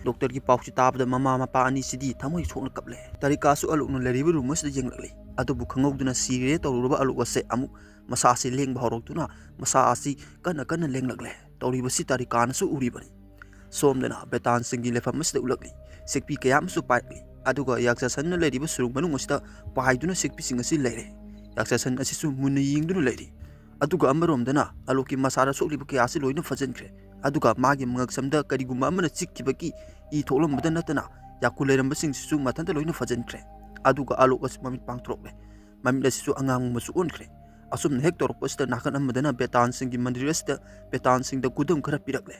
ꯗꯣꯛꯇꯔꯒꯤ ꯄꯥꯎꯁꯤ ꯇꯥꯕꯗ ꯃꯃꯥ ꯃꯄꯥ ꯑꯅꯤꯁꯤꯗꯤ ꯊꯃꯣꯏ ꯁꯣꯛꯅ ꯀꯞꯂꯦ꯫ ꯇꯥꯔꯤꯀꯥꯁꯨ ꯑꯂꯣꯛꯅ ꯂꯩꯔꯤꯕ ꯔꯨꯝ ꯑꯁꯤꯗ ꯌꯦꯡꯂꯛꯂꯤ꯫ ꯑꯗꯨꯕꯨ ꯈꯪꯍꯧꯗꯅ ꯁꯤꯔꯦ ꯇꯧꯔꯨꯔꯕ ꯑꯂꯣꯛ ꯑꯁꯦ ꯑꯃꯨꯛ ꯃꯁꯥ ꯑꯁꯤ ꯂꯦꯡꯕ ꯍꯧꯔꯛꯇꯨꯅ ꯃꯁꯥ ꯑꯁꯤ ꯀꯟꯅ ꯀꯟꯅ ꯂꯦꯡꯂꯛꯂꯦ꯫ ꯇꯧꯔꯤꯕꯁꯤ ꯇꯥꯔꯤꯀꯥꯅꯁꯨ ꯎꯔꯤꯕꯅꯤ꯫ ꯁꯣꯝꯗꯅ ꯕꯦꯇꯥꯟꯁꯤꯡꯒꯤ ꯂꯩꯐꯝ ꯑꯁꯤꯗ ꯎꯠꯂꯛꯂꯤ꯫ ꯁꯦꯛꯄꯤ ꯀꯌꯥ ꯑꯃꯁꯨ ꯄꯥꯏꯔꯛꯂꯤ꯫ ꯑꯗꯨꯒ ꯌꯥꯛꯆꯥꯁꯟꯅ ꯂꯩꯔꯤꯕ ꯁꯨꯔꯨꯡ ꯃꯅꯨꯡ ꯑꯁꯤꯗ ꯄꯥꯏꯗꯨꯅ ꯁꯦꯛꯄꯤꯁꯤꯡ ꯑꯁꯤ ꯂꯩꯔꯦ꯫ ꯌꯥꯛꯆꯥꯁꯟ ꯑꯁꯤꯁꯨ ꯃꯨꯟꯅ ꯌꯦꯡꯗꯨꯅ ꯂꯩꯔꯤ꯫ ꯑꯗꯨꯒ ꯑꯃꯔꯣꯝꯗꯅ ꯑꯂꯣꯛꯀꯤ ꯃꯁꯥꯗ ꯁꯣꯛꯂꯤꯕ ꯀꯌꯥ ꯑꯁꯤ ꯂꯣꯏꯅ ꯐꯖꯤꯟꯈ꯭ꯔꯦ꯫ ꯑꯗꯨꯒ ꯃꯥꯒꯤ ꯃꯉꯛꯁꯝꯗ ꯀꯔꯤꯒꯨꯝꯕ ꯑꯃꯅ ꯆꯤꯛꯈꯤꯕꯒꯤ ꯏ ꯊꯣꯛꯂꯝꯕꯗ ꯅꯠꯇꯅ ꯌꯥꯀꯨ ꯂꯩꯔꯝꯕꯁꯤꯡꯁꯤꯁꯨ ꯃꯊꯟꯇ ꯂꯣꯏꯅ ꯐꯖꯤꯟꯈ꯭ꯔꯦ꯫ ꯑꯗꯨꯒ ꯑꯂꯣꯛ ꯑꯁꯤ ꯃꯃꯤꯠ ꯄꯥꯡꯊꯣꯔꯛꯂꯦ꯫ ꯃꯃꯤꯠ ꯑꯁꯤꯁꯨ ꯑꯉꯥꯡꯕ ꯃꯆꯨ ꯑꯣꯟꯈ꯭ꯔꯦ꯫ ꯑꯁꯨꯝꯅ ꯍꯦꯛ ꯇꯧꯔꯛꯄꯁꯤꯗ ꯅꯥꯀꯟ ꯑꯃꯗꯅ ꯕꯦꯇꯥꯟꯁꯤꯡꯒꯤ ꯃꯟꯗꯤꯔ ꯑꯁꯤꯗ ꯕꯦꯇꯥꯟꯁꯤꯡꯗ ꯈꯨꯗꯝ ꯈꯔ ꯄꯤꯔꯛꯂꯦ꯫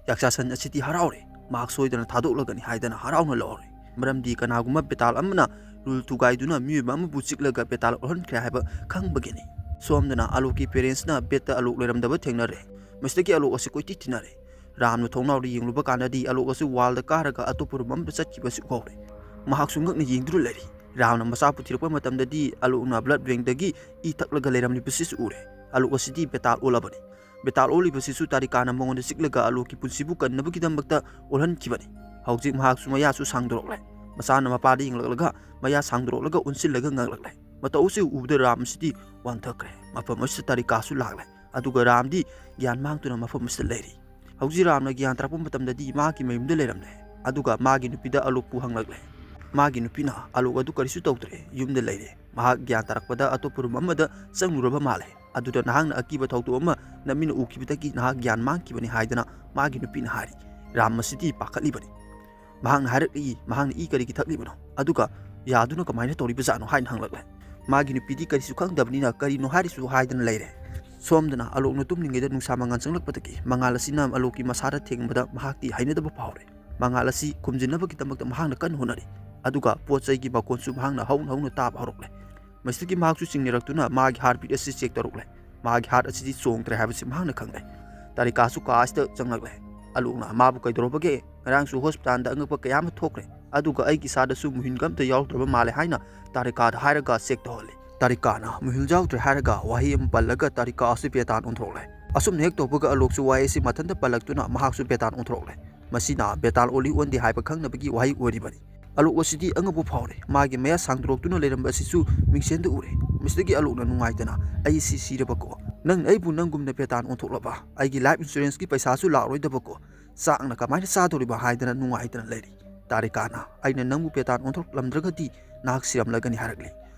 ꯌꯥꯛꯆꯥꯁꯟ ꯑꯁꯤꯗꯤ ꯍꯔꯥꯎꯔꯦ꯫ ꯃꯍꯥꯛ ꯁꯣꯏꯗꯅ ꯊꯥꯗꯣꯛꯂꯒꯅꯤ ꯍꯥꯏꯗꯅ ꯍꯔꯥꯎꯅ ꯂꯧꯔꯦ꯫ ꯃꯔꯝꯗꯤ ꯀꯅꯥꯒꯨꯝꯕ ꯕꯦꯇꯥꯜ ꯑꯃꯅ ꯔꯨꯜ ꯊꯨꯒꯥꯏꯗꯨꯅ ꯃꯤꯑꯣꯏꯕ ꯑꯃꯕꯨ ꯆꯤꯛꯂꯒ ꯕꯦꯇꯥꯜ ꯑꯣꯜꯍꯟꯈ꯭ꯔꯦ ꯍꯥꯏꯕ ꯈꯪꯕꯒꯤꯅꯤ꯫ ꯁꯣꯝꯗꯅ ꯑꯂꯣꯛꯀꯤ ꯄꯦꯔꯦꯟꯁꯅ ꯕꯦꯠꯇ ꯑꯂꯣꯛ ꯂꯩꯔꯝꯗꯕ ꯊꯦꯡꯅꯔꯦ꯫ ꯃꯁꯤꯗꯒꯤ ꯑꯂꯣꯛ ꯑꯁꯤ ꯀꯣꯏꯊꯤ ꯊꯤꯅꯔꯦ꯫ ꯔꯥꯝꯅ ꯊꯣꯡꯅꯥꯎꯗ ꯌꯦꯡꯂꯨꯕ ꯀꯥꯟꯗꯗꯤ ꯑꯂꯣꯛ ꯑꯁꯤ ꯋꯥꯜꯗ ꯀꯥꯔꯒ ꯑꯇꯣꯞꯄ ꯔꯨꯝ ꯑꯃꯗ ꯆꯠꯈꯤꯕꯁꯤ ꯎꯍꯧꯔꯦ꯫ ꯃꯍꯥꯛꯁꯨ ꯉꯛꯅ ꯌꯦꯡꯗꯨꯅ ꯂꯩꯔꯤ꯫ ꯔꯥꯝꯅ ꯃꯆꯥ ꯄꯨꯊꯤꯔꯛꯄ ꯃꯇꯝꯗꯗꯤ ꯑꯂꯣꯛꯅ ꯕ꯭ꯂꯠ ꯕꯦꯡꯗꯒꯤ ꯏ ꯊꯛꯂꯒ ꯂꯩꯔꯝꯂꯤꯕꯁꯤꯁꯨ ꯎꯔꯦ꯫ ꯑꯂꯣꯛ ꯑꯁꯤꯗꯤ ꯕꯦꯇꯥꯜ ꯑꯣꯜꯂꯕꯅꯤ꯫ ꯕꯦꯇꯥꯜ ꯑꯣꯜꯂꯤꯕꯁꯤꯁꯨ ꯇꯥꯔꯤꯀꯥꯅ ꯃꯉꯣꯟꯗ ꯆꯤꯛꯂꯒ ꯑꯂꯣꯛꯀꯤ ꯄꯨꯟꯁꯤꯕꯨ ꯀꯟꯅꯕꯒꯤꯗꯃꯛꯇ ꯑꯣꯜꯍꯟꯈꯤꯕꯅꯤ꯫ ꯍꯧꯖꯤꯛ ꯃꯍꯥꯛꯁꯨ ꯃꯌꯥꯁꯨ ꯁꯥꯡꯗꯣꯔꯛꯂꯦ꯫ ꯃꯆꯥꯅ ꯃꯄꯥꯗ ꯌꯦꯡꯂꯛꯂꯒ ꯃꯌꯥ ꯁꯥꯡꯗꯣꯔꯛꯂꯒ ꯑꯣꯟꯁꯤꯜꯂꯒ ꯉꯥꯡꯂꯛꯂꯦ꯫ ꯃꯇꯧ ꯑꯁꯤ ꯎꯕꯗ ꯔꯥꯝ ꯑꯁꯤꯗꯤ ꯋꯥꯟꯊꯈ꯭ꯔꯦ꯫ ꯃꯐꯝ ꯑꯁꯤꯗ ꯇꯥꯔꯤꯀꯥꯁꯨ ꯂꯥꯛꯂꯦ꯫ ꯑꯗꯨꯒ ꯔꯥꯝꯗꯤ ꯒ꯭ꯌꯥꯟ ꯃꯥꯡꯗꯨꯅ ꯃꯐꯝ ꯑꯁꯤꯗ ꯂꯩꯔꯤ꯫ ꯍꯧꯖꯤꯛ ꯔꯥꯝꯅ ꯒ꯭ꯌꯥꯟ ꯇꯥꯔꯛꯄ ꯃꯇꯝꯗꯗꯤ ꯃꯍꯥꯛꯀꯤ ꯃꯌꯨꯝꯗ ꯂꯩꯔꯝꯂꯦ꯫ ꯑꯗꯨꯒ ꯃꯥꯒꯤ ꯅꯨꯄꯤꯗ ꯑꯂꯣꯛꯄꯨ ꯍꯪꯂꯛꯂꯦ꯫ ꯃꯥꯒꯤ ꯅꯨꯄꯤꯅ ꯑꯂꯣꯛ ꯑꯗꯨ ꯀꯔꯤꯁꯨ ꯇꯧꯗ꯭ꯔꯦ, ꯌꯨꯝꯗ ꯂꯩꯔꯦ꯫ ꯃꯍꯥꯛ ꯒ꯭ꯌꯥꯟ ꯇꯥꯔꯛꯄꯗ ꯑꯇꯣꯞꯄ ꯔꯨꯝ ꯑꯃꯗ ꯆꯪꯂꯨꯔꯕ ꯃꯥꯜꯂꯦ꯫ ꯑꯗꯨꯗ ꯅꯍꯥꯛꯅ ꯑꯀꯤꯕ ꯊꯧꯗꯣꯛ ꯑꯃ ꯅꯝꯃꯤꯟꯅ ꯎꯈꯤꯕꯗꯒꯤ ꯅꯍꯥꯛ ꯒ꯭ꯌꯥꯟ ꯃꯥꯡꯈꯤꯕꯅꯤ ꯍꯥꯏꯗꯅ ꯃꯥꯒꯤ ꯅꯨꯄꯤꯅ ꯍꯥꯏꯔꯤ꯫ ꯔꯥꯝ ꯑꯁꯤꯗꯤ ꯄꯥꯈꯠꯂꯤꯕꯅꯤ꯫ ꯃꯍꯥꯛꯅ ꯍꯥꯏꯔꯛꯂꯤ, ꯃꯍꯥꯛꯅ ꯏ ꯀꯔꯤꯒꯤ ꯊꯛꯂꯤꯕꯅꯣ? ꯑꯗꯨꯒ ꯌꯥꯗꯨꯅ ꯀꯃꯥꯏꯅ ꯇꯧꯔꯤꯕꯖꯥꯠꯅꯣ ꯍꯥꯏꯅ ꯍꯪꯂꯛꯂꯦ꯫ ꯃꯥꯒꯤ ꯅꯨꯄꯤꯗꯤ ꯀꯔꯤꯁꯨ ꯈꯪꯗꯕꯅꯤꯅ ꯀꯔꯤꯅꯣ ꯍꯥꯏꯔꯤꯁꯨ ꯍꯥꯏꯗꯅ ꯂꯩꯔꯦ꯫ ꯁꯣꯝꯗꯅ ꯑꯂꯣꯛꯅ ꯇꯨꯝꯂꯤꯉꯩꯗ ꯅꯨꯡꯁꯥ ꯃꯉꯥꯜ ꯆꯪꯂꯛꯄꯗꯒꯤ ꯃꯉꯥꯜ ꯑꯁꯤꯅ ꯑꯂꯣꯛꯀꯤ ꯃꯁꯥꯗ ꯊꯦꯡꯕꯗ ꯃꯍꯥꯛꯇꯤ ꯍꯩꯅꯗꯕ ꯐꯥꯎꯔꯦ꯫ ꯃꯉꯥꯜ ꯑꯁꯤ ꯈꯨꯝꯖꯤꯟꯅꯕꯒꯤꯗꯃꯛꯇ ꯃꯍꯥꯛꯅ ꯀꯟꯅ ꯍꯣꯠꯅꯔꯤ꯫ ꯑꯗꯨꯒ ꯄꯣꯠ ꯆꯩꯒꯤ ꯃꯈꯣꯟꯁꯨ ꯃꯍꯥꯛꯅ ꯍꯧꯅ ꯍꯧꯅ ꯇꯥꯕ ꯍꯧꯔꯛꯂꯦ꯫ ꯃꯁꯤꯗꯒꯤ ꯃꯍꯥꯛꯁꯨ ꯆꯤꯡꯅꯔꯛꯇꯨꯅ ꯃꯥꯒꯤ ꯍꯥꯔꯠ ꯕꯤꯠ ꯑꯁꯤ ꯆꯦꯛ ꯇꯧꯔꯛꯂꯦ꯫ ꯃꯥꯒꯤ ꯍꯥꯔꯠ ꯑꯁꯤꯗꯤ ꯆꯣꯡꯗ꯭ꯔꯦ ꯍꯥꯏꯕꯁꯤ ꯃꯍꯥꯛꯅ ꯈꯪꯂꯦ꯫ ꯇꯥꯔꯤꯀꯥꯁꯨ ꯀꯥ ꯑꯁꯤꯗ ꯆꯪꯂꯛꯂꯦ꯫ ꯑꯂꯣꯛꯅ ꯃꯥꯕꯨ ꯀꯩꯗꯧꯔꯕꯒꯦ? ꯉꯔꯥꯡꯁꯨ ꯍꯣꯁꯄꯤꯇꯥꯜꯗ ꯑꯉꯛꯄ ꯀꯌꯥ ꯑꯃ ꯊꯣꯛꯈ꯭ꯔꯦ꯫ ꯑꯗꯨꯒ ꯑꯩꯒꯤ ꯏꯁꯥꯗꯁꯨ ꯃꯨꯍꯤꯟꯒ ꯑꯝꯇ ꯌꯥꯎꯗ꯭ꯔꯕ ꯃꯥꯜꯂꯦ ꯍꯥꯏꯅ ꯇꯥꯔꯤꯀꯥꯗ ꯍꯥꯏꯔꯒ ꯆꯦꯛ ꯇꯧꯍꯜꯂꯤ꯫ ꯇꯥꯔꯤꯀꯥꯅ ꯃꯨꯍꯤꯜ ꯌꯥꯎꯗ꯭ꯔꯦ ꯍꯥꯏꯔꯒ ꯋꯥꯍꯩ ꯑꯃ ꯄꯜꯂꯒ ꯇꯥꯔꯤꯀꯥ ꯑꯁꯤ ꯕꯦꯇꯥꯟ ꯑꯣꯟꯊꯣꯔꯛꯂꯦ꯫ ꯑꯁꯨꯝꯅ ꯍꯦꯛ ꯇꯧꯕꯒ ꯑꯂꯣꯛꯁꯨ ꯋꯥꯍꯩ ꯑꯁꯤ ꯃꯊꯟꯇ ꯄꯜꯂꯛꯇꯨꯅ ꯃꯍꯥꯛꯁꯨ ꯕꯦꯇꯥꯟ ꯑꯣꯟꯊꯣꯔꯛꯂꯦ꯫ ꯃꯁꯤꯅ ꯕꯦꯇꯥꯜ ꯑꯣꯜꯂꯤ ꯑꯣꯟꯗꯦ ꯍꯥꯏꯕ ꯈꯪꯅꯕꯒꯤ ꯋꯥꯍꯩ ꯑꯣꯏꯔꯤꯕꯅꯤ꯫ ꯑꯂꯣꯛ ꯑꯁꯤꯗꯤ ꯑꯉꯛꯄ ꯐꯥꯎꯔꯦ꯫ ꯃꯥꯒꯤ ꯃꯌꯥ ꯁꯥꯡꯗꯣꯔꯛꯇꯨꯅ ꯂꯩꯔꯝꯕ ꯑꯁꯤꯁꯨ ꯃꯤꯡꯁꯦꯟꯗ ꯎꯔꯦ꯫ ꯃꯁꯤꯗꯒꯤ ꯑꯂꯣꯛꯅ ꯅꯨꯡꯉꯥꯏꯇꯅ, "ꯑꯩ ꯁꯤ ꯁꯤꯔꯕꯀꯣ?" "ꯅꯪ ꯑꯩꯕꯨ ꯅꯪꯒꯨꯝꯅ ꯕꯦꯇꯥꯟ ꯑꯣꯟꯊꯣꯛꯂꯕ? ꯑꯩꯒꯤ life insurance ꯀꯤ ꯄꯩꯁꯥꯁꯨ ꯂꯥꯛꯂꯣꯏꯗꯕꯀꯣ, ꯆꯥꯛꯅ ꯀꯃꯥꯏꯅ ꯆꯥꯗꯣꯔꯤꯕ?" ꯍꯥꯏꯗꯅ ꯅꯨꯡꯉꯥꯏꯇꯅ ꯂꯩꯔꯤ꯫ ꯇꯥꯔꯤꯀꯥꯅ, "ꯑꯩꯅ ꯅꯪꯕꯨ ꯕꯦꯇꯥꯟ ꯑꯣꯟꯊꯣꯛꯂꯝꯗ꯭ꯔꯒꯗꯤ ꯅꯍꯥꯛ ꯁꯤꯔꯝꯂꯒꯅꯤ" ꯍꯥꯏꯔꯛꯂꯤ꯫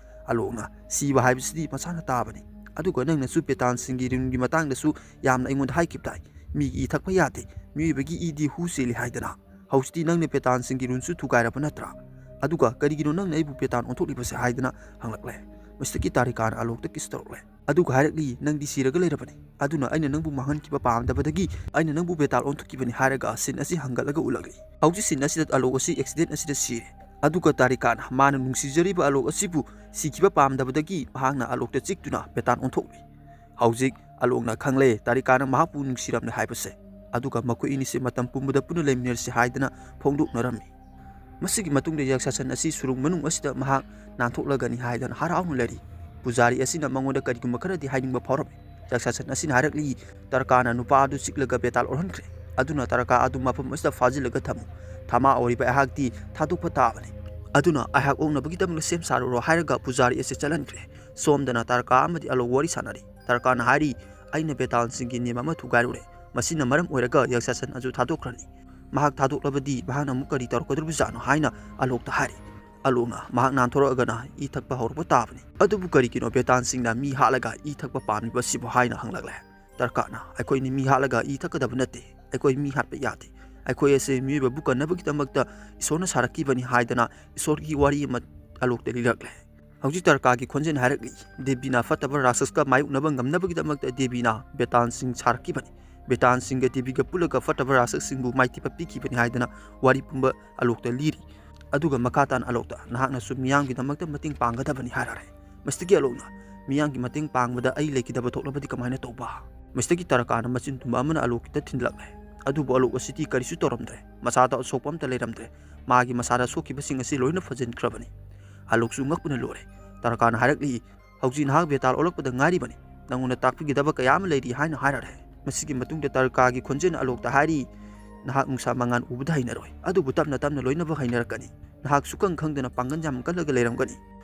ꯑꯂꯣꯛꯅ, "ꯁꯤꯕ ꯍꯥꯏꯕꯁꯤꯗꯤ ꯃꯁꯥꯅ ꯇꯥꯕꯅꯤ꯫ ꯑꯗꯨꯒ ꯅꯪꯅꯁꯨ ꯕꯦꯇꯥꯟꯁꯤꯡꯒꯤ ꯔꯨꯟꯒꯤ ꯃꯇꯥꯡꯗꯁꯨ ꯌꯥꯝꯅ ꯑꯩꯉꯣꯟꯗ ꯍꯥꯏꯈꯤꯕ ꯇꯥꯏ꯫ ꯃꯤꯒꯤ ꯏ ꯊꯛꯄ ꯌꯥꯗꯦ, ꯃꯤꯑꯣꯏꯕꯒꯤ ꯏꯗꯤ ꯍꯨ ꯆꯦꯜꯂꯤ ꯍꯥꯏꯗꯅ꯫ ꯍꯧꯖꯤꯛꯇꯤ ꯅꯪꯅ ꯕꯦꯇꯥꯟꯁꯤꯡꯒꯤ ꯔꯨꯟꯁꯨ ꯊꯨꯒꯥꯏꯔꯕ ꯅꯠꯇ꯭ꯔꯥ? ꯑꯗꯨꯒ ꯀꯔꯤꯒꯤꯅꯣ ꯅꯪꯅ ꯑꯩꯕꯨ ꯕꯦꯇꯥꯟ ꯑꯣꯟꯊꯣꯛꯂꯤꯕꯁꯦ?" ꯍꯥꯏꯗꯅ ꯍꯪꯂꯛꯂꯦ꯫ ꯃꯁꯤꯗꯒꯤ ꯇꯥꯔꯤꯀꯥꯅ ꯑꯂꯣꯛꯇ kiss ꯇꯧꯔꯛꯂꯦ꯫ ꯑꯗꯨꯒ ꯍꯥꯏꯔꯛꯂꯤ, "ꯅꯪꯗꯤ ꯁꯤꯔꯒ ꯂꯩꯔꯕꯅꯤ꯫ ꯑꯗꯨꯅ ꯑꯩꯅ ꯅꯪꯕꯨ ꯃꯥꯡꯍꯟꯈꯤꯕ ꯄꯥꯝꯗꯕꯗꯒꯤ ꯑꯩꯅ ꯅꯪꯕꯨ ꯕꯦꯇꯥꯟ ꯑꯣꯟꯊꯣꯛꯈꯤꯕꯅꯤ" ꯍꯥꯏꯔꯒ scene ꯑꯁꯤ ꯍꯪꯒꯠꯂꯒ ꯎꯠꯂꯛꯂꯤ꯫ ꯍꯧꯖꯤꯛ scene ꯑꯁꯤꯗ ꯑꯂꯣꯛ ꯑꯁꯤ accident ꯑꯁꯤꯗ ꯁꯤꯔꯦ꯫ ꯑꯗꯨꯒ ꯇꯥꯔꯤꯀꯥꯅ ꯃꯥꯅ ꯅꯨꯡꯁꯤꯖꯔꯤꯕ ꯑꯂꯣꯛ ꯑꯁꯤꯕꯨ ꯁꯤꯈꯤꯕ ꯄꯥꯝꯗꯕꯗꯒꯤ ꯃꯍꯥꯛꯅ ꯑꯂꯣꯛꯇ ꯆꯤꯛꯇꯨꯅ ꯕꯦꯇꯥꯟ ꯑꯣꯟꯊꯣꯛꯂꯤ꯫ ꯍꯧꯖꯤꯛ ꯑꯂꯣꯛꯅ ꯈꯪꯂꯦ ꯇꯥꯔꯤꯀꯥꯅ ꯃꯍꯥꯛꯄꯨ ꯅꯨꯡꯁꯤꯔꯝꯂꯦ ꯍꯥꯏꯕꯁꯦ꯫ ꯑꯗꯨꯒ ꯃꯈꯣꯏ ꯑꯅꯤꯁꯦ ꯃꯇꯝ ꯄꯨꯝꯕꯗ ꯄꯨꯟꯅ ꯂꯩꯃꯤꯟꯅꯔꯁꯤ ꯍꯥꯏꯗꯅ ꯐꯣꯡꯗꯣꯛꯅꯔꯝꯃꯤ꯫ ꯃꯁꯤꯒꯤ ꯃꯇꯨꯡꯗ ꯌꯛꯁꯥꯁꯟ ꯑꯁꯤ ꯁꯨꯔꯨꯡ ꯃꯅꯨꯡ ꯑꯁꯤꯗ ꯃꯍꯥꯛ ꯅꯥꯟꯊꯣꯛꯂꯒꯅꯤ ꯍꯥꯏꯗꯅ ꯍꯔꯥꯎꯅ ꯂꯩꯔꯤ꯫ ꯄꯨꯖꯥꯔꯤ ꯑꯁꯤꯅ ꯃꯉꯣꯟꯗ ꯀꯔꯤꯒꯨꯝꯕ ꯈꯔꯗꯤ ꯍꯥꯏꯅꯤꯡꯕ ꯐꯥꯎꯔꯝꯃꯤ꯫ ꯌꯛꯁꯥꯁꯟ ꯑꯁꯤꯅ ꯍꯥꯏꯔꯛꯂꯤ, "ꯇꯥꯔꯀꯥꯅ ꯅꯨꯄꯥ ꯑꯗꯨ ꯆꯤꯛꯂꯒ ꯕꯦꯇꯥꯜ ꯑꯣꯜꯍꯟꯈ꯭ꯔꯦ꯫ ꯑꯗꯨꯅ ꯇꯥꯔꯀꯥ ꯑꯗꯨ ꯃꯐꯝ ꯑꯁꯤꯗ ꯐꯥꯖꯤꯜꯂꯒ ꯊꯝꯃꯨ꯫ ꯊꯥꯃꯥ ꯑꯣꯏꯔꯤꯕ ꯑꯩꯍꯥꯛꯇꯤ ꯊꯥꯗꯣꯛꯄ ꯇꯥꯕꯅꯤ꯫ ꯑꯗꯨꯅ ꯑꯩꯍꯥꯛ ꯑꯣꯛꯅꯕꯒꯤꯗꯃꯛꯇ ꯁꯦꯝ ꯁꯥꯔꯨꯔꯣ" ꯍꯥꯏꯔꯒ ꯄꯨꯖꯥꯔꯤ ꯑꯁꯤ ꯆꯠꯍꯟꯈ꯭ꯔꯦ꯫ ꯁꯣꯝꯗꯅ ꯇꯥꯔꯀꯥ ꯑꯃꯗꯤ ꯑꯂꯣꯛ ꯋꯥꯔꯤ ꯁꯥꯟꯅꯔꯤ꯫ ꯇꯥꯔꯀꯥꯅ ꯍꯥꯏꯔꯤ, "ꯑꯩꯅ ꯕꯦꯇꯥꯜꯁꯤꯡꯒꯤ ꯅꯤꯌꯝ ꯑꯃ ꯊꯨꯒꯥꯏꯔꯨꯔꯦ꯫ ꯃꯁꯤꯅ ꯃꯔꯝ ꯑꯣꯏꯔꯒ ꯌꯛꯁꯥꯁꯟ ꯑꯗꯨ ꯊꯥꯗꯣꯛꯈ꯭ꯔꯅꯤ꯫ ꯃꯍꯥꯛ ꯊꯥꯗꯣꯛꯂꯕꯗꯤ ꯃꯍꯥꯛꯅ ꯑꯃꯨꯛ ꯀꯔꯤ ꯇꯧꯔꯛꯀꯗꯧꯔꯤꯕꯖꯥꯠꯅꯣ?" ꯍꯥꯏꯅ ꯑꯂꯣꯛꯇ ꯍꯥꯏꯔꯤ꯫ ꯑꯂꯣꯛꯅ, "ꯃꯍꯥꯛ ꯅꯥꯟꯊꯣꯔꯛꯑꯒꯅ ꯏ ꯊꯛꯄ ꯍꯧꯔꯛꯄ ꯇꯥꯕꯅꯤ꯫ ꯑꯗꯨꯕꯨ ꯀꯔꯤꯒꯤꯅꯣ ꯕꯦꯇꯥꯜꯁꯤꯡꯅ ꯃꯤ ꯍꯥꯠꯂꯒ ꯏ ꯊꯛꯄ ꯄꯥꯝꯂꯤꯕꯁꯤꯕꯨ?" ꯍꯥꯏꯅ ꯍꯪꯂꯛꯂꯦ꯫ ꯇꯥꯔꯀꯥꯅ, "ꯑꯩꯈꯣꯏꯅ ꯃꯤ ꯍꯥꯠꯂꯒ ꯏ ꯊꯛꯀꯗꯕ ꯅꯠꯇꯦ꯫ ꯑꯩꯈꯣꯏ ꯃꯤ ꯍꯥꯠꯄ ꯌꯥꯗꯦ꯫ ꯑꯩꯈꯣꯏ ꯑꯁꯦ ꯃꯤꯑꯣꯏꯕꯕꯨ ꯀꯟꯅꯕꯒꯤꯗꯃꯛꯇ ꯏꯁꯣꯔꯅ ꯁꯥꯔꯛꯈꯤꯕꯅꯤ" ꯍꯥꯏꯗꯅ ꯏꯁꯣꯔꯒꯤ ꯋꯥꯔꯤ ꯑꯃ ꯑꯂꯣꯛꯇ ꯂꯤꯔꯛꯂꯦ꯫ ꯍꯧꯖꯤꯛ ꯇꯥꯔꯀꯥꯒꯤ ꯈꯣꯟꯖꯦꯜ ꯍꯥꯏꯔꯛꯂꯤ, "ꯗꯦꯕꯤꯅ ꯐꯠꯇꯕ ꯔꯥꯁꯁꯀ ꯃꯥꯌꯣꯛꯅꯕ ꯉꯝꯅꯕꯒꯤꯗꯃꯛꯇ ꯗꯦꯕꯤꯅ ꯕꯦꯇꯥꯜꯁꯤꯡ ꯁꯥꯔꯛꯈꯤꯕꯅꯤ꯫ ꯕꯦꯇꯥꯜꯁꯤꯡꯒ ꯗꯦꯕꯤꯒ ꯄꯨꯜꯂꯒ ꯐꯠꯇꯕ ꯔꯥꯁꯁꯁꯤꯡꯕꯨ ꯃꯥꯏꯊꯤꯕ ꯄꯤꯈꯤꯕꯅꯤ" ꯍꯥꯏꯗꯅ ꯋꯥꯔꯤ ꯄꯨꯝꯕ ꯑꯂꯣꯛꯇ ꯂꯤꯔꯤ꯫ ꯑꯗꯨꯒ ꯃꯈꯥ ꯇꯥꯅ ꯑꯂꯣꯛꯇ, "ꯅꯍꯥꯛꯅꯁꯨ ꯃꯤꯌꯥꯝꯒꯤꯗꯃꯛꯇ ꯃꯇꯦꯡ ꯄꯥꯡꯒꯗꯕꯅꯤ" ꯍꯥꯏꯔꯛꯂꯦ꯫ ꯃꯁꯤꯗꯒꯤ ꯑꯂꯣꯛꯅ, "ꯃꯤꯌꯥꯝꯒꯤ ꯃꯇꯦꯡ ꯄꯥꯡꯕꯗ ꯑꯩ ꯂꯩꯈꯤꯗꯕ ꯊꯣꯛꯂꯕꯗꯤ ꯀꯃꯥꯏꯅ ꯇꯧꯕ?" ꯃꯁꯤꯗꯒꯤ ꯇꯥꯔꯀꯥꯅ ꯃꯆꯤꯟ ꯇꯨꯝꯕ ꯑꯃꯅ ꯑꯂꯣꯛꯀꯤꯗ ꯊꯤꯟꯂꯛꯂꯦ꯫ ꯑꯗꯨꯕꯨ ꯑꯂꯣꯛ ꯑꯁꯤꯗꯤ ꯀꯔꯤꯁꯨ ꯇꯧꯔꯝꯗ꯭ꯔꯦ꯫ ꯃꯁꯥꯗ ꯑꯁꯣꯛꯄ ꯑꯝꯇ ꯂꯩꯔꯝꯗ꯭ꯔꯦ꯫ ꯃꯥꯒꯤ ꯃꯁꯥꯗ ꯁꯣꯛꯈꯤꯕꯁꯤꯡ ꯑꯁꯤ ꯂꯣꯏꯅ ꯐꯖꯤꯟꯈ꯭ꯔꯕꯅꯤ꯫ ꯑꯂꯣꯛꯁꯨ ꯉꯛꯄꯅ ꯂꯣꯏꯔꯦ꯫ ꯇꯥꯔꯀꯥꯅ ꯍꯥꯏꯔꯛꯂꯤ, "ꯍꯧꯖꯤꯛ ꯅꯍꯥꯛ ꯕꯦꯇꯥꯜ ꯑꯣꯜꯂꯛꯄꯗ ꯉꯥꯏꯔꯤꯕꯅꯤ꯫ ꯅꯪꯉꯣꯟꯗ ꯇꯥꯛꯄꯤꯒꯗꯕ ꯀꯌꯥ ꯑꯃ ꯂꯩꯔꯤ" ꯍꯥꯏꯅ ꯍꯥꯏꯔꯛꯂꯦ꯫ ꯃꯁꯤꯒꯤ ꯃꯇꯨꯡꯗ ꯇꯥꯔꯀꯥꯒꯤ ꯈꯣꯟꯖꯦꯜꯅ ꯑꯂꯣꯛꯇ ꯍꯥꯏꯔꯤ, "ꯅꯍꯥꯛ ꯅꯨꯡꯁꯥ ꯃꯉꯥꯜ ꯎꯕꯗ ꯍꯩꯅꯔꯣꯏ, ꯑꯗꯨꯕꯨ ꯇꯞꯅ ꯇꯞꯅ ꯂꯣꯏꯅꯃꯛ ꯍꯩꯅꯔꯛꯀꯅꯤ꯫ ꯅꯍꯥꯛ ꯁꯨꯛꯈꯪ ꯈꯪꯗꯅ ꯄꯥꯡꯒꯜ ꯌꯥꯝ ꯀꯜꯂꯒ ꯂꯩꯔꯝꯒꯅꯤ꯫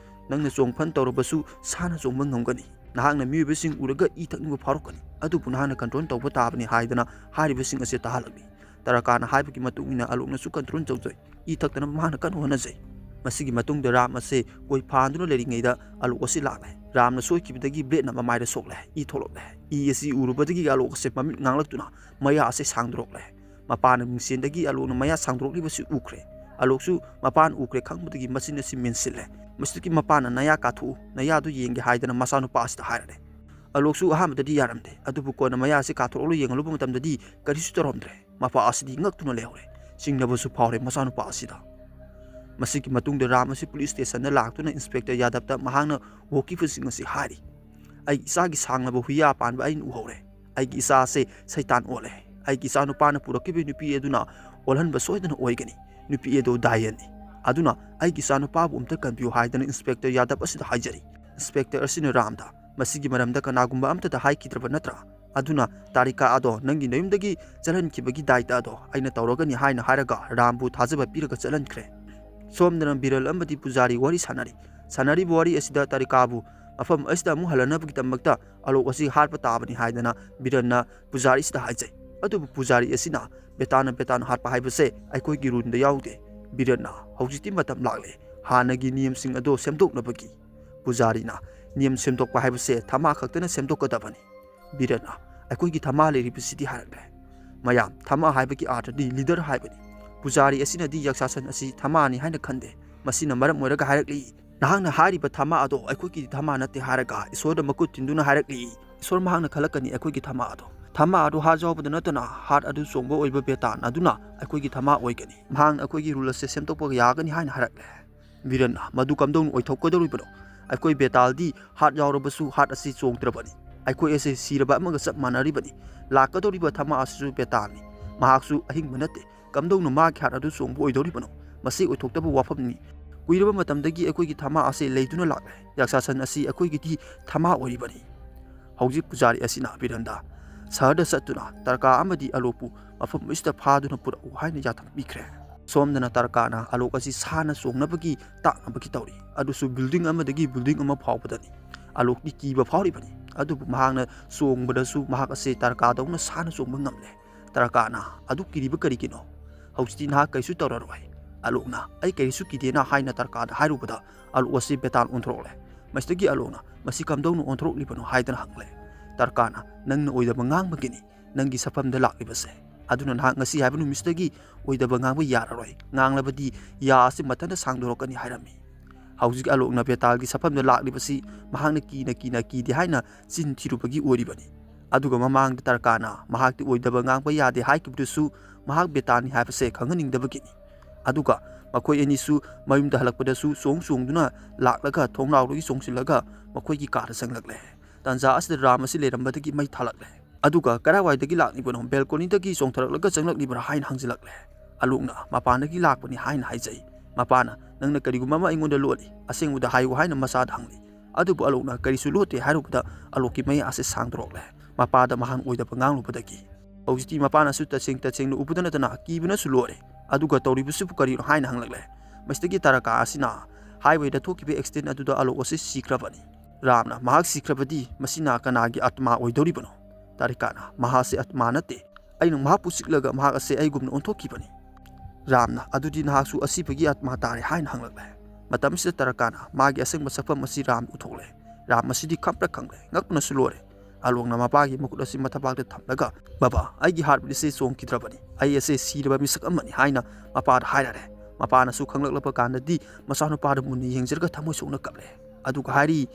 ꯅꯪꯅ ꯆꯣꯡ ꯐꯟ ꯇꯧꯔꯕꯁꯨ ꯁꯥꯅ ꯆꯣꯡꯕ ꯉꯝꯒꯅꯤ꯫ "ꯅꯍꯥꯛꯅ ꯃꯤꯑꯣꯏꯕꯁꯤꯡ ꯎꯔꯒ ꯏ ꯊꯛꯅꯤꯡꯕ ꯐꯥꯎꯔꯛꯀꯅꯤ, ꯑꯗꯨꯕꯨ ꯅꯍꯥꯛꯅ ꯀꯟꯇ꯭ꯔꯣꯜ ꯇꯧꯕ ꯇꯥꯕꯅꯤ" ꯍꯥꯏꯗꯅ ꯍꯥꯏꯔꯤꯕꯁꯤꯡ ꯑꯁꯤ ꯇꯥꯍꯜꯂꯝꯃꯤ꯫ ꯇꯥꯔꯥꯀꯥꯅ ꯍꯥꯏꯕꯒꯤ ꯃꯇꯨꯡ ꯏꯟꯅ ꯑꯂꯣꯛꯅꯁꯨ ꯀꯟꯇ꯭ꯔꯣꯜ ꯇꯧꯖꯩ꯫ ꯏ ꯊꯛꯇꯅꯕ ꯃꯍꯥꯛꯅ ꯀꯟꯅ ꯍꯣꯠꯅꯖꯩ꯫ ꯃꯁꯤꯒꯤ ꯃꯇꯨꯡꯗ ꯔꯥꯝ ꯑꯁꯦ ꯀꯣꯏ ꯐꯥꯟꯗꯨꯅ ꯂꯩꯔꯤꯉꯩꯗ ꯑꯂꯣꯛ ꯑꯁꯤ ꯂꯥꯛꯂꯦ꯫ ꯔꯥꯝꯅ ꯁꯣꯏꯈꯤꯕꯗꯒꯤ ꯕ꯭ꯂꯦꯗꯅ ꯃꯃꯥꯏꯗ ꯁꯣꯛꯂꯦ꯫ ꯏ ꯊꯣꯛꯂꯛꯂꯦ꯫ ꯏ ꯑꯁꯤ ꯎꯔꯨꯕꯗꯒꯤ ꯑꯂꯣꯛ ꯑꯁꯦ ꯃꯃꯤꯠ ꯉꯥꯡꯂꯛꯇꯨꯅ ꯃꯌꯥ ꯑꯁꯤ ꯁꯥꯡꯗꯣꯔꯛꯂꯦ꯫ ꯃꯄꯥꯅ ꯃꯤꯡꯁꯦꯟꯗꯒꯤ ꯑꯂꯣꯛꯅ ꯃꯌꯥ ꯁꯥꯡꯗꯣꯔꯛꯂꯤꯕꯁꯤ ꯎꯈ꯭ꯔꯦ꯫ ꯑꯂꯣꯛꯁꯨ ꯃꯄꯥꯅ ꯎꯈ꯭ꯔꯦ ꯈꯪꯕꯗꯒꯤ ꯃꯆꯤꯟ ꯑꯁꯤ ꯃꯦꯟꯁꯤꯜꯂꯦ꯫ ꯃꯁꯤꯗꯒꯤ ꯃꯄꯥꯅ "ꯅꯌꯥ ꯀꯥꯊꯣꯛꯎ, ꯅꯌꯥꯗꯨ ꯌꯦꯡꯒꯦ" ꯍꯥꯏꯗꯅ ꯃꯆꯥꯅꯨꯄꯥ ꯑꯁꯤꯗ ꯍꯥꯏꯔꯛꯂꯦ꯫ ꯑꯂꯣꯛꯁꯨ ꯑꯍꯥꯟꯕꯗꯗꯤ ꯌꯥꯔꯝꯗꯦ, ꯑꯗꯨꯕꯨ ꯀꯣꯟꯅ ꯃꯌꯥ ꯑꯁꯤ ꯀꯥꯊꯣꯛꯂꯒ ꯌꯦꯡꯂꯨꯕ ꯃꯇꯝꯗꯗꯤ ꯀꯔꯤꯁꯨ ꯇꯧꯔꯝꯗ꯭ꯔꯦ꯫ ꯃꯄꯥ ꯑꯁꯤꯗꯤ ꯉꯛꯇꯨꯅ ꯂꯩꯍꯧꯔꯦ꯫ ꯆꯤꯡꯅꯕꯁꯨ ꯐꯥꯎꯔꯦ ꯃꯆꯥꯅꯨꯄꯥ ꯑꯁꯤꯗ꯫ ꯃꯁꯤꯒꯤ ꯃꯇꯨꯡꯗ ꯔꯥꯝ ꯑꯁꯤ ꯄꯨꯂꯤꯁ ꯁ꯭ꯇꯦꯁꯟꯗ ꯂꯥꯛꯇꯨꯅ ꯏꯟꯁꯄꯦꯛꯇꯔ ꯌꯥꯗꯕꯇ ꯃꯍꯥꯛꯅ ꯎꯍꯧꯈꯤꯕꯁꯤꯡ ꯑꯁꯤ ꯍꯥꯏꯔꯤ꯫ "ꯑꯩꯒꯤ ꯏꯆꯥꯒꯤ ꯁꯥꯡꯂꯕ ꯍꯨꯏꯌꯥ ꯄꯥꯟꯕ ꯑꯩꯅ ꯎꯍꯧꯔꯦ꯫ ꯑꯩꯒꯤ ꯏꯆꯥ ꯑꯁꯦ ꯁꯩꯇꯥꯟ ꯑꯣꯜꯂꯦ꯫ ꯑꯩꯒꯤ ꯏꯆꯥꯅꯨꯄꯥꯅ ꯄꯨꯔꯛꯈꯤꯕ ꯅꯨꯄꯤ ꯑꯗꯨꯅ ꯑꯣꯜꯍꯟꯕ ꯁꯣꯏꯗꯅ ꯑꯣꯏꯒꯅꯤ꯫ ꯅꯨꯄꯤ ꯑꯗꯨ ꯗꯥꯏꯌꯟꯅꯤ꯫ ꯑꯗꯨꯅ ꯑꯩꯒꯤ ꯏꯆꯥꯅꯨꯄꯥꯕꯨ ꯑꯝꯇ ꯀꯟꯕꯤꯌꯨ" ꯍꯥꯏꯗꯅ ꯏꯟꯁꯄꯦꯛꯇꯔ ꯌꯥꯗꯕ ꯑꯁꯤꯗ ꯍꯥꯏꯖꯔꯤ꯫ ꯏꯟꯁꯄꯦꯛꯇꯔ ꯑꯁꯤꯅ ꯔꯥꯝꯗ, "ꯃꯁꯤꯒꯤ ꯃꯔꯝꯗ ꯀꯅꯥꯒꯨꯝꯕ ꯑꯝꯇꯗ ꯍꯥꯏꯈꯤꯗ꯭ꯔꯕ ꯅꯠꯇ꯭ꯔꯥ? ꯑꯗꯨꯅ ꯇꯥꯔꯤꯀꯥ ꯑꯗꯣ ꯅꯪꯒꯤ ꯅꯌꯨꯝꯗꯒꯤ ꯆꯠꯍꯟꯈꯤꯕꯒꯤ ꯗꯥꯏꯇ ꯑꯗꯣ ꯑꯩꯅ ꯇꯧꯔꯒꯅꯤ" ꯍꯥꯏꯅ ꯍꯥꯏꯔꯒ ꯔꯥꯝꯕꯨ ꯊꯥꯖꯕ ꯄꯤꯔꯒ ꯆꯠꯍꯟꯈ꯭ꯔꯦ꯫ ꯁꯣꯝꯗꯅ ꯕꯤꯔꯜ ꯑꯃꯗꯤ ꯄꯨꯖꯥꯔꯤ ꯋꯥꯔꯤ ꯁꯥꯟꯅꯔꯤ꯫ ꯁꯥꯟꯅꯔꯤꯕ ꯋꯥꯔꯤ ꯑꯁꯤꯗ ꯇꯥꯔꯤꯀꯥꯕꯨ ꯃꯐꯝ ꯑꯁꯤꯗ ꯑꯃꯨꯛ ꯍꯜꯂꯛꯅꯕꯒꯤꯗꯃꯛꯇ ꯑꯂꯣꯛ ꯑꯁꯤ ꯍꯥꯠꯄ ꯇꯥꯕꯅꯤ ꯍꯥꯏꯗꯅ ꯕꯤꯔꯟꯅ ꯄꯨꯖꯥꯔꯤ ꯑꯁꯤꯗ ꯍꯥꯏꯖꯩ꯫ ꯑꯗꯨꯕꯨ ꯄꯨꯖꯥꯔꯤ ꯑꯁꯤꯅ, "ꯕꯦꯇꯥꯅ ꯕꯦꯇꯥꯅ ꯍꯥꯠꯄ ꯍꯥꯏꯕꯁꯦ ꯑꯩꯈꯣꯏꯒꯤ ꯔꯨꯜꯗ ꯌꯥꯎꯗꯦ꯫ ꯕꯤꯔꯟꯅ, ꯍꯧꯖꯤꯛꯇꯤ ꯃꯇꯝ ꯂꯥꯛꯂꯦ ꯍꯥꯟꯅꯒꯤ ꯅꯤꯌꯝꯁꯤꯡ ꯑꯗꯣ ꯁꯦꯝꯗꯣꯛꯅꯕꯒꯤ"꯫ ꯄꯨꯖꯥꯔꯤꯅ, "ꯅꯤꯌꯝ ꯁꯦꯝꯗꯣꯛꯄ ꯍꯥꯏꯕꯁꯦ ꯊꯃꯥ ꯈꯛꯇꯅ ꯁꯦꯝꯗꯣꯛꯀꯗꯕꯅꯤ"꯫ ꯕꯤꯔꯟꯅ, "ꯑꯩꯈꯣꯏꯒꯤ ꯊꯃꯥ ꯂꯩꯔꯤꯕꯁꯤꯗꯤ" ꯍꯥꯏꯔꯛꯂꯦ꯫ ꯃꯌꯥꯝ, ꯊꯃꯥ ꯍꯥꯏꯕꯒꯤ ꯑꯥꯔꯊꯗꯤ ꯂꯤꯗꯔ ꯍꯥꯏꯕꯅꯤ꯫ ꯄꯨꯖꯥꯔꯤ ꯑꯁꯤꯅꯗꯤ ꯌꯥꯛꯁꯥꯁꯟ ꯑꯁꯤ ꯊꯃꯥꯅꯤ ꯍꯥꯏꯅ ꯈꯟꯗꯦ꯫ ꯃꯁꯤꯅ ꯃꯔꯝ ꯑꯣꯏꯔꯒ ꯍꯥꯏꯔꯛꯂꯤ, "ꯅꯍꯥꯛꯅ ꯍꯥꯏꯔꯤꯕ ꯊꯃꯥ ꯑꯗꯣ ꯑꯩꯈꯣꯏꯒꯤ ꯊꯃꯥ ꯅꯠꯇꯦ" ꯍꯥꯏꯔꯒ ꯏꯁꯣꯔꯗ ꯃꯈꯨꯠ ꯊꯤꯟꯗꯨꯅ ꯍꯥꯏꯔꯛꯂꯤ, "ꯏꯁꯣꯔ ꯃꯍꯥꯛꯅ ꯈꯜꯂꯛꯀꯅꯤ ꯑꯩꯈꯣꯏꯒꯤ ꯊꯃꯥ ꯑꯗꯣ꯫ ꯊꯃꯥ ꯑꯗꯨ ꯍꯥꯔꯠ ꯌꯥꯎꯕꯗ ꯅꯠꯇꯅ ꯍꯥꯔꯠ ꯑꯗꯨ ꯆꯣꯡꯕ ꯑꯣꯏꯕ ꯕꯦꯇꯥꯟ ꯑꯗꯨꯅ ꯑꯩꯈꯣꯏꯒꯤ ꯊꯃꯥ ꯑꯣꯏꯒꯅꯤ꯫ ꯃꯍꯥꯛꯅ ꯑꯩꯈꯣꯏꯒꯤ ꯔꯨꯜ ꯑꯁꯦ ꯁꯦꯝꯗꯣꯛꯄ ꯌꯥꯒꯅꯤ" ꯍꯥꯏꯅ ꯍꯥꯏꯔꯛꯂꯦ꯫ ꯕꯤꯔꯟꯅ, "ꯃꯗꯨ ꯀꯝꯗꯧꯅ ꯑꯣꯏꯊꯣꯛꯀꯗꯧꯔꯤꯕꯅꯣ? ꯑꯩꯈꯣꯏ ꯕꯦꯇꯥꯜꯗꯤ ꯍꯥꯔꯠ ꯌꯥꯎꯔꯕꯁꯨ ꯍꯥꯔꯠ ꯑꯁꯤ ꯆꯣꯡꯗ꯭ꯔꯕꯅꯤ꯫ ꯑꯩꯈꯣꯏ ꯑꯁꯤ ꯁꯤꯔꯕ ꯑꯃꯒ ꯆꯞ ꯃꯥꯟꯅꯔꯤꯕꯅꯤ꯫ ꯂꯥꯛꯀꯗꯧꯔꯤꯕ ꯊꯃꯥ ꯑꯁꯤꯁꯨ ꯕꯦꯇꯥꯜꯅꯤ꯫ ꯃꯍꯥꯛꯁꯨ ꯑꯍꯤꯡꯕ ꯅꯠꯇꯦ꯫ ꯀꯝꯗꯧꯅ ꯃꯥꯒꯤ ꯍꯥꯔꯠ ꯑꯗꯨ ꯆꯣꯡꯕ ꯑꯣꯏꯗꯧꯔꯤꯕꯅꯣ? ꯃꯁꯤ ꯑꯣꯏꯊꯣꯛꯇꯕ ꯋꯥꯐꯝꯅꯤ꯫ ꯀꯨꯏꯔꯕ ꯃꯇꯝꯗꯒꯤ ꯑꯩꯈꯣꯏꯒꯤ ꯊꯃꯥ ꯑꯁꯤ ꯂꯩꯗꯨꯅ ꯂꯥꯛꯂꯦ꯫ ꯌꯥꯛꯁꯥꯁꯟ ꯑꯁꯤ ꯑꯩꯈꯣꯏꯒꯤꯗꯤ ꯊꯃꯥ ꯑꯣꯏꯔꯤꯕꯅꯤ"꯫ ꯍꯧꯖꯤꯛ ꯄꯨꯖꯥꯔꯤ ꯑꯁꯤꯅ ꯕꯤꯔꯟꯗ, "ꯁꯍꯔꯗ ꯆꯠꯇꯨꯅ ꯇꯔꯀꯥ ꯑꯃꯗꯤ ꯑꯂꯣꯛꯄꯨ ꯃꯐꯝ ꯑꯁꯤꯗ ꯐꯥꯗꯨꯅ ꯄꯨꯔꯛꯎ" ꯍꯥꯏꯅ ꯌꯥꯊꯪ ꯄꯤꯈ꯭ꯔꯦ꯫ ꯁꯣꯝꯗꯅ ꯇꯔꯀꯥꯅ ꯑꯂꯣꯛ ꯑꯁꯤ ꯁꯥꯅ ꯆꯣꯡꯅꯕꯒꯤ ꯇꯥꯛꯅꯕꯒꯤ ꯇꯧꯔꯤ꯫ ꯑꯗꯨꯁꯨ ꯕꯤꯜꯗꯤꯡ ꯑꯃꯗꯒꯤ ꯕꯤꯜꯗꯤꯡ ꯑꯃ ꯐꯥꯎꯕꯗꯅꯤ꯫ ꯑꯂꯣꯛꯇꯤ ꯀꯤꯕ ꯐꯥꯎꯔꯤꯕꯅꯤ꯫ ꯑꯗꯨꯕꯨ ꯃꯍꯥꯛꯅ ꯆꯣꯡꯕꯗꯁꯨ ꯃꯍꯥꯛ ꯑꯁꯦ ꯇꯔꯀꯥꯗꯧꯅ ꯁꯥꯟꯅ ꯆꯣꯡꯕ ꯉꯝꯂꯦ꯫ ꯇꯔꯀꯥꯅ, "ꯑꯗꯨꯛ ꯀꯤꯔꯤꯕ ꯀꯔꯤꯒꯤꯅꯣ? ꯍꯧꯖꯤꯛꯇꯤ ꯅꯍꯥꯛ ꯀꯔꯤꯁꯨ ꯇꯧꯔꯔꯣꯏ꯫" ꯑꯂꯣꯛꯅ, "ꯑꯩ ꯀꯔꯤꯁꯨ ꯀꯤꯗꯦꯅ" ꯍꯥꯏꯅ ꯇꯔꯀꯥꯗ ꯍꯥꯏꯔꯨꯕꯗ ꯑꯂꯣꯛ ꯑꯁꯤ ꯕꯦꯇꯥꯜ ꯑꯣꯟꯊꯣꯔꯛꯂꯦ꯫ ꯃꯁꯤꯗꯒꯤ ꯑꯂꯣꯛꯅ, "ꯃꯁꯤ ꯀꯝꯗꯧꯅ ꯑꯣꯟꯊꯣꯔꯛꯂꯤꯕꯅꯣ?" ꯍꯥꯏꯗꯅ ꯍꯪꯂꯦ꯫ ꯇꯔꯀꯥꯅ, "ꯅꯪꯅ ꯑꯣꯏꯗꯕ ꯉꯥꯡꯕꯒꯤꯅꯤ꯫ ꯅꯪꯒꯤ ꯁꯛꯐꯝꯗ ꯂꯥꯛꯂꯤꯕꯁꯦ꯫ ꯑꯗꯨꯅ ꯅꯍꯥꯛ ꯉꯁꯤ ꯍꯥꯏꯕ ꯅꯨꯃꯤꯠꯁꯤꯗꯒꯤ ꯑꯣꯏꯗꯕ ꯉꯥꯡꯕ ꯌꯥꯔꯔꯣꯏ꯫ ꯉꯥꯡꯂꯕꯗꯤ ꯌꯥ ꯑꯁꯤ ꯃꯊꯟꯇ ꯁꯥꯡꯗꯣꯔꯛꯀꯅꯤ" ꯍꯥꯏꯔꯝꯃꯤ꯫ ꯍꯧꯖꯤꯛ ꯑꯂꯣꯛꯅ ꯕꯦꯇꯥꯜꯒꯤ ꯁꯛꯐꯝꯗ ꯂꯥꯛꯂꯤꯕꯁꯤ ꯃꯍꯥꯛꯅ ꯀꯤꯅ ꯀꯤꯅ ꯀꯤꯗꯦ ꯍꯥꯏꯅ ꯆꯤꯟ ꯊꯤꯔꯨꯕꯒꯤ ꯑꯣꯏꯔꯤꯕꯅꯤ꯫ ꯑꯗꯨꯒ ꯃꯃꯥꯡꯗ ꯇꯔꯀꯥꯅ ꯃꯍꯥꯛꯇꯤ ꯑꯣꯏꯗꯕ ꯉꯥꯡꯕ ꯌꯥꯗꯦ ꯍꯥꯏꯈꯤꯕꯗꯨꯁꯨ ꯃꯍꯥꯛ ꯕꯦꯇꯥꯜꯅꯤ ꯍꯥꯏꯕꯁꯦ ꯈꯪꯍꯟꯅꯤꯡꯗꯕꯒꯤꯅꯤ꯫ ꯑꯗꯨꯒ ꯃꯈꯣꯏ ꯑꯅꯤꯁꯨ ꯃꯌꯨꯝꯗ ꯍꯜꯂꯛꯄꯗꯁꯨ ꯆꯣꯡ ꯆꯣꯡꯗꯨꯅ ꯂꯥꯛꯂꯒ ꯊꯣꯡꯅꯥꯎꯗꯒꯤ ꯆꯣꯡꯁꯤꯜꯂꯒ ꯃꯈꯣꯏꯒꯤ ꯀꯥꯗ ꯆꯪꯂꯛꯂꯦ꯫ ꯇꯥꯟꯖꯥ ꯑꯁꯤꯗ ꯔꯥꯝ ꯑꯁꯤ ꯂꯩꯔꯝꯕꯗꯒꯤ ꯃꯩ ꯊꯥꯂꯛꯂꯦ꯫ ꯑꯗꯨꯒ ꯀꯗꯥꯏꯋꯥꯏꯗꯒꯤ ꯂꯥꯛꯂꯤꯕꯅꯣ, ꯕꯦꯜꯀꯣꯅꯤꯗꯒꯤ ꯆꯣꯡꯊꯔꯛꯂꯒ ꯆꯪꯂꯛꯂꯤꯕ꯭ꯔꯥ ꯍꯥꯏꯅ ꯍꯪꯖꯤꯜꯂꯛꯂꯦ꯫ ꯑꯂꯣꯛꯅ ꯃꯄꯥꯟꯗꯒꯤ ꯂꯥꯛꯄꯅꯤ ꯍꯥꯏꯅ ꯍꯥꯏꯖꯩ꯫ ꯃꯄꯥꯅ, "ꯅꯪꯅ ꯀꯔꯤꯒꯨꯝꯕ ꯑꯃ ꯑꯩꯉꯣꯟꯗ ꯂꯣꯠꯂꯤ, ꯑꯁꯦꯡꯕꯗ ꯍꯥꯏꯌꯨ" ꯍꯥꯏꯅ ꯃꯆꯥꯗ ꯍꯪꯂꯤ꯫ ꯑꯗꯨꯕꯨ ꯑꯂꯣꯛꯅ ꯀꯔꯤꯁꯨ ꯂꯣꯠꯇꯦ ꯍꯥꯏꯔꯨꯕꯗ ꯑꯂꯣꯛꯀꯤ ꯃꯌꯥꯁꯦ ꯁꯥꯡꯗꯣꯔꯛꯂꯦ꯫ ꯃꯄꯥꯗ ꯃꯍꯥꯛ ꯑꯣꯏꯗꯕ ꯉꯥꯡꯂꯨꯕꯗꯒꯤ꯫ ꯍꯧꯖꯤꯛꯇꯤ ꯃꯄꯥꯅꯁꯨ ꯇꯁꯦꯡ ꯇꯁꯦꯡꯅ ꯎꯕꯗ ꯅꯠꯇꯅ ꯀꯤꯕꯅꯁꯨ ꯂꯣꯏꯔꯦ꯫ ꯑꯗꯨꯒ ꯇꯧꯔꯤꯕꯁꯤꯕꯨ ꯀꯔꯤꯅꯣ ꯍꯥꯏꯅ ꯍꯪꯂꯛꯂꯦ꯫ ꯃꯁꯤꯗꯒꯤ ꯇꯥꯔꯀꯥ ꯑꯁꯤꯅ ꯍꯥꯏꯋꯦꯗ ꯊꯣꯛꯈꯤꯕ ꯑꯦꯛꯁꯤꯗꯦꯟ ꯑꯗꯨꯗ ꯑꯂꯣꯛ ꯑꯁꯤ ꯁꯤꯈ꯭ꯔꯕꯅꯤ꯫ ꯔꯥꯝꯅ, "ꯃꯍꯥꯛ ꯁꯤꯈ꯭ꯔꯕꯗꯤ ꯃꯁꯤꯅ ꯀꯅꯥꯒꯤ ꯑꯥꯇꯃꯥ ꯑꯣꯏꯗꯧꯔꯤꯕꯅꯣ?" ꯇꯥꯔꯤꯀꯥꯅ, "ꯃꯍꯥꯛꯁꯤ ꯑꯥꯇꯃꯥ ꯅꯠꯇꯦ꯫ ꯑꯩꯅ ꯃꯍꯥꯛꯄꯨ ꯆꯤꯛꯂꯒ ꯃꯍꯥꯛ ꯑꯁꯦ ꯑꯩꯒꯨꯝꯅ ꯑꯣꯟꯊꯣꯛꯈꯤꯕꯅꯤ꯫" ꯔꯥꯝꯅ, "ꯑꯗꯨꯗꯤ ꯅꯍꯥꯛꯁꯨ ꯑꯁꯤꯕꯒꯤ ꯑꯥꯇꯃꯥ ꯇꯥꯔꯦ" ꯍꯥꯏꯅ ꯍꯪꯂꯛꯂꯦ꯫ ꯃꯇꯝꯁꯤꯗ ꯇꯥꯔꯀꯥꯅ ꯃꯥꯒꯤ ꯑꯁꯦꯡꯕ ꯁꯛꯐꯝ ꯑꯁꯤ ꯔꯥꯝꯗ ꯎꯠꯊꯣꯛꯂꯦ꯫ ꯔꯥꯝ ꯑꯁꯤꯗꯤ ꯈꯪꯄ꯭ꯔꯦꯛ ꯈꯪꯂꯦ, ꯉꯛꯄꯅꯁꯨ ꯂꯣꯏꯔꯦ꯫ ꯑꯂꯣꯛꯅ ꯃꯄꯥꯒꯤ ꯃꯈꯨꯠ ꯑꯁꯤ ꯃꯊꯕꯥꯛꯇ ꯊꯝꯂꯒ, "ꯕꯕꯥ, ꯑꯩꯒꯤ ꯍꯥꯔꯠ ꯕꯤꯠ ꯑꯁꯤ ꯆꯣꯡꯈꯤꯗ꯭ꯔꯕꯅꯤ꯫ ꯑꯩ ꯑꯁꯦ ꯁꯤꯔꯕ ꯃꯤꯁꯛ ꯑꯃꯅꯤ" ꯍꯥꯏꯅ ꯃꯄꯥꯗ ꯍꯥꯏꯔꯔꯦ꯫ ꯃꯄꯥꯅꯁꯨ ꯈꯪꯂꯛꯂꯕ ꯀꯥꯟꯗꯗꯤ ꯃꯆꯥꯅꯨꯄꯥꯗ ꯃꯨꯟꯅ ꯌꯦꯡꯖꯔꯒ ꯊꯃꯣꯏ ꯁꯣꯛꯅ ꯀꯞꯂꯦ꯫ ꯑꯗꯨꯒ ꯍꯥꯏꯔꯤ,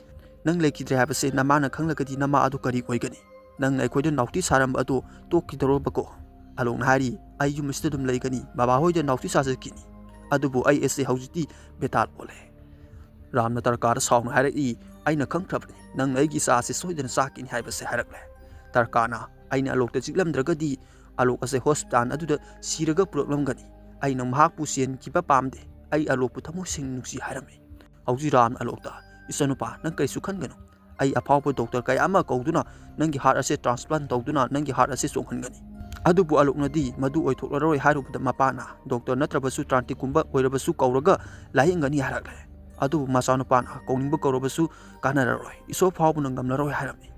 "ꯅꯪ ꯂꯩꯈꯤꯗ꯭ꯔꯦ ꯍꯥꯏꯕꯁꯦ ꯅꯃꯥꯅ ꯈꯪꯂꯒꯗꯤ ꯅꯃꯥ ꯑꯗꯨ ꯀꯔꯤ ꯑꯣꯏꯒꯅꯤ? ꯅꯪꯅ ꯑꯩꯈꯣꯏꯗ ꯅꯥꯎꯇꯤ ꯁꯥꯔꯝꯕ ꯑꯗꯨ ꯇꯣꯛꯈꯤꯗꯧꯔꯕꯀꯣ?" ꯑꯂꯣꯛꯅ ꯍꯥꯏꯔꯤ, "ꯑꯩ ꯌꯨꯝ ꯑꯁꯤꯗ ꯑꯗꯨꯝ ꯂꯩꯒꯅꯤ, ꯕꯕꯥꯍꯣꯏꯗ ꯅꯥꯎꯇꯤ ꯁꯥꯖꯈꯤꯅꯤ꯫ ꯑꯗꯨꯕꯨ ꯑꯩ ꯑꯁꯦ ꯍꯧꯖꯤꯛꯇꯤ ꯕꯦꯇꯥꯜ ꯑꯣꯜꯂꯦ꯫" ꯔꯥꯝꯅ ꯇꯔꯀꯥꯗ ꯁꯥꯎꯅ ꯍꯥꯏꯔꯛꯏ, "ꯑꯩꯅ ꯈꯪꯈ꯭ꯔꯕꯅꯤ, ꯅꯪꯅ ꯑꯩꯒꯤ ꯏꯆꯥ ꯑꯁꯦ ꯁꯣꯏꯗꯅ ꯆꯥꯛꯀꯅꯤ ꯍꯥꯏꯕꯁꯦ" ꯍꯥꯏꯔꯛꯂꯦ꯫ ꯇꯔꯀꯥꯅ, "ꯑꯩꯅ ꯑꯂꯣꯛꯇ ꯆꯤꯛꯂꯝꯗ꯭ꯔꯒꯗꯤ ꯑꯂꯣꯛ ꯑꯁꯦ ꯍꯣꯁꯄꯤꯇꯥꯜ ꯑꯗꯨꯗ ꯁꯤꯔꯒ ꯄꯨꯔꯛꯂꯝꯒꯅꯤ꯫ ꯑꯩꯅ ꯃꯍꯥꯛꯄꯨ ꯆꯦꯟꯈꯤꯕ ꯄꯥꯝꯗꯦ꯫ ꯑꯩ ꯑꯂꯣꯛꯄꯨ ꯊꯃꯣꯏ ꯁꯦꯡꯅ ꯅꯨꯡꯁꯤ" ꯍꯥꯏꯔꯝꯃꯤ꯫ ꯍꯧꯖꯤꯛ ꯔꯥꯝꯅ ꯑꯂꯣꯛꯇ, "ꯏꯆꯥꯅꯨꯄꯥ, ꯅꯪ ꯀꯔꯤꯁꯨ ꯈꯟꯒꯅꯨ꯫ ꯑꯩ ꯑꯐꯥꯎꯕ ꯗꯣꯛꯇꯔ ꯀꯌꯥ ꯑꯃ ꯀꯧꯗꯨꯅ ꯅꯪꯒꯤ ꯍꯥꯔꯠ ꯑꯁꯦ ꯇ꯭ꯔꯥꯟꯁꯄ꯭ꯂꯥꯟ ꯇꯧꯗꯨꯅ ꯅꯪꯒꯤ ꯍꯥꯔꯠ ꯑꯁꯦ ꯆꯣꯡꯍꯟꯒꯅꯤ꯫" ꯑꯗꯨꯕꯨ ꯑꯂꯣꯛꯅꯗꯤ ꯃꯗꯨ ꯑꯣꯏꯊꯣꯛꯂꯔꯣꯏ ꯍꯥꯏꯔꯨꯕꯗ ꯃꯄꯥꯅ, "ꯗꯣꯛꯇꯔ ꯅꯠꯇ꯭ꯔꯕꯁꯨ ꯇ꯭ꯔꯥꯟꯇꯤꯛꯀꯨꯝꯕ ꯑꯣꯏꯔꯕꯁꯨ ꯀꯧꯔꯒ ꯂꯥꯌꯦꯡꯒꯅꯤ" ꯍꯥꯏꯔꯛꯂꯦ꯫ ꯑꯗꯨꯕꯨ ꯃꯆꯥꯅꯨꯄꯥꯅ ꯀꯧꯅꯤꯡꯕ ꯀꯧꯔꯕꯁꯨ ꯀꯥꯟꯅꯔꯔꯣꯏ, ꯏꯁꯣꯔ ꯐꯥꯎꯕꯅ ꯉꯝꯂꯔꯣꯏ ꯍꯥꯏꯔꯝꯃꯤ꯫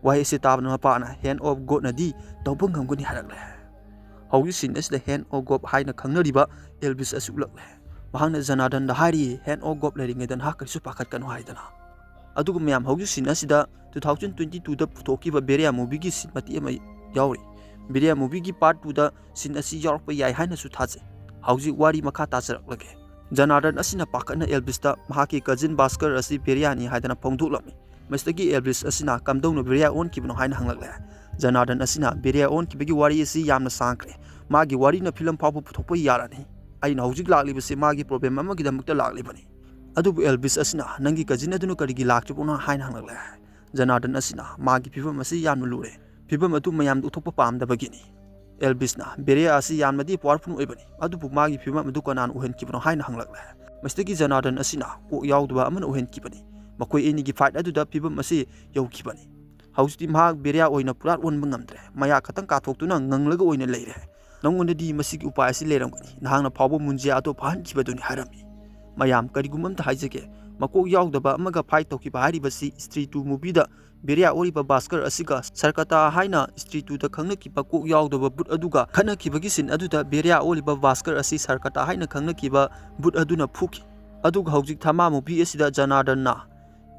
ꯋꯥꯍꯩ ꯑꯁꯤ ꯇꯥꯕꯅ ꯃꯄꯥꯅ "Hand of God ꯅꯗꯤ ꯇꯧꯕ ꯉꯝꯒꯅꯤ" ꯍꯥꯏꯔꯛꯂꯦ꯫ ꯍꯧꯖꯤꯛ scene ꯑꯁꯤꯗ Hand of God ꯍꯥꯏꯅ ꯈꯪꯅꯔꯤꯕ ꯑꯦꯜꯕꯤꯁ ꯑꯁꯤ ꯎꯠꯂꯛꯂꯦ꯫ ꯃꯍꯥꯛꯅ ꯖꯅꯥꯗꯟꯗ ꯍꯥꯏꯔꯤ, "Hand of God ꯂꯩꯔꯤꯉꯩꯗ ꯅꯍꯥꯛ ꯀꯔꯤꯁꯨ ꯄꯥꯈꯠꯀꯅꯨ" ꯍꯥꯏꯗꯅ꯫ ꯑꯗꯨꯒ ꯃꯌꯥꯝ, ꯍꯧꯖꯤꯛ scene ꯑꯁꯤꯗ two thousand twenty twoꯗ ꯄꯨꯊꯣꯛꯈꯤꯕ ꯕꯦꯔꯤꯌꯥ movieꯒꯤ scene ꯃꯇꯦꯛ ꯑꯃ ꯌꯥꯎꯔꯤ꯫ ꯕꯦꯔꯤꯌꯥ movieꯒꯤ part twoꯗ scene ꯑꯁꯤ ꯌꯥꯎꯔꯛꯄ ꯌꯥꯏ ꯍꯥꯏꯅꯁꯨ ꯊꯥꯖꯩ꯫ ꯍꯧꯖꯤꯛ ꯋꯥꯔꯤ ꯃꯈꯥ ꯇꯥꯖꯔꯛꯂꯒꯦ꯫ ꯖꯅꯥꯔꯗꯟ ꯑꯁꯤꯅ ꯄꯥꯈꯠꯅ ꯑꯦꯜꯕꯤꯁꯇ ꯃꯍꯥꯛꯀꯤ cousin ꯚꯥꯁꯀꯔ ꯑꯁꯤ ꯕꯦꯔꯤꯌꯥꯅꯤ ꯍꯥꯏꯗꯅ ꯐꯣꯡꯗꯣꯛꯂꯝꯃꯤ꯫ ꯃꯁꯤꯗꯒꯤ ꯑꯦꯜꯕꯤꯁ ꯑꯁꯤꯅ "ꯀꯝꯗꯧꯅ ꯕꯦꯔꯤꯌꯥ ꯑꯣꯟꯈꯤꯕꯅꯣ?" ꯍꯥꯏꯅ ꯍꯪꯂꯛꯂꯦ꯫ ꯖꯅꯥꯔꯗꯟ ꯑꯁꯤꯅ, "ꯕꯦꯔꯤꯌꯥ ꯑꯣꯟꯈꯤꯕꯒꯤ ꯋꯥꯔꯤ ꯑꯁꯤ ꯌꯥꯝꯅ ꯁꯥꯡꯈ꯭ꯔꯦ꯫ ꯃꯥꯒꯤ ꯋꯥꯔꯤꯅ film ꯐꯥꯎꯕ ꯄꯨꯊꯣꯛꯄ ꯌꯥꯔꯅꯤ꯫ ꯑꯩꯅ ꯍꯧꯖꯤꯛ ꯂꯥꯛꯂꯤꯕꯁꯤ ꯃꯥꯒꯤ problem ꯑꯃꯒꯤꯗꯃꯛꯇ ꯂꯥꯛꯂꯤꯕꯅꯤ꯫" ꯑꯗꯨꯕꯨ ꯑꯦꯜꯕꯤꯁ ꯑꯁꯤꯅ, "ꯅꯪꯒꯤ cousin ꯑꯗꯨꯅ ꯀꯔꯤꯒꯤ ꯂꯥꯛꯇ꯭ꯔꯤꯕꯅꯣ?" ꯍꯥꯏꯅ ꯍꯪꯂꯛꯂꯦ꯫ ꯖꯅꯥꯔꯗꯟ ꯑꯁꯤꯅ ꯃꯥꯒꯤ ꯐꯤꯕꯝ ꯑꯁꯤ ꯌꯥꯝꯅ ꯂꯨꯔꯦ꯫ ꯐꯤꯕꯝ ꯑꯗꯨ ꯃꯌꯥꯝꯗ ꯎꯠꯊꯣꯛꯄ ꯄꯥꯝꯗꯕꯒꯤꯅꯤ꯫ ꯑꯦꯜꯕꯤꯁꯅ, "ꯕꯦꯔꯤꯌꯥ ꯑꯁꯤ ꯌꯥꯝꯅꯗꯤ powerful ꯑꯣꯏꯕꯅꯤ, ꯑꯗꯨꯕꯨ ꯃꯥꯒꯤ ꯐꯤꯕꯝ ꯑꯗꯨ ꯀꯅꯥꯅ ꯎꯍꯟꯈꯤꯕꯅꯣ?" ꯍꯥꯏꯅ ꯍꯪꯂꯛꯂꯦ꯫ ꯃꯁꯤꯗꯒꯤ ꯖꯅꯥꯔꯗꯟ ꯑꯁꯤꯅ, "ꯀꯣꯛ ꯌꯥꯎꯗꯕ ꯑꯃꯅ ꯎꯍꯟꯈꯤꯕꯅꯤ꯫ ꯃꯈꯣꯏ ꯑꯅꯤꯒꯤ fight ꯑꯗꯨꯗ ꯐꯤꯕꯝ ꯑꯁꯤ ꯌꯧꯈꯤꯕꯅꯤ꯫ ꯍꯧꯖꯤꯛꯇꯤ ꯃꯍꯥꯛ ꯕꯦꯔꯤꯌꯥ ꯑꯣꯏꯅ ꯄꯨꯔꯥ ꯑꯣꯟꯕ ꯉꯝꯗ꯭ꯔꯦ꯫ ꯃꯌꯥ ꯈꯛꯇꯪ ꯀꯥꯊꯣꯛꯇꯨꯅ ꯉꯪꯂꯒ ꯑꯣꯏꯅ ꯂꯩꯔꯦ꯫ ꯅꯉꯣꯟꯗꯗꯤ ꯃꯁꯤꯒꯤ ꯎꯄꯥꯏ ꯑꯁꯤ ꯂꯩꯔꯝꯒꯅꯤ꯫ ꯅꯍꯥꯛꯅ ꯐꯥꯎꯕ ꯃꯨꯟꯖꯤꯌꯥ ꯑꯗꯨ ꯐꯥꯍꯟꯈꯤꯕꯗꯨꯅꯤ" ꯍꯥꯏꯔꯝꯃꯤ꯫ ꯃꯌꯥꯝ, ꯀꯔꯤꯒꯨꯝꯕ ꯑꯝꯇ ꯍꯥꯏꯖꯒꯦ꯫ ꯃꯀꯣꯛ ꯌꯥꯎꯗꯕ ꯑꯃꯒ fight ꯇꯧꯈꯤꯕ ꯍꯥꯏꯔꯤꯕꯁꯤ Stree two movieꯗ ꯕꯦꯔꯤꯌꯥ ꯑꯣꯜꯂꯤꯕ ꯚꯥꯁꯀꯔ ꯑꯁꯤꯒ ꯁꯔꯀꯇꯥ ꯍꯥꯏꯅ Stree twoꯗ ꯈꯪꯅꯈꯤꯕ ꯀꯣꯛ ꯌꯥꯎꯗꯕ ꯚꯨꯠ ꯑꯗꯨꯒ ꯈꯠꯅꯈꯤꯕꯒꯤ scene ꯑꯗꯨꯗ ꯕꯦꯔꯤꯌꯥ ꯑꯣꯜꯂꯤꯕ ꯚꯥꯁꯀꯔ ꯑꯁꯤ ꯁꯔꯀꯇꯥ ꯍꯥꯏꯅ ꯈꯪꯅꯈꯤꯕ ꯚꯨꯠ ꯑꯗꯨꯅ ꯐꯨꯈꯤ꯫ ꯑꯗꯨꯒ ꯍꯧꯖꯤꯛ Thama movie ꯑꯁꯤꯗ ꯖꯅꯥꯔꯗꯟꯅ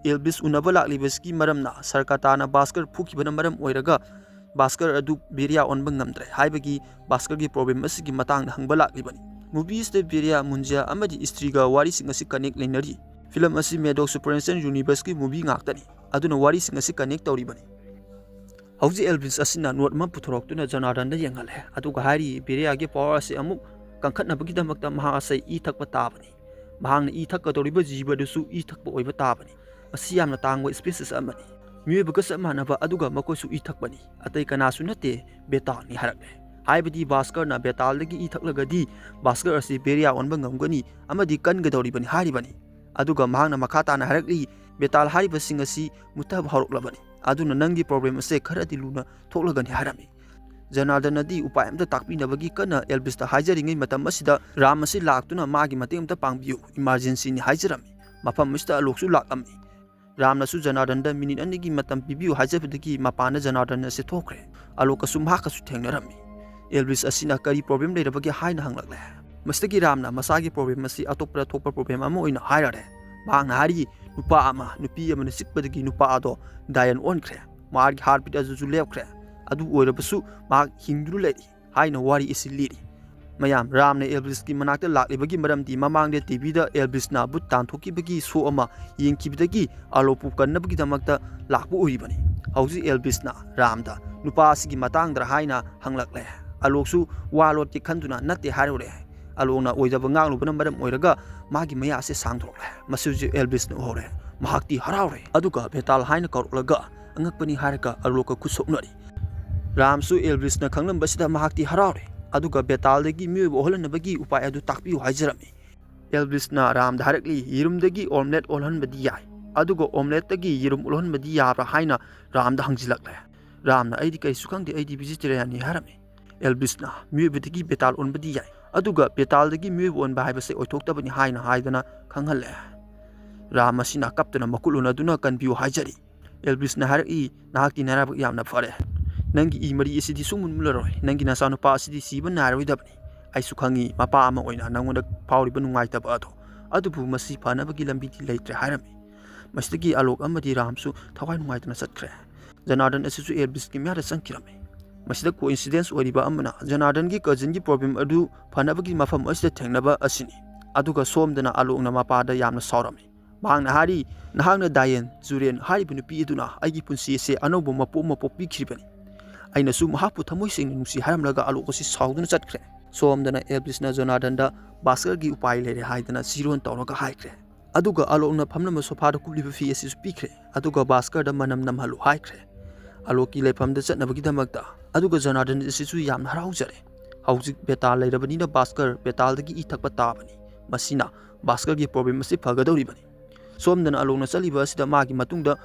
ꯑꯦꯜꯕꯤꯁ ꯎꯅꯕ ꯂꯥꯛꯂꯤꯕꯁꯤꯒꯤ ꯃꯔꯝꯅ ꯁꯔꯀꯇꯥꯅ ꯚꯥꯁꯀꯔ ꯐꯨꯈꯤꯕꯅ ꯃꯔꯝ ꯑꯣꯏꯔꯒ ꯚꯥꯁꯀꯔ ꯑꯗꯨ ꯕꯦꯔꯤꯌꯥ ꯑꯣꯟꯕ ꯉꯝꯗ꯭ꯔꯦ ꯍꯥꯏꯕꯒꯤ ꯚꯥꯁꯀꯔꯒꯤ problem ꯑꯁꯤꯒꯤ ꯃꯇꯥꯡꯗ ꯍꯪꯕ ꯂꯥꯛꯂꯤꯕꯅꯤ꯫ Movie ꯑꯁꯤꯗ ꯕꯦꯔꯤꯌꯥ, ꯃꯨꯟꯖꯤꯌꯥ ꯑꯃꯗꯤ Streeꯒ ꯋꯥꯔꯤꯁꯤꯡ ꯑꯁꯤ connect ꯂꯩꯅꯔꯤ꯫ Film ꯑꯁꯤ Mad Dog Supernatural Universeꯀꯤ movie ꯉꯥꯛꯇꯅꯤ꯫ ꯑꯗꯨꯅ ꯋꯥꯔꯤꯁꯤꯡ ꯑꯁꯤ connect ꯇꯧꯔꯤꯕꯅꯤ꯫ ꯍꯧꯖꯤꯛ ꯑꯦꯜꯕꯤꯁ ꯑꯁꯤꯅ note ꯑꯃ ꯄꯨꯊꯣꯔꯛꯇꯨꯅ ꯖꯅꯥꯔꯗꯟꯗ ꯌꯦꯡꯍꯜꯂꯦ, ꯑꯗꯨꯒ ꯍꯥꯏꯔꯤ, "ꯕꯦꯔꯤꯌꯥꯒꯤ power ꯑꯁꯤ ꯑꯃꯨꯛ ꯀꯟꯈꯠꯅꯕꯒꯤꯗꯃꯛꯇ ꯃꯍꯥꯛ ꯑꯁꯤ ꯏ ꯊꯛꯄ ꯇꯥꯕꯅꯤ꯫ ꯃꯍꯥꯛꯅ ꯏ ꯊꯛꯀꯗꯧꯔꯤꯕ ꯖꯤꯕꯗꯨꯁꯨ ꯏ ꯊꯛꯄ ꯑꯣꯏꯕ ꯇꯥꯕꯅꯤ꯫ ꯃꯁꯤ ꯌꯥꯝꯅ ꯇꯥꯡꯕ species ꯑꯃꯅꯤ꯫ ꯃꯤꯑꯣꯏꯕꯒ ꯆꯞ ꯃꯥꯟꯅꯕ, ꯑꯗꯨꯒ ꯃꯈꯣꯏꯁꯨ ꯏ ꯊꯛꯄꯅꯤ꯫ ꯑꯇꯩ ꯀꯅꯥꯁꯨ ꯅꯠꯇꯦ, ꯕꯦꯇꯥꯜꯅꯤ" ꯍꯥꯏꯔꯛꯂꯦ꯫ ꯍꯥꯏꯕꯗꯤ ꯚꯥꯁꯀꯔꯅ ꯕꯦꯇꯥꯜꯗꯒꯤ ꯏ ꯊꯛꯂꯒꯗꯤ ꯚꯥꯁꯀꯔ ꯑꯁꯤ ꯕꯦꯔꯤꯌꯥ ꯑꯣꯟꯕ ꯉꯝꯒꯅꯤ ꯑꯃꯗꯤ ꯀꯟꯒꯗꯧꯔꯤꯕꯅꯤ ꯍꯥꯏꯔꯤꯕꯅꯤ꯫ ꯑꯗꯨꯒ ꯃꯍꯥꯛꯅ ꯃꯈꯥ ꯇꯥꯅ ꯍꯥꯏꯔꯛꯂꯤ, "ꯕꯦꯇꯥꯜ ꯍꯥꯏꯔꯤꯕꯁꯤꯡ ꯑꯁꯤ ꯃꯨꯠꯊꯕ ꯍꯧꯔꯛꯂꯕꯅꯤ꯫ ꯑꯗꯨꯅ ꯅꯪꯒꯤ problem ꯑꯁꯦ ꯈꯔꯗꯤ ꯂꯨꯅ ꯊꯣꯛꯂꯒꯅꯤ" ꯍꯥꯏꯔꯝꯃꯤ꯫ ꯖꯅꯥꯔꯗꯟꯅꯗꯤ ꯎꯄꯥꯏ ꯑꯝꯇ ꯇꯥꯛꯄꯤꯅꯕꯒꯤ ꯀꯟꯅ ꯑꯦꯜꯕꯤꯁꯇ ꯍꯥꯏꯖꯔꯤꯉꯩ ꯃꯇꯝ ꯑꯁꯤꯗ ꯔꯥꯝ ꯑꯁꯤ ꯂꯥꯛꯇꯨꯅ ꯃꯥꯒꯤ ꯃꯇꯦꯡ ꯑꯝꯇ ꯄꯥꯡꯕꯤꯌꯨ, emergencyꯅꯤ ꯍꯥꯏꯖꯔꯝꯃꯤ꯫ ꯃꯐꯝ ꯑꯁꯤꯗ ꯑꯂꯣꯛꯁꯨ ꯂꯥꯛꯂꯝꯃꯤ꯫ ꯔꯥꯝꯅꯁꯨ ꯖꯅꯥꯔꯗꯟꯗ ꯃꯤꯅꯤꯠ ꯑꯅꯤꯒꯤ ꯃꯇꯝ ꯄꯤꯕꯤꯌꯨ ꯍꯥꯏꯖꯕꯗꯒꯤ ꯃꯄꯥꯟꯗ ꯖꯅꯥꯔꯗꯟ ꯑꯁꯤ ꯊꯣꯛꯈ꯭ꯔꯦ꯫ ꯑꯂꯣꯛꯀꯁꯨ ꯃꯍꯥꯛꯀꯁꯨ ꯊꯦꯡꯅꯔꯝꯃꯤ꯫ ꯑꯦꯜꯕꯤꯁ ꯑꯁꯤꯅ ꯀꯔꯤ ꯄ꯭ꯔꯣꯕ꯭ꯂꯦꯝ ꯂꯩꯔꯕꯒꯦ ꯍꯥꯏꯅ ꯍꯪꯂꯛꯂꯦ꯫ ꯃꯁꯤꯗꯒꯤ ꯔꯥꯝꯅ ꯃꯁꯥꯒꯤ ꯄ꯭ꯔꯣꯕ꯭ꯂꯦꯝ ꯑꯁꯤ ꯑꯇꯣꯞꯄꯗ ꯊꯣꯛꯄ ꯄ꯭ꯔꯣꯕ꯭ꯂꯦꯝ ꯑꯃ ꯑꯣꯏꯅ ꯍꯥꯏꯔꯔꯦ꯫ ꯃꯍꯥꯛꯅ ꯍꯥꯏꯔꯤ, ꯅꯨꯄꯥ ꯑꯃ ꯅꯨꯄꯤ ꯑꯃꯅ ꯆꯤꯛꯄꯗꯒꯤ ꯅꯨꯄꯥ ꯑꯗꯣ ꯗꯥꯏꯌꯟ ꯑꯣꯟꯈ꯭ꯔꯦ꯫ ꯃꯍꯥꯛꯀꯤ ꯍꯥꯔꯠ ꯕꯤꯠ ꯑꯗꯨꯁꯨ ꯂꯦꯞꯈ꯭ꯔꯦ꯫ ꯑꯗꯨ ꯑꯣꯏꯔꯕꯁꯨ ꯃꯍꯥꯛ ꯍꯤꯡꯗꯨꯅ ꯂꯩꯔꯤ ꯍꯥꯏꯅ ꯋꯥꯔꯤ ꯑꯁꯤ ꯂꯤꯔꯤ꯫ ꯃꯌꯥꯝ, ꯔꯥꯝꯅ ꯑꯦꯜꯕꯤꯁꯀꯤ ꯃꯅꯥꯛꯇ ꯂꯥꯛꯂꯤꯕꯒꯤ ꯃꯔꯝꯗꯤ ꯃꯃꯥꯡꯗ ꯇꯤꯚꯤꯗ ꯑꯦꯜꯕꯤꯁꯅ ꯚꯨꯠ ꯇꯥꯟꯊꯣꯛꯈꯤꯕꯒꯤ ꯁꯣ ꯑꯃ ꯌꯦꯡꯈꯤꯕꯗꯒꯤ ꯑꯂꯣꯛꯄꯨ ꯀꯟꯅꯕꯒꯤꯗꯃꯛꯇ ꯂꯥꯛꯄ ꯑꯣꯏꯔꯤꯕꯅꯤ꯫ ꯍꯧꯖꯤꯛ ꯑꯦꯜꯕꯤꯁꯅ ꯔꯥꯝꯗ ꯅꯨꯄꯥ ꯑꯁꯤꯒꯤ ꯃꯇꯥꯡꯗꯔ ꯍꯥꯏꯅ ꯍꯪꯂꯛꯂꯦ꯫ ꯑꯂꯣꯛꯁꯨ ꯋꯥ ꯂꯣꯠꯀꯦ ꯈꯟꯗꯨꯅ ꯅꯠꯇꯦ ꯍꯥꯏꯔꯨꯔꯦ꯫ ꯑꯂꯣꯛꯅ ꯑꯣꯏꯗꯕ ꯉꯥꯡꯂꯨꯕꯅ ꯃꯔꯝ ꯑꯣꯏꯔꯒ ꯃꯥꯒꯤ ꯃꯌꯥ ꯑꯁꯤ ꯁꯥꯡꯗꯣꯔꯛꯂꯦ꯫ ꯃꯁꯤ ꯍꯧꯖꯤꯛ ꯑꯦꯜꯕꯤꯁꯅ ꯎꯍꯧꯔꯦ꯫ ꯃꯍꯥꯛꯇꯤ ꯍꯔꯥꯎꯔꯦ꯫ ꯑꯗꯨꯒ ꯕꯦꯇꯥꯜ ꯍꯥꯏꯅ ꯀꯧꯔꯛꯂꯒ ꯑꯉꯛꯄꯅꯤ ꯍꯥꯏꯔꯒ ꯑꯂꯣꯛꯀ ꯈꯨꯠ ꯁꯣꯛꯅꯔꯤ꯫ ꯔꯥꯝꯁꯨ ꯑꯦꯜꯕꯤꯁꯅ ꯈꯪꯂꯝꯕꯁꯤꯗ ꯃꯍꯥꯛꯇꯤ ꯍꯔꯥꯎꯔꯦ꯫ ꯑꯗꯨꯒ ꯕꯦꯇꯥꯜꯗꯒꯤ ꯃꯤꯑꯣꯏꯕ ꯑꯣꯜꯍꯟꯅꯕꯒꯤ ꯎꯄꯥꯏ ꯑꯗꯨ ꯇꯥꯛꯄꯤꯌꯨ ꯍꯥꯏꯖꯔꯝꯃꯤ꯫ ꯑꯦꯜꯕꯤꯁꯅ ꯔꯥꯝꯗ ꯍꯥꯏꯔꯛꯂꯤ, "ꯌꯦꯔꯨꯝꯗꯒꯤ ꯑꯣꯝꯂꯦꯠ ꯑꯣꯜꯍꯟꯕꯗꯤ ꯌꯥꯏ, ꯑꯗꯨꯒ ꯑꯣꯝꯂꯦꯠꯇꯒꯤ ꯌꯦꯔꯨꯝ ꯑꯣꯜꯍꯟꯕꯗꯤ ꯌꯥꯕ꯭ꯔꯥ?" ꯍꯥꯏꯅ ꯔꯥꯝꯗ ꯍꯪꯖꯤꯜꯂꯛꯂꯦ꯫ ꯔꯥꯝꯅ, "ꯑꯩꯗꯤ ꯀꯔꯤꯁꯨ ꯈꯪꯗꯦ, ꯑꯩꯗꯤ ꯚꯤꯖꯤꯇꯦꯔꯤꯌꯥꯟꯅꯤ" ꯍꯥꯏꯔꯝꯃꯤ꯫ ꯑꯦꯜꯕꯤꯁꯅ, "ꯃꯤꯑꯣꯏꯕꯗꯒꯤ ꯕꯦꯇꯥꯜ ꯑꯣꯟꯕꯗꯤ ꯌꯥꯏ, ꯑꯗꯨꯒ ꯕꯦꯇꯥꯜꯗꯒꯤ ꯃꯤꯑꯣꯏꯕ ꯑꯣꯟꯕ ꯍꯥꯏꯕꯁꯦ ꯑꯣꯏꯊꯣꯛꯇꯕꯅꯤ" ꯍꯥꯏꯅ ꯍꯥꯏꯗꯅ ꯈꯪꯍꯜꯂꯦ꯫ ꯔꯥꯝ ꯑꯁꯤꯅ ꯀꯞꯇꯨꯅ ꯃꯈꯨꯠ ꯎꯅꯗꯨꯅ ꯀꯟꯕꯤꯌꯨ ꯍꯥꯏꯖꯔꯤ꯫ ꯑꯦꯜꯕꯤꯁꯅ ꯍꯥꯏꯔꯛꯏ, "ꯅꯍꯥꯛꯇꯤ ꯅꯔꯥꯏꯕꯛ ꯌꯥꯝꯅ ꯐꯔꯦ꯫ ꯅꯪꯒꯤ ꯏ ꯃꯔꯤ ꯑꯁꯤꯗꯤ ꯁꯨꯡꯃꯨꯟ ꯃꯨꯜꯂꯔꯣꯏ꯫ ꯅꯪꯒꯤ ꯅꯆꯥꯅꯨꯄꯥ ꯑꯁꯤꯗꯤ ꯁꯤꯕ ꯅꯥꯏꯔꯣꯏꯗꯕꯅꯤ꯫ ꯑꯩꯁꯨ ꯈꯪꯉꯤ, ꯃꯄꯥ ꯑꯃ ꯑꯣꯏꯅ ꯅꯪꯉꯣꯟꯗ ꯐꯥꯎꯔꯤꯕ ꯅꯨꯡꯉꯥꯏꯇꯕ ꯑꯗꯣ꯫ ꯑꯗꯨꯕꯨ ꯃꯁꯤ ꯐꯅꯕꯒꯤ ꯂꯝꯕꯤꯗꯤ ꯂꯩꯇ꯭ꯔꯦ" ꯍꯥꯏꯔꯝꯃꯤ꯫ ꯃꯁꯤꯗꯒꯤ ꯑꯂꯣꯛ ꯑꯃꯗꯤ ꯔꯥꯝꯁꯨ ꯊꯋꯥꯏ ꯅꯨꯡꯉꯥꯏꯇꯅ ꯆꯠꯈ꯭ꯔꯦ꯫ ꯖꯅꯥꯔꯗꯟ ꯑꯁꯤꯁꯨ ꯑꯦꯜꯕꯤꯁꯀꯤ ꯃꯌꯥꯗ ꯆꯪꯈꯤꯔꯝꯃꯤ꯫ ꯃꯁꯤꯗ ꯀꯣꯏꯟꯁꯤꯗꯦꯟꯁ ꯑꯣꯏꯔꯤꯕ ꯑꯃꯅ, ꯖꯅꯥꯔꯗꯟꯒꯤ ꯀꯖꯤꯟꯒꯤ ꯄ꯭ꯔꯣꯕ꯭ꯂꯦꯝ ꯑꯗꯨ ꯐꯅꯕꯒꯤ ꯃꯐꯝ ꯑꯁꯤꯗ ꯊꯦꯡꯅꯕ ꯑꯁꯤꯅꯤ꯫ ꯑꯗꯨꯒ ꯁꯣꯝꯗꯅ ꯑꯂꯣꯛꯅ ꯃꯄꯥꯗ ꯌꯥꯝꯅ ꯁꯥꯎꯔꯝꯃꯤ꯫ ꯃꯍꯥꯛꯅ ꯍꯥꯏꯔꯤ, "ꯅꯍꯥꯛꯅ ꯗꯥꯏꯌꯟ ꯖꯨꯔꯦꯟ ꯍꯥꯏꯔꯤꯕ ꯅꯨꯄꯤ ꯑꯗꯨꯅ ꯑꯩꯒꯤ ꯄꯨꯟꯁꯤ ꯑꯁꯦ ꯑꯅꯧꯕ ꯃꯄꯣꯛ ꯑꯃ ꯄꯣꯛꯄꯤꯈꯤꯕꯅꯤ꯫ ꯑꯩꯅꯁꯨ ꯃꯍꯥꯛꯄꯨ ꯊꯃꯣꯏ ꯁꯦꯡꯅ ꯅꯨꯡꯁꯤ" ꯍꯥꯏꯔꯝꯂꯒ ꯑꯂꯣꯛ ꯑꯁꯤ ꯁꯥꯎꯗꯨꯅ ꯆꯠꯈ꯭ꯔꯦ꯫ ꯁꯣꯝꯗꯅ ꯑꯦꯜꯕꯤꯁꯅ ꯖꯣꯅꯥꯗꯟꯗ ꯚꯥꯁꯀꯔꯒꯤ ꯎꯄꯥꯏ ꯂꯩꯔꯦ ꯍꯥꯏꯗꯅ ꯆꯤꯔꯣꯟ ꯇꯧꯔꯒ ꯍꯥꯏꯈ꯭ꯔꯦ꯫ ꯑꯗꯨꯒ ꯑꯂꯣꯛꯅ ꯐꯝꯂꯝꯕ ꯁꯣꯐꯥꯗ ꯀꯨꯞꯂꯤꯕ ꯐꯤ ꯑꯁꯤꯁꯨ ꯄꯤꯈ꯭ꯔꯦ꯫ ꯑꯗꯨꯒ ꯚꯥꯁꯀꯔꯗ ꯃꯅꯝ ꯅꯝꯍꯜꯂꯨ ꯍꯥꯏꯈ꯭ꯔꯦ꯫ ꯑꯂꯣꯛꯀꯤ ꯂꯩꯐꯝꯗ ꯆꯠꯅꯕꯒꯤꯗꯃꯛꯇ꯫ ꯑꯗꯨꯒ ꯖꯣꯅꯥꯗꯟ ꯑꯁꯤꯁꯨ ꯌꯥꯝꯅ ꯍꯔꯥꯎꯖꯔꯦ꯫ ꯍꯧꯖꯤꯛ ꯕꯦꯇꯥꯜ ꯂꯩꯔꯕꯅꯤꯅ ꯚꯥꯁꯀꯔ ꯕꯦꯇꯥꯜꯗꯒꯤ ꯏ ꯊꯛꯄ ꯇꯥꯕꯅꯤ꯫ ꯃꯁꯤꯅ ꯚꯥꯁꯀꯔꯒꯤ ꯄ꯭ꯔꯣꯕ꯭ꯂꯦꯝ ꯑꯁꯤ ꯐꯒꯗꯧꯔꯤꯕꯅꯤ꯫ ꯁꯣꯝꯗꯅ ꯑꯂꯣꯛꯅ ꯆꯠꯂꯤꯕ ꯑꯁꯤꯗ ꯃꯥꯒꯤ ꯃꯇꯨꯡꯗ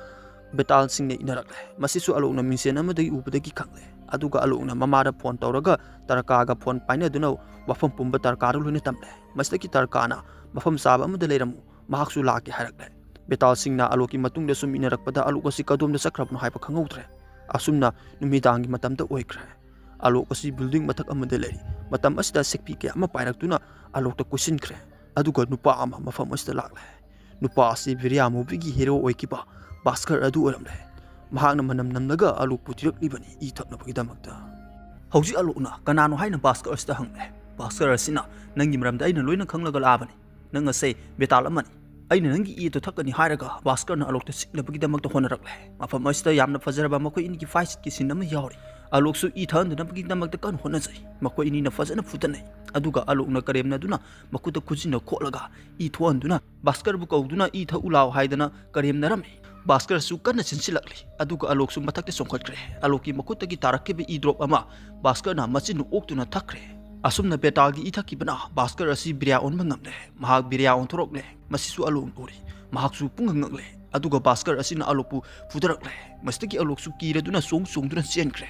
ꯕꯦꯇꯥꯜꯁꯤꯡꯅ ꯏꯟꯅꯔꯛꯂꯦ꯫ ꯃꯁꯤꯁꯨ ꯑꯂꯣꯛꯅ ꯃꯤꯡꯁꯦꯟ ꯑꯃꯗꯒꯤ ꯎꯕꯗꯒꯤ ꯈꯪꯂꯦ꯫ ꯑꯗꯨꯒ ꯑꯂꯣꯛꯅ ꯃꯃꯥꯗ ꯐꯣꯟ ꯇꯧꯔꯒ ꯇꯔꯀꯥꯒ ꯐꯣꯟ ꯄꯥꯏꯅꯗꯨꯅ ꯋꯥꯐꯝ ꯄꯨꯝꯕ ꯇꯔꯀꯥꯗꯨ ꯂꯣꯏꯅ ꯇꯝꯂꯦ꯫ ꯃꯁꯤꯗꯒꯤ ꯇꯔꯀꯥꯅ, "ꯃꯐꯝ ꯆꯥꯕ ꯑꯃꯗ ꯂꯩꯔꯝꯃꯨ, ꯃꯍꯥꯛꯁꯨ ꯂꯥꯛꯀꯦ ꯍꯥꯏꯔꯛꯂꯦ꯫ ꯕꯦꯇꯥꯜꯁꯤꯡꯅ ꯑꯂꯣꯛꯀꯤ ꯃꯇꯨꯡꯗ ꯁꯨꯝ ꯏꯟꯅꯔꯛꯄꯗ ꯑꯂꯣꯛ ꯑꯁꯤ ꯀꯗꯣꯝꯗ ꯆꯠꯈ꯭ꯔꯕꯅꯣ ꯍꯥꯏꯕ ꯈꯪꯍꯧꯗ꯭ꯔꯦ꯫ ꯑꯁꯨꯝꯅ ꯅꯨꯃꯤꯗꯥꯡꯒꯤ ꯃꯇꯝꯗ ꯑꯣꯏꯈ꯭ꯔꯦ꯫ ꯑꯂꯣꯛ ꯑꯁꯤ ꯕꯤꯜꯗꯤꯡ ꯃꯊꯛ ꯑꯃꯗ ꯂꯩꯔꯤ꯫ ꯃꯇꯝ ꯑꯁꯤꯗ ꯁꯦꯛꯄꯤ ꯀꯌꯥ ꯑꯃ ꯄꯥꯏꯔꯛꯇꯨꯅ ꯑꯂꯣꯛꯇ ꯀꯣꯏꯁꯤꯟꯈ꯭ꯔꯦ꯫ ꯑꯗꯨꯒ ꯅꯨꯄꯥ ꯑꯃ ꯃꯐꯝ ꯑꯁꯤꯗ ꯂꯥꯛꯂꯦ꯫ ꯅꯨꯄꯥ ꯑꯁꯤ ꯕꯤꯔꯤꯌꯥ movieꯒꯤ hero ꯑꯣꯏꯈꯤꯕ ꯚꯥꯁꯀꯔ ꯑꯗꯨ ꯑꯣꯏꯔꯝꯂꯦ꯫ ꯃꯍꯥꯛꯅ ꯃꯅꯝ ꯅꯝꯂꯒ ꯑꯂꯣꯛꯄꯨ ꯊꯤꯔꯛꯂꯤꯕꯅꯤ ꯏ ꯊꯛꯅꯕꯒꯤꯗꯃꯛꯇ꯫ ꯍꯧꯖꯤꯛ ꯑꯂꯣꯛꯅ ꯀꯅꯥꯅꯣ ꯍꯥꯏꯅ ꯚꯥꯁꯀꯔ ꯑꯁꯤꯗ ꯍꯪꯂꯦ꯫ ꯚꯥꯁꯀꯔ ꯑꯁꯤꯅ, "ꯅꯪꯒꯤ ꯃꯔꯝꯗ ꯑꯩꯅ ꯂꯣꯏꯅ ꯈꯪꯂꯒ ꯂꯥꯛꯑꯕꯅꯤ꯫ ꯅꯪ ꯑꯁꯦ ꯕꯦꯇꯥꯜ ꯑꯃꯅꯤ꯫ ꯑꯩꯅ ꯅꯪꯒꯤ ꯏ ꯑꯗꯨ ꯊꯛꯀꯅꯤ" ꯍꯥꯏꯔꯒ ꯚꯥꯁꯀꯔꯅ ꯑꯂꯣꯛꯇ ꯆꯤꯛꯅꯕꯒꯤꯗꯃꯛꯇ ꯍꯣꯠꯅꯔꯛꯂꯦ꯫ ꯃꯐꯝ ꯑꯁꯤꯗ ꯌꯥꯝꯅ ꯐꯖꯔꯕ ꯃꯈꯣꯏ ꯑꯅꯤꯒꯤ fight scene ꯑꯃ ꯌꯥꯎꯔꯤ꯫ ꯑꯂꯣꯛꯁꯨ ꯏ ꯊꯛꯍꯟꯗꯅꯕꯒꯤꯗꯃꯛꯇ ꯀꯟꯅ ꯍꯣꯠꯅꯖꯩ꯫ ꯃꯈꯣꯏ ꯑꯅꯤꯅ ꯐꯖꯅ ꯐꯨꯗꯠꯅꯩ꯫ ꯑꯗꯨꯒ ꯑꯂꯣꯛꯅ ꯀꯔꯦꯝꯅꯗꯨꯅ ꯃꯈꯨꯠꯇ ꯈꯨꯖꯤꯟꯅ ꯈꯣꯠꯂꯒ ꯏ ꯊꯣꯛꯍꯟꯗꯨꯅ ꯚꯥꯁꯀꯔꯕꯨ ꯀꯧꯗꯨꯅ ꯏ ꯊꯛꯎ ꯂꯥꯎ ꯍꯥꯏꯗꯅ ꯀꯔꯦꯝꯅꯔꯝꯃꯤ꯫ ꯚꯥꯁꯀꯔꯁꯨ ꯀꯟꯅ ꯆꯦꯟꯁꯤꯜꯂꯛꯂꯤ꯫ ꯑꯗꯨꯒ ꯑꯂꯣꯛꯁꯨ ꯃꯊꯛꯇ ꯆꯣꯡꯈꯠꯈ꯭ꯔꯦ꯫ ꯑꯂꯣꯛꯀꯤ ꯃꯈꯨꯠꯇꯒꯤ ꯇꯥꯔꯛꯈꯤꯕ ꯏ drop ꯑꯃ ꯚꯥꯁꯀꯔꯅ ꯃꯆꯤꯟꯅ ꯑꯣꯛꯇꯨꯅ ꯊꯛꯈ꯭ꯔꯦ꯫ ꯑꯁꯨꯝꯅ ꯕꯦꯇꯥꯜꯒꯤ ꯏ ꯊꯛꯈꯤꯕꯅ ꯚꯥꯁꯀꯔ ꯑꯁꯤ ꯕꯤꯔꯤꯌꯥ ꯑꯣꯟꯕ ꯉꯝꯂꯦ꯫ ꯃꯍꯥꯛ ꯕꯤꯔꯤꯌꯥ ꯑꯣꯟꯊꯣꯔꯛꯂꯦ꯫ ꯃꯁꯤꯁꯨ ꯑꯂꯣꯛꯅ ꯎꯔꯤ꯫ ꯃꯍꯥꯛꯁꯨ ꯄꯨꯡꯉꯛ ꯉꯛꯂꯦ꯫ ꯑꯗꯨꯒ ꯚꯥꯁꯀꯔ ꯑꯁꯤꯅ ꯑꯂꯣꯛꯄꯨ ꯐꯨꯗꯔꯛꯂꯦ꯫ ꯃꯁꯤꯗꯒꯤ ꯑꯂꯣꯛꯁꯨ ꯀꯤꯔꯗꯨꯅ ꯆꯣꯡ ꯆꯣꯡꯗꯨꯅ ꯆꯦꯟꯈ꯭ꯔꯦ꯫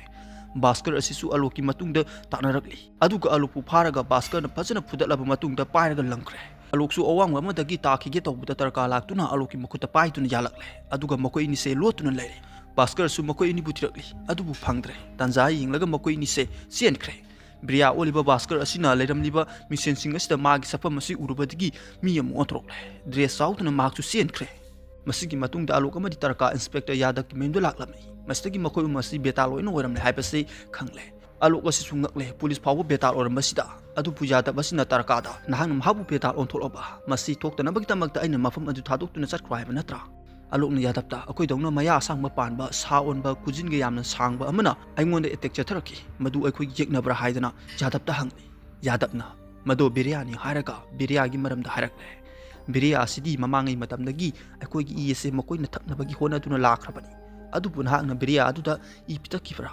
ꯚꯥꯁꯀꯔ ꯑꯁꯤꯁꯨ ꯑꯂꯣꯛꯀꯤ ꯃꯇꯨꯡꯗ ꯇꯥꯟꯅꯔꯛꯂꯤ꯫ ꯑꯗꯨꯒ ꯑꯂꯣꯛꯄꯨ ꯐꯥꯔꯒ ꯚꯥꯁꯀꯔꯅ ꯐꯖꯅ ꯐꯨꯗꯠꯂꯕ ꯃꯇꯨꯡꯗ ꯄꯥꯏꯔꯒ ꯂꯪꯈ꯭ꯔꯦ꯫ ꯑꯂꯣꯛꯁꯨ ꯑꯋꯥꯡꯕ ꯑꯃꯗꯒꯤ ꯇꯥꯈꯤꯒꯦ ꯇꯧꯕꯗ ꯇꯔꯀꯥ ꯂꯥꯛꯇꯨꯅ ꯑꯂꯣꯛꯀꯤ ꯃꯈꯨꯠꯇ ꯄꯥꯏꯗꯨꯅ ꯌꯥꯜꯂꯛꯂꯦ꯫ ꯑꯗꯨꯒ ꯃꯈꯣꯏ ꯑꯅꯤꯁꯦ ꯂꯣꯠꯇꯨꯅ ꯂꯩꯔꯦ꯫ ꯚꯥꯁꯀꯔꯁꯨ ꯃꯈꯣꯏ ꯑꯅꯤꯕꯨ ꯊꯤꯔꯛꯂꯤ, ꯑꯗꯨꯕꯨ ꯐꯪꯗ꯭ꯔꯦ꯫ ꯇꯥꯟꯖꯥ ꯌꯦꯡꯂꯒ ꯃꯈꯣꯏ ꯑꯅꯤꯁꯦ ꯆꯦꯟꯈ꯭ꯔꯦ꯫ ꯕꯤꯔꯤꯌꯥ ꯑꯣꯜꯂꯤꯕ ꯚꯥꯁꯀꯔ ꯑꯁꯤꯅ ꯂꯩꯔꯝꯂꯤꯕ ꯃꯤꯡꯁꯦꯟꯁꯤꯡ ꯑꯁꯤꯗ ꯃꯥꯒꯤ ꯁꯛꯐꯝ ꯑꯁꯤ ꯎꯔꯨꯕꯗꯒꯤ ꯃꯤ ꯑꯃ ꯑꯣꯟꯊꯣꯔꯛꯂꯦ꯫ Dress ꯆꯥꯎꯗꯨꯅ ꯃꯍꯥꯛꯁꯨ ꯆꯦꯟꯈ꯭ꯔꯦ꯫ ꯃꯁꯤꯒꯤ ꯃꯇꯨꯡꯗ ꯑꯂꯣꯛ ꯑꯃꯗꯤ ꯇꯔꯀꯥ ꯏꯟꯁꯄꯦꯛꯇꯔ ꯌꯥꯗꯕꯀꯤ ꯃꯌꯨꯝꯗ ꯂꯥꯛꯂꯝꯃꯤ꯫ ꯃꯁꯤꯗꯒꯤ ꯃꯈꯣꯏ ꯑꯍꯨꯝ ꯑꯁꯤ ꯕꯦꯇꯥꯜ ꯂꯣꯏꯅ ꯑꯣꯏꯔꯝꯂꯦ ꯍꯥꯏꯕꯁꯤ ꯈꯪꯂꯦ꯫ ꯑꯂꯣꯛ ꯑꯁꯤꯁꯨ ꯉꯛꯂꯦ꯫ ꯄꯨꯂꯤꯁ ꯐꯥꯎꯕ ꯕꯦꯇꯥꯜ ꯑꯣꯏꯔꯝꯕꯁꯤꯗ꯫ ꯑꯗꯨꯕꯨ ꯌꯥꯗꯕ ꯑꯁꯤꯅ ꯇꯔꯀꯥꯗ, "ꯅꯍꯥꯛꯅ ꯃꯍꯥꯛꯄꯨ ꯕꯦꯇꯥꯜ ꯑꯣꯟꯊꯣꯛꯂꯕ? ꯃꯁꯤ ꯊꯣꯛꯇꯅꯕꯒꯤꯗꯃꯛꯇ ꯑꯩꯅ ꯃꯐꯝ ꯑꯗꯨ ꯊꯥꯗꯣꯛꯇꯨꯅ ꯆꯠꯈ꯭ꯔꯣ ꯍꯥꯏꯕ ꯅꯠꯇ꯭ꯔꯥ?" ꯑꯂꯣꯛꯅ ꯌꯥꯗꯕꯗ, "ꯑꯩꯈꯣꯏꯗꯧꯅ ꯃꯌꯥ ꯑꯁꯥꯡꯕ ꯄꯥꯟꯕ ꯁꯥ ꯑꯣꯟꯕ ꯈꯨꯖꯤꯟꯒ ꯌꯥꯝꯅ ꯁꯥꯡꯕ ꯑꯃꯅ ꯑꯩꯉꯣꯟꯗ attack ꯆꯠꯊꯔꯛꯈꯤ꯫ ꯃꯗꯨ ꯑꯩꯈꯣꯏꯒꯤ ꯌꯦꯛꯅꯕ꯭ꯔꯥ?" ꯍꯥꯏꯗꯅ ꯌꯥꯗꯕꯗ ꯍꯪꯂꯤ꯫ ꯌꯥꯗꯕꯅ, "ꯃꯗꯨ ꯕꯤꯔꯤꯌꯥꯅꯤ" ꯍꯥꯏꯔꯒ ꯕꯤꯔꯤꯌꯥꯒꯤ ꯃꯔꯝꯗ ꯍꯥꯏꯔꯛꯂꯦ꯫ "ꯕꯤꯔꯤꯌꯥ ꯑꯁꯤꯗꯤ ꯃꯃꯥꯡꯉꯩ ꯃꯇꯝꯗꯒꯤ ꯑꯩꯈꯣꯏꯒꯤ ꯏ ꯑꯁꯦ ꯃꯈꯣꯏꯅ ꯊꯛꯅꯕꯒꯤ ꯍꯣꯠꯅꯗꯨꯅ ꯂꯥꯛꯈ꯭ꯔꯕꯅꯤ꯫ ꯑꯗꯨꯕꯨ ꯅꯍꯥꯛꯅ ꯕꯤꯔꯤꯌꯥ ꯑꯗꯨꯗ ꯏ ꯄꯤꯊꯛꯈꯤꯕ꯭ꯔꯥ?"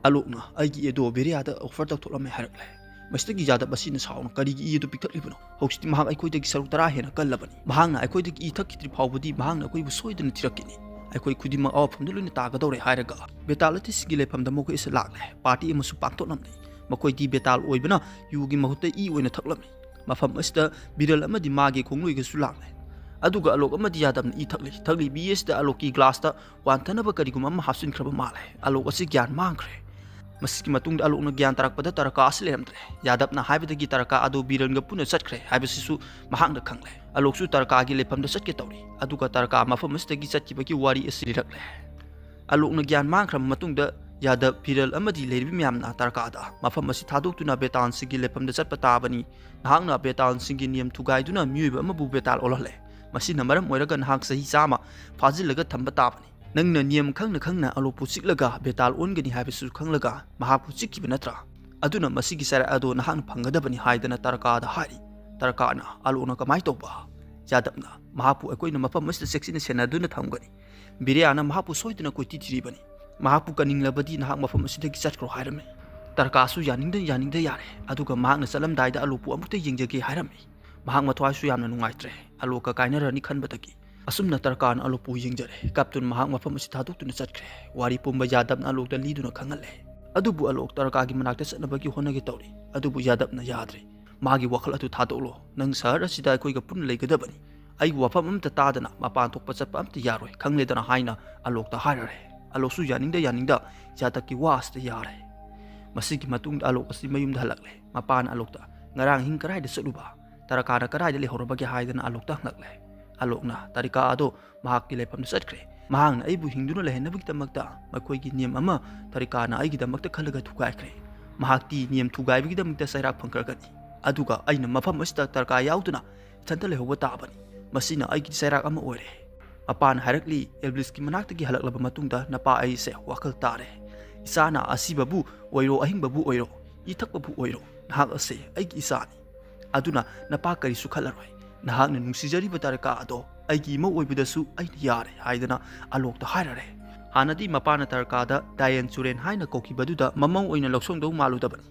ꯑꯂꯣꯛꯅ, "ꯑꯩꯒꯤ ꯏ ꯑꯗꯨ ꯕꯤꯔꯤꯌꯥꯗ offer ꯇꯧꯊꯣꯛꯂꯝꯃꯦ" ꯍꯥꯏꯔꯛꯂꯦ꯫ ꯃꯁꯤꯗꯒꯤ ꯌꯥꯗꯕ ꯑꯁꯤꯅ ꯁꯥꯎꯅ, "ꯀꯔꯤꯒꯤ ꯏ ꯑꯗꯨ ꯄꯤꯊꯛꯂꯤꯕꯅꯣ? ꯍꯧꯖꯤꯛꯇꯤ ꯃꯍꯥꯛ ꯑꯩꯈꯣꯏꯗꯒꯤ ꯁꯔꯨꯛ ꯇꯔꯥ ꯍꯦꯟꯅ ꯀꯜꯂꯕꯅꯤ꯫ ꯃꯍꯥꯛꯅ ꯑꯩꯈꯣꯏꯗꯒꯤ ꯏ ꯊꯛꯈꯤꯗ꯭ꯔꯤ ꯐꯥꯎꯕꯗꯤ ꯃꯍꯥꯛꯅ ꯑꯩꯈꯣꯏꯕꯨ ꯁꯣꯏꯗꯅ ꯊꯤꯔꯛꯈꯤꯅꯤ꯫ ꯑꯩꯈꯣꯏ ꯈꯨꯗꯤꯡꯃꯛ ꯑꯋꯥꯐꯝꯗ ꯂꯣꯏꯅ ꯇꯥꯒꯗꯧꯔꯦ" ꯍꯥꯏꯔꯒ ꯕꯦꯇꯥꯜ ꯑꯇꯩꯁꯤꯡꯒꯤ ꯂꯩꯐꯝꯗ ꯃꯈꯣꯏ ꯑꯁꯤ ꯂꯥꯛꯂꯦ꯫ Party ꯑꯃꯁꯨ ꯄꯥꯡꯊꯣꯛꯂꯝꯂꯦ꯫ ꯃꯈꯣꯏꯗꯤ ꯕꯦꯇꯥꯜ ꯑꯣꯏꯕꯅ ꯌꯨꯒꯤ ꯃꯍꯨꯠꯇ ꯏ ꯑꯣꯏꯅ ꯊꯛꯂꯝꯃꯤ꯫ ꯃꯐꯝ ꯑꯁꯤꯗ ꯕꯤꯔꯜ ꯑꯃꯗꯤ ꯃꯥꯒꯤ ꯈꯣꯡꯂꯣꯏꯒꯁꯨ ꯂꯥꯛꯂꯦ꯫ ꯑꯗꯨꯒ ꯑꯂꯣꯛ ꯑꯃꯗꯤ ꯌꯥꯗꯕꯅ ꯏ ꯊꯛꯂꯤ꯫ ꯊꯛꯂꯤꯕꯤ ꯑꯁꯤꯗ ꯑꯂꯣꯛꯀꯤ ꯒ꯭ꯂꯥꯁꯇ ꯋꯥꯟꯊꯅꯕ ꯀꯔꯤꯒꯨꯝꯕ ꯑꯃ ꯍꯥꯞꯆꯤꯟꯈ꯭ꯔꯕ ꯃꯥꯜꯂꯦ꯫ ꯑꯂꯣꯛ ꯑꯁꯤ ꯒ꯭ꯌꯥꯟ ꯃꯥꯡꯈ꯭ꯔꯦ꯫ ꯃꯁꯤꯒꯤ ꯃꯇꯨꯡꯗ ꯑꯂꯣꯛꯅ ꯒ꯭ꯌꯥꯟ ꯇꯥꯔꯛꯄꯗ ꯇꯔꯀꯥ ꯑꯁꯤ ꯂꯩꯔꯝꯗ꯭ꯔꯦ꯫ ꯌꯥꯗꯕꯅ ꯍꯥꯏꯕꯗꯒꯤ ꯇꯔꯀꯥ ꯑꯗꯨ ꯕꯤꯔꯟꯒ ꯄꯨꯟꯅ ꯆꯠꯈ꯭ꯔꯦ ꯍꯥꯏꯕꯁꯤꯁꯨ ꯃꯍꯥꯛꯅ ꯈꯪꯂꯦ꯫ ꯑꯂꯣꯛꯁꯨ ꯇꯔꯀꯥꯒꯤ ꯂꯩꯐꯝꯗ ꯆꯠꯀꯦ ꯇꯧꯔꯤ꯫ ꯑꯗꯨꯒ ꯇꯔꯀꯥ ꯃꯐꯝ ꯑꯁꯤꯗꯒꯤ ꯆꯠꯈꯤꯕꯒꯤ ꯋꯥꯔꯤ ꯑꯁꯤ ꯂꯤꯔꯛꯂꯦ꯫ ꯑꯂꯣꯛꯅ ꯒ꯭ꯌꯥꯟ ꯃꯥꯡꯈ꯭ꯔꯕ ꯃꯇꯨꯡꯗ ꯌꯥꯗꯕ, ꯕꯤꯔꯜ ꯑꯃꯗꯤ ꯂꯩꯔꯤꯕ ꯃꯌꯥꯝꯅ ꯇꯔꯀꯥꯗ ꯃꯐꯝ ꯑꯁꯤ ꯊꯥꯗꯣꯛꯇꯨꯅ ꯕꯦꯇꯥꯜꯁꯤꯡꯒꯤ ꯂꯩꯐꯝꯗ ꯆꯠꯄ ꯇꯥꯕꯅꯤ꯫ ꯅꯍꯥꯛꯅ ꯕꯦꯇꯥꯜꯁꯤꯡꯒꯤ ꯅꯤꯌꯝ ꯊꯨꯒꯥꯏꯗꯨꯅ ꯃꯤꯑꯣꯏꯕ ꯑꯃꯕꯨ ꯕꯦꯇꯥꯜ ꯑꯣꯜꯍꯜꯂꯦ꯫ ꯃꯁꯤꯅ ꯃꯔꯝ ꯑꯣꯏꯔꯒ ꯅꯍꯥꯛ ꯆꯍꯤ ꯆꯥꯝꯃ ꯐꯥꯖꯤꯜꯂꯒ ꯊꯝꯕ ꯇꯥꯕꯅꯤ꯫ ꯅꯪꯅ ꯅꯤꯌꯝ ꯈꯪꯅ ꯈꯪꯅ ꯑꯂꯣꯛꯄꯨ ꯆꯤꯛꯂꯒ ꯕꯦꯇꯥꯜ ꯑꯣꯟꯒꯅꯤ ꯍꯥꯏꯕꯁꯨ ꯈꯪꯂꯒ ꯃꯍꯥꯛꯄꯨ ꯆꯤꯛꯈꯤꯕ ꯅꯠꯇ꯭ꯔꯥ? ꯑꯗꯨꯅ ꯃꯁꯤꯒꯤ ꯆꯩꯔꯥꯛ ꯑꯗꯨ ꯅꯍꯥꯛꯅ ꯐꯪꯒꯗꯕꯅꯤ ꯍꯥꯏꯗꯅ ꯇꯔꯀꯥꯗ ꯍꯥꯏꯔꯤ꯫ ꯇꯔꯀꯥꯅ ꯑꯂꯣꯛꯅ ꯀꯃꯥꯏ ꯇꯧꯕ? ꯌꯥꯗꯕꯅ ꯃꯍꯥꯛꯄꯨ ꯑꯩꯈꯣꯏꯅ ꯃꯐꯝ ꯑꯁꯤꯗ ꯆꯦꯛꯁꯤꯟꯅ ꯁꯦꯟꯅꯗꯨꯅ ꯊꯝꯒꯅꯤ꯫ ꯕꯤꯔꯤꯌꯥꯅ ꯃꯍꯥꯛꯄꯨ ꯁꯣꯏꯗꯅ ꯀꯣꯏꯊꯤ ꯊꯤꯔꯤꯕꯅꯤ꯫ ꯃꯍꯥꯛꯄꯨ ꯀꯟꯅꯤꯡꯂꯕꯗꯤ ꯅꯍꯥꯛ ꯃꯐꯝ ꯑꯁꯤꯗꯒꯤ ꯆꯠꯈ꯭ꯔꯣ ꯍꯥꯏꯔꯝꯃꯤ꯫ ꯇꯔꯀꯥꯁꯨ ꯌꯥꯅꯤꯡꯗ ꯌꯥꯅꯤꯡꯗ ꯌꯥꯔꯦ꯫ ꯑꯗꯨꯒ ꯃꯍꯥꯛꯅ ꯆꯠꯂꯝꯗꯥꯏꯗ ꯑꯂꯣꯛꯄꯨ ꯑꯃꯨꯛꯇ ꯌꯦꯡꯖꯒꯦ ꯍꯥꯏꯔꯝꯃꯤ꯫ ꯃꯍꯥꯛ ꯃꯊ꯭ꯋꯥꯏꯁꯨ ꯌꯥꯝꯅ ꯅꯨꯡꯉꯥꯏꯇ꯭ꯔꯦ꯫ ꯑꯂꯣꯛꯀ ꯀꯥꯏꯅꯔꯅꯤ ꯈꯟꯕꯗꯒꯤ꯫ ꯑꯁꯨꯝꯅ ꯇꯔꯀꯥꯅ ꯑꯂꯣꯛꯄꯨ ꯌꯦꯡꯖꯔꯦ꯫ ꯀꯥꯞꯇꯨꯟ ꯃꯍꯥꯛ ꯃꯐꯝ ꯑꯁꯤ ꯊꯥꯗꯣꯛꯇꯨꯅ ꯆꯠꯈ꯭ꯔꯦ꯫ ꯋꯥꯔꯤ ꯄꯨꯝꯕ ꯌꯥꯗꯕꯅ ꯑꯂꯣꯛꯇ ꯂꯤꯗꯨꯅ ꯈꯪꯍꯜꯂꯦ꯫ ꯑꯗꯨꯕꯨ ꯑꯂꯣꯛ ꯇꯔꯀꯥꯒꯤ ꯃꯅꯥꯛꯇ ꯆꯠꯅꯕꯒꯤ ꯍꯣꯠꯅꯒꯦ ꯇꯧꯔꯤ꯫ ꯑꯗꯨꯕꯨ ꯌꯥꯗꯕꯅ ꯌꯥꯗ꯭ꯔꯦ꯫ ꯃꯥꯒꯤ ꯋꯥꯈꯜ ꯑꯗꯨ ꯊꯥꯗꯣꯛꯂꯣ꯫ ꯅꯪ ꯁꯍꯔ ꯑꯁꯤꯗ ꯑꯩꯈꯣꯏꯒ ꯄꯨꯟꯅ ꯂꯩꯒꯗꯕꯅꯤ꯫ ꯑꯩꯒꯤ ꯋꯥꯐꯝ ꯑꯃꯠꯇ ꯇꯥꯗꯅ ꯃꯄꯥꯟ ꯊꯣꯛꯄ ꯆꯠꯄ ꯑꯃꯠꯇ ꯌꯥꯔꯣꯏ, ꯈꯪꯂꯦꯗꯅ ꯍꯥꯏꯅ ꯑꯂꯣꯛꯇ ꯍꯥꯏꯔꯔꯦ꯫ ꯑꯂꯣꯛꯁꯨ ꯌꯥꯅꯤꯡꯗ ꯌꯥꯅꯤꯡꯗ ꯌꯥꯗꯕꯀꯤ ꯋꯥ ꯑꯁꯤꯗ ꯌꯥꯔꯦ꯫ ꯃꯁꯤꯒꯤ ꯃꯇꯨꯡꯗ ꯑꯂꯣꯛ ꯑꯁꯤ ꯃꯌꯨꯝꯗ ꯍꯜꯂꯛꯂꯦ꯫ ꯃꯄꯥꯅ ꯑꯂꯣꯛꯇ, "ꯉꯔꯥꯡ ꯑꯍꯤꯡ ꯀꯗꯥꯏꯗ ꯆꯠꯂꯨꯕ? ꯇꯔꯀꯥꯅ ꯀꯗꯥꯏꯗ ꯂꯩꯍꯧꯔꯕꯒꯦ?" ꯍꯥꯏꯗꯅ ꯑꯂꯣꯛꯇ ꯍꯪꯂꯛꯂꯦ꯫ ꯑꯂꯣꯛꯅ, "ꯇꯔꯤꯀꯥ ꯑꯗꯣ ꯃꯍꯥꯛꯀꯤ ꯂꯩꯐꯝꯗ ꯆꯠꯈ꯭ꯔꯦ꯫ ꯃꯍꯥꯛꯅ ꯑꯩꯕꯨ ꯍꯤꯡꯗꯨꯅ ꯂꯩꯍꯟꯅꯕꯒꯤꯗꯃꯛꯇ ꯃꯈꯣꯏꯒꯤ ꯅꯤꯌꯝ ꯑꯃ ꯇꯔꯤꯀꯥꯅ ꯑꯩꯒꯤꯗꯃꯛꯇ ꯈꯜꯂꯒ ꯊꯨꯒꯥꯏꯈ꯭ꯔꯦ꯫ ꯃꯍꯥꯛꯇꯤ ꯅꯤꯌꯝ ꯊꯨꯒꯥꯏꯕꯒꯤꯗꯃꯛꯇ ꯆꯩꯔꯥꯛ ꯐꯪꯈ꯭ꯔꯒꯅꯤ꯫ ꯑꯗꯨꯒ ꯑꯩꯅ ꯃꯐꯝ ꯑꯁꯤꯗ ꯇꯔꯀꯥ ꯌꯥꯎꯗꯨꯅ ꯏꯊꯟꯇ ꯂꯩꯍꯧꯕ ꯇꯥꯕꯅꯤ꯫ ꯃꯁꯤꯅ ꯑꯩꯒꯤ ꯆꯩꯔꯥꯛ ꯑꯃ ꯑꯣꯏꯔꯦ꯫" ꯃꯄꯥꯅ ꯍꯥꯏꯔꯛꯂꯤ, "ꯑꯦꯕ꯭ꯂꯤꯁꯀꯤ ꯃꯅꯥꯛꯇꯒꯤ ꯍꯜꯂꯛꯂꯕ ꯃꯇꯨꯡꯗ ꯅꯄꯥ ꯑꯩꯁꯦ ꯋꯥꯈꯜ ꯇꯥꯔꯦ꯫ ꯏꯆꯥꯅ ꯑꯁꯤꯕꯕꯨ ꯑꯣꯏꯔꯣ, ꯑꯍꯤꯡꯕꯕꯨ ꯑꯣꯏꯔꯣ, ꯏ ꯊꯛꯄꯕꯨ ꯑꯣꯏꯔꯣ, ꯅꯍꯥꯛ ꯑꯁꯦ ꯑꯩꯒꯤ ꯏꯆꯥꯅꯤ꯫ ꯑꯗꯨꯅ ꯅꯄꯥ ꯀꯔꯤꯁꯨ ꯈꯜꯂꯔꯣꯏ꯫ ꯅꯍꯥꯛꯅ ꯅꯨꯡꯁꯤꯖꯔꯤꯕ ꯇꯔꯀꯥ ꯑꯗꯣ ꯑꯩꯒꯤ ꯏꯃꯧ ꯑꯣꯏꯕꯗꯁꯨ ꯑꯩꯅ ꯌꯥꯔꯦ" ꯍꯥꯏꯗꯅ ꯑꯂꯣꯛꯇ ꯍꯥꯏꯔꯔꯦ꯫ ꯍꯥꯟꯅꯗꯤ ꯃꯄꯥꯅ ꯇꯔꯀꯥꯗ ꯗꯥꯌꯟ ꯆꯨꯔꯦꯟ ꯍꯥꯏꯅ ꯀꯧꯈꯤꯕꯗꯨꯗ ꯃꯃꯧ ꯑꯣꯏꯅ ꯂꯧꯁꯣꯡꯗꯧ ꯃꯥꯜꯂꯨꯗꯕꯅꯤ꯫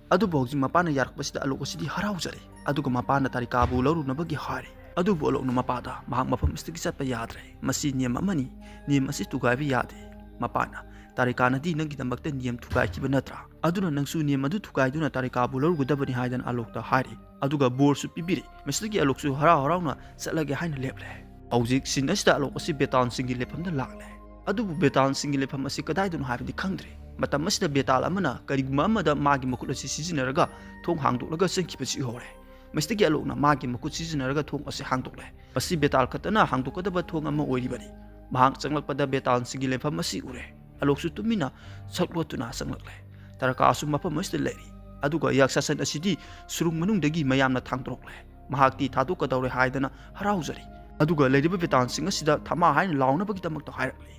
ꯑꯗꯨꯕꯨ ꯍꯧꯖꯤꯛ ꯃꯄꯥꯅ ꯌꯥꯔꯛꯄꯁꯤꯗ ꯑꯂꯣꯛ ꯑꯁꯤꯗꯤ ꯍꯔꯥꯎꯖꯔꯦ꯫ ꯑꯗꯨꯒ ꯃꯄꯥꯅ ꯇꯔꯤꯀꯥꯕꯨ ꯂꯧꯔꯨꯅꯕꯒꯤ ꯍꯥꯏꯔꯦ꯫ ꯑꯗꯨꯕꯨ ꯑꯂꯣꯛꯅ ꯃꯄꯥꯗ, "ꯃꯍꯥꯛ ꯃꯐꯝ ꯑꯁꯤꯗꯒꯤ ꯆꯠꯄ ꯌꯥꯗ꯭ꯔꯦ꯫ ꯃꯁꯤ ꯅꯤꯌꯝ ꯑꯃꯅꯤ꯫ ꯅꯤꯌꯝ ꯑꯁꯤ ꯊꯨꯒꯥꯏꯕ ꯌꯥꯗꯦ꯫" ꯃꯄꯥꯅ, ꯇꯥꯔꯤꯀꯥꯅꯗꯤ ꯅꯪꯒꯤꯗꯃꯛꯇ ꯅꯤꯌꯝ ꯊꯨꯒꯥꯏꯈꯤꯕ ꯅꯠꯇ꯭ꯔꯥ? ꯑꯗꯨꯅ ꯅꯪꯁꯨ ꯅꯤꯌꯝ ꯑꯗꯨ ꯊꯨꯒꯥꯏꯗꯨꯅ ꯇꯥꯔꯤꯀꯥꯕꯨ ꯂꯧꯔꯨꯒꯗꯕꯅꯤ ꯍꯥꯏꯗꯅ ꯑꯂꯣꯛꯇ ꯍꯥꯏꯔꯤ꯫ ꯑꯗꯨꯒ ꯕꯣꯔꯁꯨ ꯄꯤꯕꯤꯔꯤ꯫ ꯃꯁꯤꯗꯒꯤ ꯑꯂꯣꯛꯁꯨ ꯍꯔꯥꯎ ꯍꯔꯥꯎꯅ ꯆꯠꯂꯒꯦ ꯍꯥꯏꯅ ꯂꯦꯞꯂꯦ꯫ ꯍꯧꯖꯤꯛ ꯁꯤꯟ ꯑꯁꯤꯗ ꯑꯂꯣꯛ ꯑꯁꯤ ꯕꯦꯇꯥꯜꯁꯤꯡꯒꯤ ꯂꯩꯐꯝꯗ ꯂꯥꯛꯂꯦ꯫ ꯑꯗꯨꯕꯨ ꯕꯦꯇꯥꯜꯁꯤꯡꯒꯤ ꯂꯩꯐꯝ ꯑꯁꯤ ꯀꯗꯥꯏꯗꯅꯣ ꯍꯥꯏꯕꯗꯤ ꯈꯪꯗ꯭ꯔꯦ꯫ ꯃꯇꯝ ꯑꯁꯤꯗ ꯕꯦꯇꯥꯜ ꯑꯃꯅ ꯀꯔꯤꯒꯨꯝꯕ ꯑꯃꯗ ꯃꯥꯒꯤ ꯃꯈꯨꯠ ꯑꯁꯤ ꯁꯤꯖꯤꯟꯅꯔꯒ ꯊꯣꯡ ꯍꯥꯡꯗꯣꯛꯂꯒ ꯆꯪꯈꯤꯕꯁꯤ ꯎꯍꯧꯔꯦ꯫ ꯃꯁꯤꯗꯒꯤ ꯑꯂꯣꯛꯅ ꯃꯥꯒꯤ ꯃꯈꯨꯠ ꯁꯤꯖꯤꯟꯅꯔꯒ ꯊꯣꯡ ꯑꯁꯤ ꯍꯥꯡꯗꯣꯛꯂꯦ꯫ ꯃꯁꯤ ꯕꯦꯇꯥꯜ ꯈꯛꯇꯅ ꯍꯥꯡꯗꯣꯛꯀꯗꯕ ꯊꯣꯡ ꯑꯃ ꯑꯣꯏꯔꯤꯕꯅꯤ꯫ ꯃꯍꯥꯛ ꯆꯪꯂꯛꯄꯗ ꯕꯦꯇꯥꯜꯁꯤꯡꯒꯤ ꯂꯩꯐꯝ ꯑꯁꯤ ꯎꯔꯦ꯫ ꯑꯂꯣꯛꯁꯨ ꯇꯨꯃꯤꯟꯅ ꯁꯛꯂꯣꯠꯇꯨꯅ ꯆꯪꯂꯛꯂꯦ꯫ ꯇꯔꯀꯥꯁꯨ ꯃꯐꯝ ꯑꯁꯤꯗ ꯂꯩꯔꯤ꯫ ꯑꯗꯨꯒ ꯌꯥꯛꯁꯥꯁꯟ ꯑꯁꯤꯗꯤ ꯁꯨꯔꯨꯡ ꯃꯅꯨꯡꯗꯒꯤ ꯃꯌꯥꯝꯅ ꯊꯥꯡꯗꯣꯔꯛꯂꯦ꯫ ꯃꯍꯥꯛꯇꯤ ꯊꯥꯗꯣꯛꯀꯗꯧꯔꯦ ꯍꯥꯏꯗꯅ ꯍꯔꯥꯎꯖꯔꯤ꯫ ꯑꯗꯨꯒ ꯂꯩꯔꯤꯕ ꯕꯦꯇꯥꯜꯁꯤꯡ ꯑꯁꯤꯗ ꯊꯥꯃꯥ ꯍꯥꯏꯅ ꯂꯥꯎꯅꯕꯒꯤꯗꯃꯛꯇ ꯍꯥꯏꯔꯛꯂꯤ꯫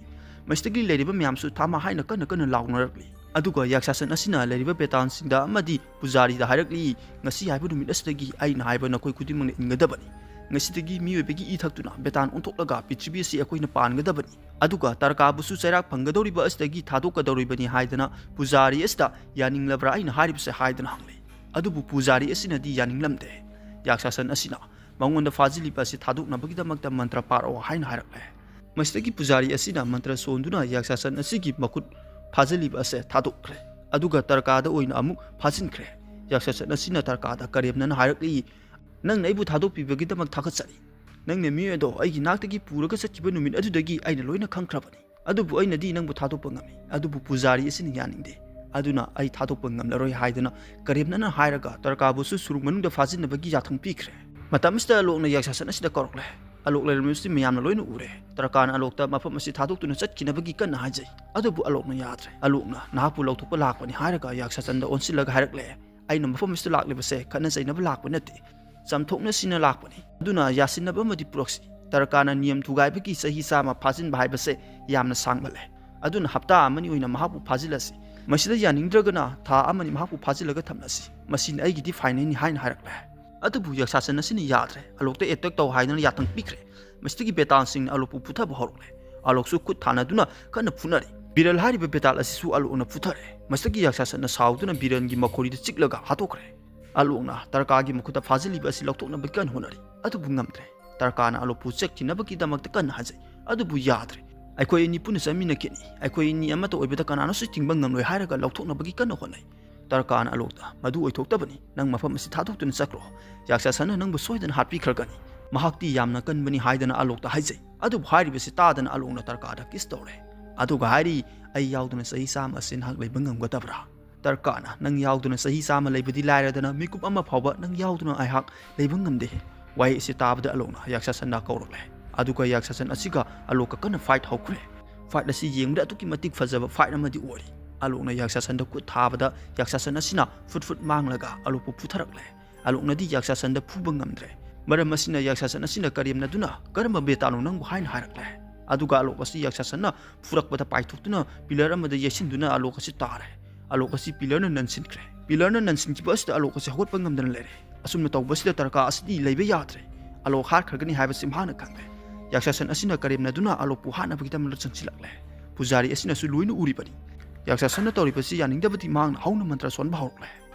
ꯃꯁꯤꯗꯒꯤ ꯂꯩꯔꯤꯕ ꯃꯌꯥꯝꯁꯨ ꯊꯥꯃꯥ ꯍꯥꯏꯅ ꯀꯟꯅ ꯀꯟꯅ ꯂꯥꯎꯅꯔꯛꯂꯤ꯫ ꯑꯗꯨꯒ ꯌꯥꯛꯁꯥꯁꯟ ꯑꯁꯤꯅ ꯂꯩꯔꯤꯕ ꯕꯦꯇꯥꯜꯁꯤꯡꯗ ꯑꯃꯗꯤ ꯄꯨꯖꯥꯔꯤꯗ ꯍꯥꯏꯔꯛꯂꯤ, "ꯉꯁꯤ ꯍꯥꯏꯕ ꯅꯨꯃꯤꯠ ꯑꯁꯤꯗꯒꯤ ꯑꯩꯅ ꯍꯥꯏꯕ ꯅꯈꯣꯏ ꯈꯨꯗꯤꯡꯃꯛꯅ ꯏꯟꯒꯗꯕꯅꯤ꯫ ꯉꯁꯤꯗꯒꯤ ꯃꯤꯑꯣꯏꯕꯒꯤ ꯏ ꯊꯛꯇꯨꯅ ꯕꯦꯇꯥꯜ ꯑꯣꯟꯊꯣꯛꯂꯒ ꯄ꯭ꯔꯤꯊꯤꯕꯤ ꯑꯁꯤ ꯑꯩꯈꯣꯏꯅ ꯄꯥꯟꯒꯗꯕꯅꯤ꯫ ꯑꯗꯨꯒ ꯇꯔꯀꯥꯕꯨꯁꯨ ꯆꯩꯔꯥꯛ ꯐꯪꯒꯗꯧꯔꯤꯕ ꯑꯁꯤꯗꯒꯤ ꯊꯥꯗꯣꯛꯀꯗꯧꯔꯤꯕꯅꯤ" ꯍꯥꯏꯗꯅ ꯄꯨꯖꯥꯔꯤ ꯑꯁꯤꯗ ꯌꯥꯅꯤꯡꯂꯕ꯭ꯔꯥ ꯑꯩꯅ ꯍꯥꯏꯔꯤꯕꯁꯦ ꯍꯥꯏꯗꯅ ꯍꯪꯂꯤ꯫ ꯑꯗꯨꯕꯨ ꯄꯨꯖꯥꯔꯤ ꯑꯁꯤꯅꯗꯤ ꯌꯥꯅꯤꯡꯂꯝꯗꯦ꯫ ꯌꯥꯛꯁꯥꯁꯟ ꯑꯁꯤꯅ ꯃꯉꯣꯟꯗ ꯐꯥꯖꯤꯜꯂꯤꯕ ꯑꯁꯤ ꯊꯥꯗꯣꯛꯅꯕꯒꯤꯗꯃꯛꯇ ꯃꯟꯇ꯭ꯔ ꯄꯥꯔꯛꯑꯣ ꯍꯥꯏꯅ ꯍꯥꯏꯔꯛꯂꯦ꯫ ꯃꯁꯤꯗꯒꯤ ꯄꯨꯖꯥꯔꯤ ꯑꯁꯤꯅ ꯃꯟꯇ꯭ꯔ ꯁꯣꯟꯗꯨꯅ ꯌꯥꯛꯁꯥꯁꯟ ꯑꯁꯤꯒꯤ ꯃꯈꯨꯠ ꯐꯥꯖꯤꯜꯂꯤꯕ ꯑꯁꯦ ꯊꯥꯗꯣꯛꯈ꯭ꯔꯦ꯫ ꯑꯗꯨꯒ ꯇꯔꯀꯥꯗ ꯑꯣꯏꯅ ꯑꯃꯨꯛ ꯐꯥꯖꯤꯟꯈ꯭ꯔꯦ꯫ ꯌꯥꯛꯁꯥꯁꯟ ꯑꯁꯤꯅ ꯇꯔꯀꯥꯗ ꯀꯔꯦꯝꯅꯅ ꯍꯥꯏꯔꯛꯂꯤ, "ꯅꯪꯅ ꯑꯩꯕꯨ ꯊꯥꯗꯣꯛꯄꯤꯕꯒꯤꯗꯃꯛ ꯊꯥꯒꯠꯆꯔꯤ꯫ ꯅꯪꯅ ꯃꯤꯑꯣꯏ ꯑꯗꯣ ꯑꯩꯒꯤ ꯅꯥꯛꯇꯒꯤ ꯄꯨꯔꯒ ꯆꯠꯈꯤꯕ ꯅꯨꯃꯤꯠ ꯑꯗꯨꯗꯒꯤ ꯑꯩꯅ ꯂꯣꯏꯅ ꯈꯪꯈ꯭ꯔꯕꯅꯤ꯫ ꯑꯗꯨꯕꯨ ꯑꯩꯅꯗꯤ ꯅꯪꯕꯨ ꯊꯥꯗꯣꯛꯄ ꯉꯝꯃꯤ꯫ ꯑꯗꯨꯕꯨ ꯄꯨꯖꯥꯔꯤ ꯑꯁꯤꯅ ꯌꯥꯅꯤꯡꯗꯦ꯫ ꯑꯗꯨꯅ ꯑꯩ ꯊꯥꯗꯣꯛꯄ ꯉꯝꯂꯔꯣꯏ" ꯍꯥꯏꯗꯨꯅ ꯀꯔꯦꯝꯅꯅ ꯍꯥꯏꯔꯒ ꯇꯔꯀꯥꯕꯨꯁꯨ ꯁꯨꯔꯨꯡ ꯃꯅꯨꯡꯗ ꯐꯥꯖꯤꯟꯅꯕꯒꯤ ꯌꯥꯊꯪ ꯄꯤꯈ꯭ꯔꯦ꯫ ꯃꯇꯝ ꯑꯁꯤꯗ ꯑꯂꯣꯛꯅ ꯌꯥꯛꯁꯥꯁꯟ ꯑꯁꯤꯗ ꯀꯧꯔꯛꯂꯦ꯫ ꯑꯂꯣꯛ ꯂꯩꯔꯝꯃꯤꯕꯁꯤ ꯃꯌꯥꯝꯅ ꯂꯣꯏꯅ ꯎꯔꯦ꯫ ꯇꯔꯀꯥꯅ ꯑꯂꯣꯛꯇ ꯃꯐꯝ ꯑꯁꯤ ꯊꯥꯗꯣꯛꯇꯨꯅ ꯆꯠꯈꯤꯅꯕꯒꯤ ꯀꯟꯅ ꯍꯥꯏꯖꯩ꯫ ꯑꯗꯨꯕꯨ ꯑꯂꯣꯛꯅ ꯌꯥꯗ꯭ꯔꯦ꯫ ꯑꯂꯣꯛꯅ ꯅꯍꯥꯛꯄꯨ ꯂꯧꯊꯣꯛꯄ ꯂꯥꯛꯄꯅꯤ ꯍꯥꯏꯔꯒ ꯌꯥꯛꯁꯥꯁꯟꯗ ꯑꯣꯟꯁꯤꯜꯂꯒ ꯍꯥꯏꯔꯛꯂꯦ, "ꯑꯩꯅ ꯃꯐꯝ ꯑꯁꯤꯗ ꯂꯥꯛꯂꯤꯕꯁꯦ ꯈꯠꯅ ꯆꯩꯅꯕ ꯂꯥꯛꯄ ꯅꯠꯇꯦ, ꯆꯝꯊꯣꯛꯅ ꯁꯤꯅ ꯂꯥꯛꯄꯅꯤ꯫ ꯑꯗꯨꯅ ꯌꯥꯁꯤꯟꯅꯕ ꯑꯃꯗꯤ ꯄꯨꯔꯛꯁꯤ꯫ ꯇꯔꯀꯥꯅ ꯅꯤꯌꯝ ꯊꯨꯒꯥꯏꯕꯒꯤ ꯆꯍꯤ ꯆꯥꯝꯃ ꯐꯥꯖꯤꯟꯕ ꯍꯥꯏꯕꯁꯦ ꯌꯥꯝꯅ ꯁꯥꯡꯃꯜꯂꯦ꯫ ꯑꯗꯨꯅ ꯍꯞꯇꯥ ꯑꯃꯅꯤ ꯑꯣꯏꯅ ꯃꯍꯥꯛꯄꯨ ꯐꯥꯖꯤꯜꯂꯁꯤ꯫ ꯃꯁꯤꯗ ꯌꯥꯅꯤꯡꯗ꯭ꯔꯒꯅ ꯊꯥ ꯑꯃꯅꯤ ꯃꯍꯥꯛꯄꯨ ꯐꯥꯖꯤꯜꯂꯒ ꯊꯝꯂꯁꯤ꯫ ꯃꯁꯤꯅ ꯑꯩꯒꯤꯗꯤ ꯐꯥꯏꯅꯦꯜꯅꯤ" ꯍꯥꯏꯅ ꯍꯥꯏꯔꯛꯂꯦ꯫ ꯑꯗꯨꯕꯨ ꯌꯥꯛꯁꯥꯁꯟ ꯑꯁꯤꯅ ꯌꯥꯗ꯭ꯔꯦ꯫ ꯑꯂꯣꯛꯇ ꯑꯦꯇꯦꯛ ꯇꯧ ꯍꯥꯏꯗꯨꯅ ꯌꯥꯊꯪ ꯄꯤꯈ꯭ꯔꯦ꯫ ꯃꯁꯤꯗꯒꯤ ꯕꯦꯇꯥꯜꯁꯤꯡꯅ ꯑꯂꯣꯛꯄꯨ ꯐꯨꯊꯕ ꯍꯧꯔꯛꯂꯦ꯫ ꯑꯂꯣꯛꯁꯨ ꯈꯨꯠ ꯊꯥꯅꯗꯨꯅ ꯀꯟꯅ ꯐꯨꯅꯔꯤ꯫ ꯕꯤꯔꯜ ꯍꯥꯏꯔꯤꯕ ꯕꯦꯇꯥꯜ ꯑꯁꯤꯁꯨ ꯑꯂꯣꯛꯅ ꯐꯨꯊꯔꯦ꯫ ꯃꯁꯤꯗꯒꯤ ꯌꯥꯛꯁꯥꯁꯟꯅ ꯁꯥꯎꯗꯨꯅ ꯕꯤꯔꯜꯒꯤ ꯃꯈꯣꯔꯤꯗ ꯆꯤꯛꯂꯒ ꯍꯥꯠꯇꯣꯛꯈ꯭ꯔꯦ꯫ ꯑꯂꯣꯛꯅ ꯇꯔꯀꯥꯒꯤ ꯃꯈꯨꯠꯇ ꯐꯥꯖꯤꯜꯂꯤꯕ ꯑꯁꯤ ꯂꯧꯊꯣꯛꯅꯕ ꯀꯟꯅ ꯍꯣꯠꯅꯔꯤ꯫ ꯑꯗꯨꯕꯨ ꯉꯝꯗ꯭ꯔꯦ꯫ ꯇꯔꯀꯥꯅ ꯑꯂꯣꯛꯄꯨ ꯆꯠꯈꯤꯅꯕꯒꯤꯗꯃꯛꯇ ꯀꯟꯅ ꯍꯥꯏꯖꯩ꯫ ꯑꯗꯨꯕꯨ ꯌꯥꯗ꯭ꯔꯦ꯫ "ꯑꯩꯈꯣꯏ ꯑꯅꯤ ꯄꯨꯟꯅ ꯆꯠꯃꯤꯟꯅꯈꯤꯅꯤ꯫ ꯑꯩꯈꯣꯏ ꯑꯅꯤ ꯑꯃꯠꯇ ꯑꯣꯏꯕꯗ ꯀꯅꯥꯅꯁꯨ ꯊꯤꯡꯕ ꯉꯝꯂꯣꯏ" ꯍꯥꯏꯔꯒ ꯂꯧꯊꯣꯛꯅꯕꯒꯤ ꯀꯟꯅ ꯍꯣꯠꯅꯩ꯫ ꯇꯔꯀꯥꯅ ꯑꯂꯣꯛꯇ, "ꯃꯗꯨ ꯑꯣꯏꯊꯣꯛꯇꯕꯅꯤ, ꯅꯪ ꯃꯐꯝ ꯑꯁꯤ ꯊꯥꯗꯣꯛꯇꯨꯅ ꯆꯠꯈ꯭ꯔꯣ꯫ ꯌꯥꯛꯁꯥꯁꯟꯅ ꯅꯪꯕꯨ ꯁꯣꯏꯗꯅ ꯍꯥꯠꯄꯤꯈ꯭ꯔꯒꯅꯤ꯫ ꯃꯍꯥꯛꯇꯤ ꯌꯥꯝꯅ ꯀꯟꯕꯅꯤ" ꯍꯥꯏꯗꯅ ꯑꯂꯣꯛꯇ ꯍꯥꯏꯖꯩ꯫ ꯑꯗꯨꯕꯨ ꯍꯥꯏꯔꯤꯕꯁꯤ ꯇꯥꯗꯅ ꯑꯂꯣꯛꯅ ꯇꯔꯀꯥꯗ ꯀꯤꯁ ꯇꯧꯔꯦ꯫ ꯑꯗꯨꯒ ꯍꯥꯏꯔꯤ, "ꯑꯩ ꯌꯥꯎꯗꯅ ꯆꯍꯤ ꯆꯥꯝꯃ ꯑꯁꯤ ꯅꯍꯥꯛ ꯂꯩꯕ ꯉꯝꯒꯗꯕ꯭ꯔꯥ?" ꯇꯔꯀꯥꯅ, "ꯅꯪ ꯌꯥꯎꯗꯅ ꯆꯍꯤ ꯆꯥꯝꯃ ꯂꯩꯕꯗꯤ ꯂꯥꯏꯔꯗꯅ, ꯃꯤꯀꯨꯞ ꯑꯃ ꯐꯥꯎꯕ ꯅꯪ ꯌꯥꯎꯗꯅ ꯑꯩꯍꯥꯛ ꯂꯩꯕ ꯉꯝꯗꯦ"꯫ ꯋꯥꯍꯩ ꯑꯁꯤ ꯇꯥꯕꯗ ꯑꯂꯣꯛꯅ ꯌꯥꯛꯁꯥꯁꯟꯗ ꯀꯧꯔꯛꯂꯦ꯫ ꯑꯗꯨꯒ ꯌꯥꯛꯁꯥꯁꯟ ꯑꯁꯤꯒ ꯑꯂꯣꯛꯀ ꯀꯟꯅ ꯐꯥꯏꯠ ꯍꯧꯈ꯭ꯔꯦ꯫ ꯐꯥꯏꯠ ꯑꯁꯤ ꯌꯦꯡꯕꯗ ꯑꯗꯨꯛꯀꯤ ꯃꯇꯤꯛ ꯐꯖꯕ ꯐꯥꯏꯠ ꯑꯃꯗꯤ ꯑꯣꯏꯔꯤ꯫ ꯑꯂꯣꯛꯅ ꯌꯥꯛꯁꯥꯁꯟꯗ ꯈꯨꯠ ꯊꯥꯕꯗ ꯌꯥꯛꯁꯥꯁꯟ ꯑꯁꯤꯅ ꯐꯨꯠ ꯐꯨꯠ ꯃꯥꯡꯂꯒ ꯑꯂꯣꯛꯄꯨ ꯐꯨꯊꯔꯛꯂꯦ꯫ ꯑꯂꯣꯛꯅꯗꯤ ꯌꯥꯛꯁꯥꯁꯟꯗ ꯐꯨꯕ ꯉꯝꯗ꯭ꯔꯦ꯫ ꯃꯔꯝ ꯑꯁꯤꯅ ꯌꯥꯛꯁꯥꯁꯟ ꯑꯁꯤꯅ ꯀꯔꯦꯝꯅꯗꯨꯅ, "ꯀꯔꯝꯕ ꯕꯦꯇꯥꯅꯣ ꯅꯪꯕꯨ?" ꯍꯥꯏꯅ ꯍꯥꯏꯔꯛꯂꯦ꯫ ꯑꯗꯨꯒ ꯑꯂꯣꯛ ꯑꯁꯤ ꯌꯥꯛꯁꯥꯁꯟꯅ ꯐꯨꯔꯛꯄꯗ ꯄꯥꯏꯊꯣꯛꯇꯨꯅ ꯄꯤꯂꯔ ꯑꯃꯗ ꯌꯩꯁꯤꯟꯗꯨꯅ ꯑꯂꯣꯛ ꯑꯁꯤ ꯇꯥꯔꯦ꯫ ꯑꯂꯣꯛ ꯑꯁꯤ ꯄꯤꯂꯔꯅ ꯅꯟꯁꯤꯟꯈ꯭ꯔꯦ꯫ ꯄꯤꯂꯔꯅ ꯅꯟꯁꯤꯟꯈꯤꯕ ꯑꯁꯤꯗ ꯑꯂꯣꯛ ꯑꯁꯤ ꯍꯧꯒꯠꯄ ꯉꯝꯗꯅ ꯂꯩꯔꯦ꯫ ꯑꯁꯨꯝꯅ ꯇꯧꯕꯁꯤꯗ ꯇꯔꯀꯥ ꯑꯁꯤꯗꯤ ꯂꯩꯕ ꯌꯥꯗ꯭ꯔꯦ꯫ ꯑꯂꯣꯛ ꯍꯥꯠꯈ꯭ꯔꯒꯅꯤ ꯍꯥꯏꯕꯁꯤ ꯃꯍꯥꯛꯅ ꯈꯪꯂꯦ꯫ ꯌꯥꯛꯁꯥꯁꯟ ꯑꯁꯤꯅ ꯀꯔꯦꯝꯅꯗꯨꯅ ꯑꯂꯣꯛꯄꯨ ꯍꯥꯠꯅꯕꯒꯤꯗꯃꯛꯇ ꯆꯪꯁꯤꯜꯂꯛꯂꯦ꯫ ꯄꯨꯖꯥꯔꯤ ꯑꯁꯤꯅꯁꯨ ꯂꯣꯏꯅ ꯎꯔꯤꯕꯅꯤ꯫ ꯌꯥꯛꯁꯥꯁꯟꯅ ꯇꯧꯔꯤꯕꯁꯤ ꯌꯥꯅꯤꯡꯗꯕꯗꯤ ꯃꯍꯥꯛꯅ ꯍꯧꯅ ꯃꯟꯇ꯭ꯔ ꯁꯣꯟꯕ ꯍꯧꯔꯛꯂꯦ꯫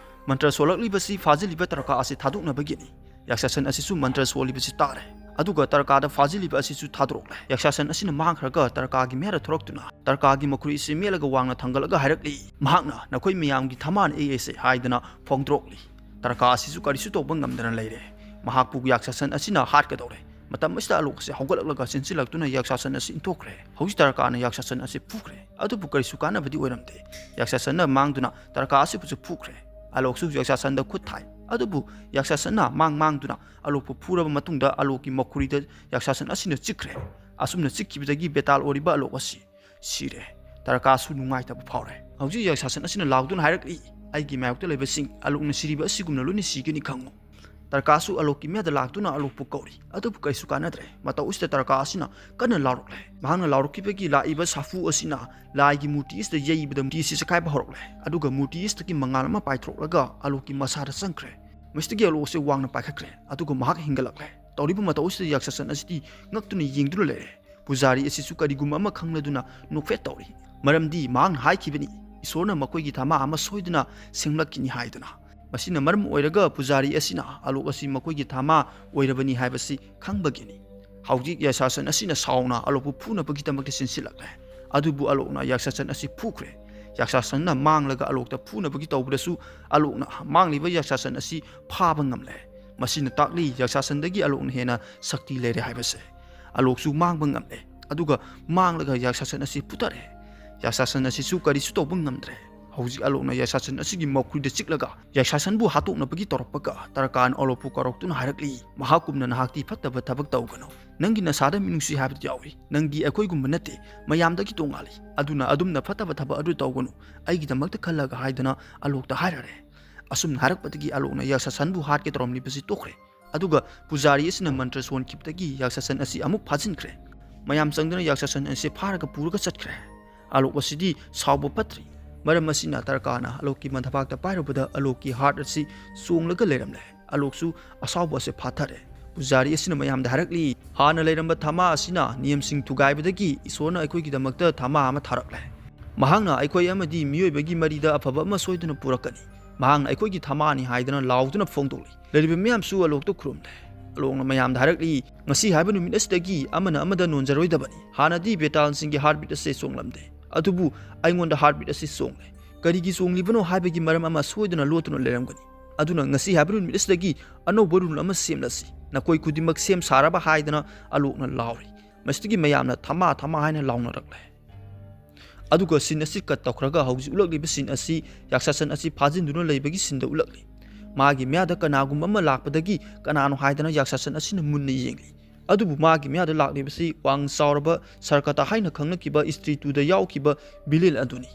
ꯃꯟꯇ꯭ꯔ ꯁꯣꯜꯂꯛꯂꯤꯕꯁꯤ ꯐꯥꯖꯤꯜꯂꯤꯕ ꯇꯔꯀꯥ ꯑꯁꯤ ꯊꯥꯗꯣꯛꯅꯕꯒꯤꯅꯤ꯫ ꯌꯥꯛꯁꯥꯁꯟ ꯑꯁꯤꯁꯨ ꯃꯟꯇ꯭ꯔ ꯁꯣꯜꯂꯤꯕꯁꯤ ꯇꯥꯔꯦ꯫ ꯑꯗꯨꯒ ꯇꯔꯀꯥꯗ ꯐꯥꯖꯤꯜꯂꯤꯕ ꯑꯁꯤꯁꯨ ꯊꯥꯗꯣꯔꯛꯂꯦ꯫ ꯌꯥꯛꯁꯥꯁꯟ ꯑꯁꯤꯅ ꯃꯥꯡꯈ꯭ꯔꯒ ꯇꯔꯀꯥꯒꯤ ꯃꯌꯥꯗ ꯊꯣꯔꯛꯇꯨꯅ ꯇꯔꯀꯥꯒꯤ ꯃꯈꯨꯔꯤ ꯑꯁꯤ ꯃꯦꯠꯂꯒ ꯋꯥꯡꯅ ꯊꯥꯡꯒꯠꯂꯒ ꯍꯥꯏꯔꯛꯂꯤ, ꯃꯍꯥꯛꯅ, "ꯅꯈꯣꯏ ꯃꯌꯥꯝꯒꯤ ꯊꯃꯥꯅ ꯑꯩ ꯑꯩꯁꯦ" ꯍꯥꯏꯗꯅ ꯐꯣꯡꯗꯣꯔꯛꯂꯤ꯫ ꯇꯔꯀꯥ ꯑꯁꯤꯁꯨ ꯀꯔꯤꯁꯨ ꯇꯧꯕ ꯉꯝꯗꯅ ꯂꯩꯔꯦ꯫ ꯃꯍꯥꯛꯄꯨ ꯌꯥꯛꯁꯥꯁꯟ ꯑꯁꯤꯅ ꯍꯥꯠꯀꯗꯧꯔꯦ꯫ ꯃꯇꯝ ꯑꯁꯤꯗ ꯑꯂꯣꯛ ꯑꯁꯤ ꯍꯧꯒꯠꯂꯛꯂꯒ ꯆꯦꯟꯁꯤꯜꯂꯛꯇꯨꯅ ꯌꯥꯛꯁꯥꯁꯟ ꯑꯁꯤ ꯏꯟꯊꯣꯛꯈ꯭ꯔꯦ꯫ ꯍꯧꯖꯤꯛ ꯇꯔꯀꯥꯅ ꯌꯥꯛꯁꯥꯁꯟ ꯑꯁꯤ ꯐꯨꯈ꯭ꯔꯦ꯫ ꯑꯗꯨꯕꯨ ꯀꯔꯤꯁꯨ ꯀꯥꯟꯅꯕꯗꯤ ꯑꯣꯏꯔꯝꯗꯦ꯫ ꯌꯥꯛꯁꯥꯁꯟꯅ ꯃꯥꯡꯗꯨꯅ ꯇꯔꯀꯥ ꯑꯁꯤꯕꯨꯁꯨ ꯐꯨꯈ꯭ꯔꯦ꯫ ꯑꯂꯣꯛꯁꯨ ꯌꯥꯛꯁꯥꯁꯟꯗ ꯈꯨꯠ ꯊꯥꯏ꯫ ꯑꯗꯨꯕꯨ ꯌꯥꯛꯁꯥꯁꯟꯅ ꯃꯥꯡ ꯃꯥꯡꯗꯨꯅ ꯑꯂꯣꯛꯄꯨ ꯐꯨꯔꯕ ꯃꯇꯨꯡꯗ ꯑꯂꯣꯛꯀꯤ ꯃꯈꯨꯔꯤꯗ ꯌꯥꯛꯁꯥꯁꯟ ꯑꯁꯤꯅ ꯆꯤꯛꯈ꯭ꯔꯦ꯫ ꯑꯁꯨꯝꯅ ꯆꯤꯛꯈꯤꯕꯗꯒꯤ ꯕꯦꯇꯥꯜ ꯑꯣꯏꯔꯤꯕ ꯑꯂꯣꯛ ꯑꯁꯤ ꯁꯤꯔꯦ꯫ ꯇꯔꯀꯥꯁꯨ ꯅꯨꯡꯉꯥꯏꯇꯕ ꯐꯥꯎꯔꯦ꯫ ꯍꯧꯖꯤꯛ ꯌꯥꯛꯁꯥꯁꯟ ꯑꯁꯤꯅ ꯂꯥꯎꯗꯨꯅ ꯍꯥꯏꯔꯛꯂꯤ, "ꯑꯩꯒꯤ ꯃꯥꯌꯣꯛꯇ ꯂꯩꯕꯁꯤꯡ, ꯑꯂꯣꯛꯅ ꯁꯤꯔꯤꯕ ꯑꯁꯤꯒꯨꯝꯅ ꯂꯣꯏꯅ ꯁꯤꯒꯅꯤ ꯈꯪꯉꯨ"꯫ ꯇꯔꯀꯥꯁꯨ ꯑꯂꯣꯛꯀꯤ ꯃꯌꯥꯗ ꯂꯥꯛꯇꯨꯅ ꯑꯂꯣꯛꯄꯨ ꯀꯧꯔꯤ꯫ ꯑꯗꯨꯕꯨ ꯀꯔꯤꯁꯨ ꯀꯥꯟꯅꯗ꯭ꯔꯦ꯫ ꯃꯇꯧ ꯑꯁꯤꯗ ꯇꯔꯀꯥ ꯑꯁꯤꯅ ꯀꯟꯅ ꯂꯥꯎꯔꯛꯂꯦ꯫ ꯃꯍꯥꯛꯅ ꯂꯥꯎꯔꯛꯈꯤꯕꯒꯤ ꯂꯥꯛꯏꯕ ꯁꯥꯐꯨ ꯑꯁꯤꯅ ꯂꯥꯏꯒꯤ ꯃꯨꯔꯇꯤ ꯑꯁꯤꯗ ꯌꯩꯕꯗ ꯃꯨꯔꯇꯤ ꯑꯁꯤ ꯆꯦꯈꯥꯏꯕ ꯍꯧꯔꯛꯂꯦ꯫ ꯑꯗꯨꯒ ꯃꯨꯔꯇꯤ ꯑꯁꯤꯗꯒꯤ ꯃꯉꯥꯜ ꯑꯃ ꯄꯥꯏꯊꯣꯔꯛꯂꯒ ꯑꯂꯣꯛꯀꯤ ꯃꯁꯥꯗ ꯆꯪꯈ꯭ꯔꯦ꯫ ꯃꯁꯤꯗꯒꯤ ꯑꯂꯣꯛ ꯑꯁꯤ ꯋꯥꯡꯅ ꯄꯥꯏꯈꯠꯈ꯭ꯔꯦ꯫ ꯑꯗꯨꯒ ꯃꯍꯥꯛ ꯍꯤꯡꯒꯠꯂꯛꯂꯦ꯫ ꯇꯧꯔꯤꯕ ꯃꯇꯧ ꯑꯁꯤꯗ ꯌꯥꯛꯁꯥꯁꯟ ꯑꯁꯤꯗꯤ ꯉꯛꯇꯨꯅ ꯌꯦꯡꯗꯨꯅ ꯂꯩꯔꯦ꯫ ꯄꯨꯖꯥꯔꯤ ꯑꯁꯤꯁꯨ ꯀꯔꯤꯒꯨꯝꯕ ꯑꯃ ꯈꯪꯂꯗꯨꯅ ꯅꯣꯛꯐꯦꯠ ꯇꯧꯔꯤ꯫ ꯃꯔꯝꯗꯤ ꯃꯍꯥꯛꯅ ꯍꯥꯏꯈꯤꯕꯅꯤ, "ꯏꯁꯣꯔꯅ ꯃꯈꯣꯏꯒꯤ ꯊꯃꯥ ꯑꯃ ꯁꯣꯏꯗꯅ ꯁꯦꯝꯂꯛꯈꯤꯅꯤ" ꯍꯥꯏꯗꯨꯅ꯫ ꯃꯁꯤꯅ ꯃꯔꯝ ꯑꯣꯏꯔꯒ ꯄꯨꯖꯥꯔꯤ ꯑꯁꯤꯅ ꯑꯂꯣꯛ ꯑꯁꯤ ꯃꯈꯣꯏꯒꯤ ꯊꯃꯥ ꯑꯣꯏꯔꯕꯅꯤ ꯍꯥꯏꯕꯁꯤ ꯈꯪꯕꯒꯤꯅꯤ꯫ ꯍꯧꯖꯤꯛ ꯌꯥꯛꯁꯥꯁꯟ ꯑꯁꯤꯅ ꯁꯥꯎꯅ ꯑꯂꯣꯛꯄꯨ ꯐꯨꯅꯕꯒꯤꯗꯃꯛꯇ ꯆꯦꯟꯁꯤꯜꯂꯛꯂꯦ꯫ ꯑꯗꯨꯕꯨ ꯑꯂꯣꯛꯅ ꯌꯥꯛꯁꯥꯁꯟ ꯑꯁꯤ ꯐꯨꯈ꯭ꯔꯦ꯫ ꯌꯥꯛꯁꯥꯁꯟꯅ ꯃꯥꯡꯂꯒ ꯑꯂꯣꯛꯇ ꯐꯨꯅꯕꯒꯤ ꯇꯧꯕꯗꯁꯨ ꯑꯂꯣꯛꯅ ꯃꯥꯡꯂꯤꯕ ꯌꯥꯛꯁꯥꯁꯟ ꯑꯁꯤ ꯐꯥꯕ ꯉꯝꯂꯦ꯫ ꯃꯁꯤꯅ ꯇꯥꯛꯂꯤ ꯌꯥꯛꯁꯥꯁꯟꯗꯒꯤ ꯑꯂꯣꯛꯅ ꯍꯦꯟꯅ ꯁꯛꯇꯤ ꯂꯩꯔꯦ ꯍꯥꯏꯕꯁꯦ꯫ ꯑꯂꯣꯛꯁꯨ ꯃꯥꯡꯕ ꯉꯝꯂꯦ꯫ ꯑꯗꯨꯒ ꯃꯥꯡꯂꯒ ꯌꯥꯛꯁꯥꯁꯟ ꯑꯁꯤ ꯐꯨꯊꯔꯦ꯫ ꯌꯥꯛꯁꯥꯁꯟ ꯑꯁꯤꯁꯨ ꯀꯔꯤꯁꯨ ꯇꯧꯕ ꯉꯝꯗ꯭ꯔꯦ꯫ ꯍꯧꯖꯤꯛ ꯑꯂꯣꯛꯅ ꯌꯥꯛꯁꯥꯁꯟ ꯑꯁꯤꯒꯤ ꯃꯈꯨꯏꯗ ꯆꯤꯛꯂꯒ ꯌꯥꯛꯁꯥꯁꯟꯕꯨ ꯍꯥꯠꯇꯣꯛꯅꯕꯒꯤ ꯇꯧꯔꯛꯄꯒ ꯇꯔꯀꯥꯟ ꯑꯂꯣꯛꯄꯨ ꯀꯧꯔꯛꯇꯨꯅ ꯍꯥꯏꯔꯛꯂꯤ, "ꯃꯍꯥꯛꯀꯨꯝꯅ ꯅꯍꯥꯛꯇꯤ ꯐꯠꯇꯕ ꯊꯕꯛ ꯇꯧꯒꯅꯨ꯫ ꯅꯪꯒꯤ ꯅꯁꯥꯗ ꯃꯤꯅꯨꯡꯁꯤ ꯍꯥꯏꯕꯗꯨ ꯌꯥꯎꯏ꯫ ꯅꯪꯗꯤ ꯑꯩꯈꯣꯏꯒꯨꯝꯕ ꯅꯠꯇꯦ, ꯃꯌꯥꯝꯗꯒꯤ ꯇꯣꯉꯥꯜꯂꯤ꯫ ꯑꯗꯨꯅ ꯑꯗꯨꯝꯅ ꯐꯠꯇꯕ ꯊꯕꯛ ꯑꯗꯨ ꯇꯧꯒꯅꯨ, ꯑꯩꯒꯤꯗꯃꯛꯇ ꯈꯜꯂꯒ" ꯍꯥꯏꯗꯅ ꯑꯂꯣꯛꯇ ꯍꯥꯏꯔꯔꯦ꯫ ꯑꯁꯨꯝꯅ ꯍꯥꯏꯔꯛꯄꯗꯒꯤ ꯑꯂꯣꯛꯅ ꯌꯥꯛꯁꯥꯁꯟꯕꯨ ꯍꯥꯠꯀꯦ ꯇꯧꯔꯝꯂꯤꯕꯁꯤ ꯇꯣꯛꯈ꯭ꯔꯦ꯫ ꯑꯗꯨꯒ ꯄꯨꯖꯥꯔꯤ ꯑꯁꯤꯅ ꯃꯟꯇ꯭ꯔ ꯁꯣꯟꯈꯤꯕꯗꯒꯤ ꯌꯥꯛꯁꯥꯁꯟ ꯑꯁꯤ ꯑꯃꯨꯛ ꯐꯥꯖꯤꯟꯈ꯭ꯔꯦ꯫ ꯃꯌꯥꯝ ꯆꯪꯗꯨꯅ ꯌꯥꯛꯁꯥꯁꯟ ꯑꯁꯤ ꯐꯥꯔꯒ ꯄꯨꯔꯒ ꯆꯠꯈ꯭ꯔꯦ꯫ ꯑꯂꯣꯛ ꯑꯁꯤꯗꯤ ꯁꯥꯎꯕ ꯐꯠꯇ꯭ꯔꯤ꯫ ꯃꯔꯝ ꯑꯁꯤꯅ ꯇꯔꯀꯥꯅ ꯑꯂꯣꯛꯀꯤ ꯃꯊꯕꯥꯛꯇ ꯄꯥꯏꯔꯨꯕꯗ ꯑꯂꯣꯛꯀꯤ ꯍꯥꯔꯠ ꯑꯁꯤ ꯆꯣꯡꯂꯒ ꯂꯩꯔꯝꯂꯦ꯫ ꯑꯂꯣꯛꯁꯨ ꯑꯁꯥꯎꯕ ꯑꯁꯤ ꯐꯥꯊꯔꯦ꯫ ꯄꯨꯖꯥꯔꯤ ꯑꯁꯤꯅ ꯃꯌꯥꯝꯗ ꯍꯥꯏꯔꯛꯂꯤ, "ꯍꯥꯟꯅ ꯂꯩꯔꯝꯕ ꯊꯃꯥ ꯑꯁꯤꯅ ꯅꯤꯌꯝꯁꯤꯡ ꯊꯨꯒꯥꯏꯕꯗꯒꯤ ꯏꯁꯣꯔꯅ ꯑꯩꯈꯣꯏꯒꯤꯗꯃꯛꯇ ꯊꯃꯥ ꯑꯃ ꯊꯥꯔꯛꯂꯦ꯫ ꯃꯍꯥꯛꯅ ꯑꯩꯈꯣꯏ ꯑꯃꯗꯤ ꯃꯤꯑꯣꯏꯕꯒꯤ ꯃꯔꯤꯗ ꯑꯐꯕ ꯑꯃ ꯁꯣꯏꯗꯅ ꯄꯨꯔꯛꯀꯅꯤ꯫ ꯃꯍꯥꯛꯅ ꯑꯩꯈꯣꯏꯒꯤ ꯊꯃꯥꯅꯤ" ꯍꯥꯏꯗꯅ ꯂꯥꯎꯗꯨꯅ ꯐꯣꯡꯗꯣꯛꯂꯤ꯫ ꯂꯩꯔꯤꯕ ꯃꯌꯥꯝꯁꯨ ꯑꯂꯣꯛꯇ ꯈꯨꯔꯨꯝꯂꯦ꯫ ꯑꯂꯣꯛꯅ ꯃꯌꯥꯝꯗ ꯍꯥꯏꯔꯛꯂꯤ, "ꯉꯁꯤ ꯍꯥꯏꯕ ꯅꯨꯃꯤꯠ ꯑꯁꯤꯗꯒꯤ ꯑꯃꯅ ꯑꯃꯗ ꯅꯣꯟꯖꯔꯣꯏꯗꯕꯅꯤ꯫ ꯍꯥꯟꯅꯗꯤ ꯕꯦꯇꯥꯜꯁꯤꯡꯒꯤ ꯍꯥꯔꯠꯕꯤꯠ ꯑꯁꯦ ꯆꯣꯡꯂꯝꯗꯦ, ꯑꯗꯨꯕꯨ ꯑꯩꯉꯣꯟꯗ ꯍꯥꯔꯠꯕꯤꯠ ꯑꯁꯤ ꯆꯣꯡꯂꯦ꯫ ꯀꯔꯤꯒꯤ ꯆꯣꯡꯂꯤꯕꯅꯣ ꯍꯥꯏꯕꯒꯤ ꯃꯔꯝ ꯑꯃ ꯁꯣꯏꯗꯅ ꯂꯣꯠꯇꯨꯅ ꯂꯩꯔꯝꯒꯅꯤ꯫ ꯑꯗꯨꯅ ꯉꯁꯤ ꯍꯥꯏꯕ ꯅꯨꯃꯤꯠ ꯑꯁꯤꯗꯒꯤ ꯑꯅꯧꯕ ꯔꯨꯜ ꯑꯃ ꯁꯦꯝꯂꯁꯤ꯫ ꯅꯈꯣꯏ ꯈꯨꯗꯤꯡꯃꯛ ꯁꯦꯝ ꯁꯥꯔꯕ?" ꯍꯥꯏꯗꯅ ꯑꯂꯣꯛꯅ ꯂꯥꯎꯔꯤ꯫ ꯃꯁꯤꯗꯒꯤ ꯃꯌꯥꯝꯅ "ꯊꯃꯥ, ꯊꯃꯥ" ꯍꯥꯏꯅ ꯂꯥꯎꯅꯔꯛꯂꯦ꯫ ꯑꯗꯨꯒ ꯁꯤꯟ ꯑꯁꯤ ꯀꯠ ꯇꯧꯈ꯭ꯔꯒ ꯍꯧꯖꯤꯛ ꯎꯠꯂꯛꯂꯤꯕ ꯁꯤꯟ ꯑꯁꯤ ꯌꯥꯛꯁꯥꯁꯟ ꯑꯁꯤ ꯐꯥꯖꯤꯟꯗꯨꯅ ꯂꯩꯕꯒꯤ ꯁꯤꯟꯗ ꯎꯠꯂꯛꯂꯤ꯫ ꯃꯥꯒꯤ ꯃꯌꯥꯗ ꯀꯅꯥꯒꯨꯝꯕ ꯑꯃ ꯂꯥꯛꯄꯗꯒꯤ ꯀꯅꯥꯅꯣ ꯍꯥꯏꯗꯅ ꯌꯥꯛꯁꯥꯁꯟ ꯑꯁꯤꯅ ꯃꯨꯟꯅ ꯌꯦꯡꯂꯤ꯫ ꯑꯗꯨꯕꯨ ꯃꯥꯒꯤ ꯃꯌꯥꯗ ꯂꯥꯛꯂꯤꯕꯁꯤ ꯋꯥꯡ ꯆꯥꯎꯔꯕ ꯁꯔꯀꯇꯥ ꯍꯥꯏꯅ ꯈꯪꯅꯈꯤꯕ ꯏꯁꯇ꯭ꯔꯤ ꯇꯨꯗ ꯌꯥꯎꯈꯤꯕ ꯚꯤꯂꯦꯟ ꯑꯗꯨꯅꯤ꯫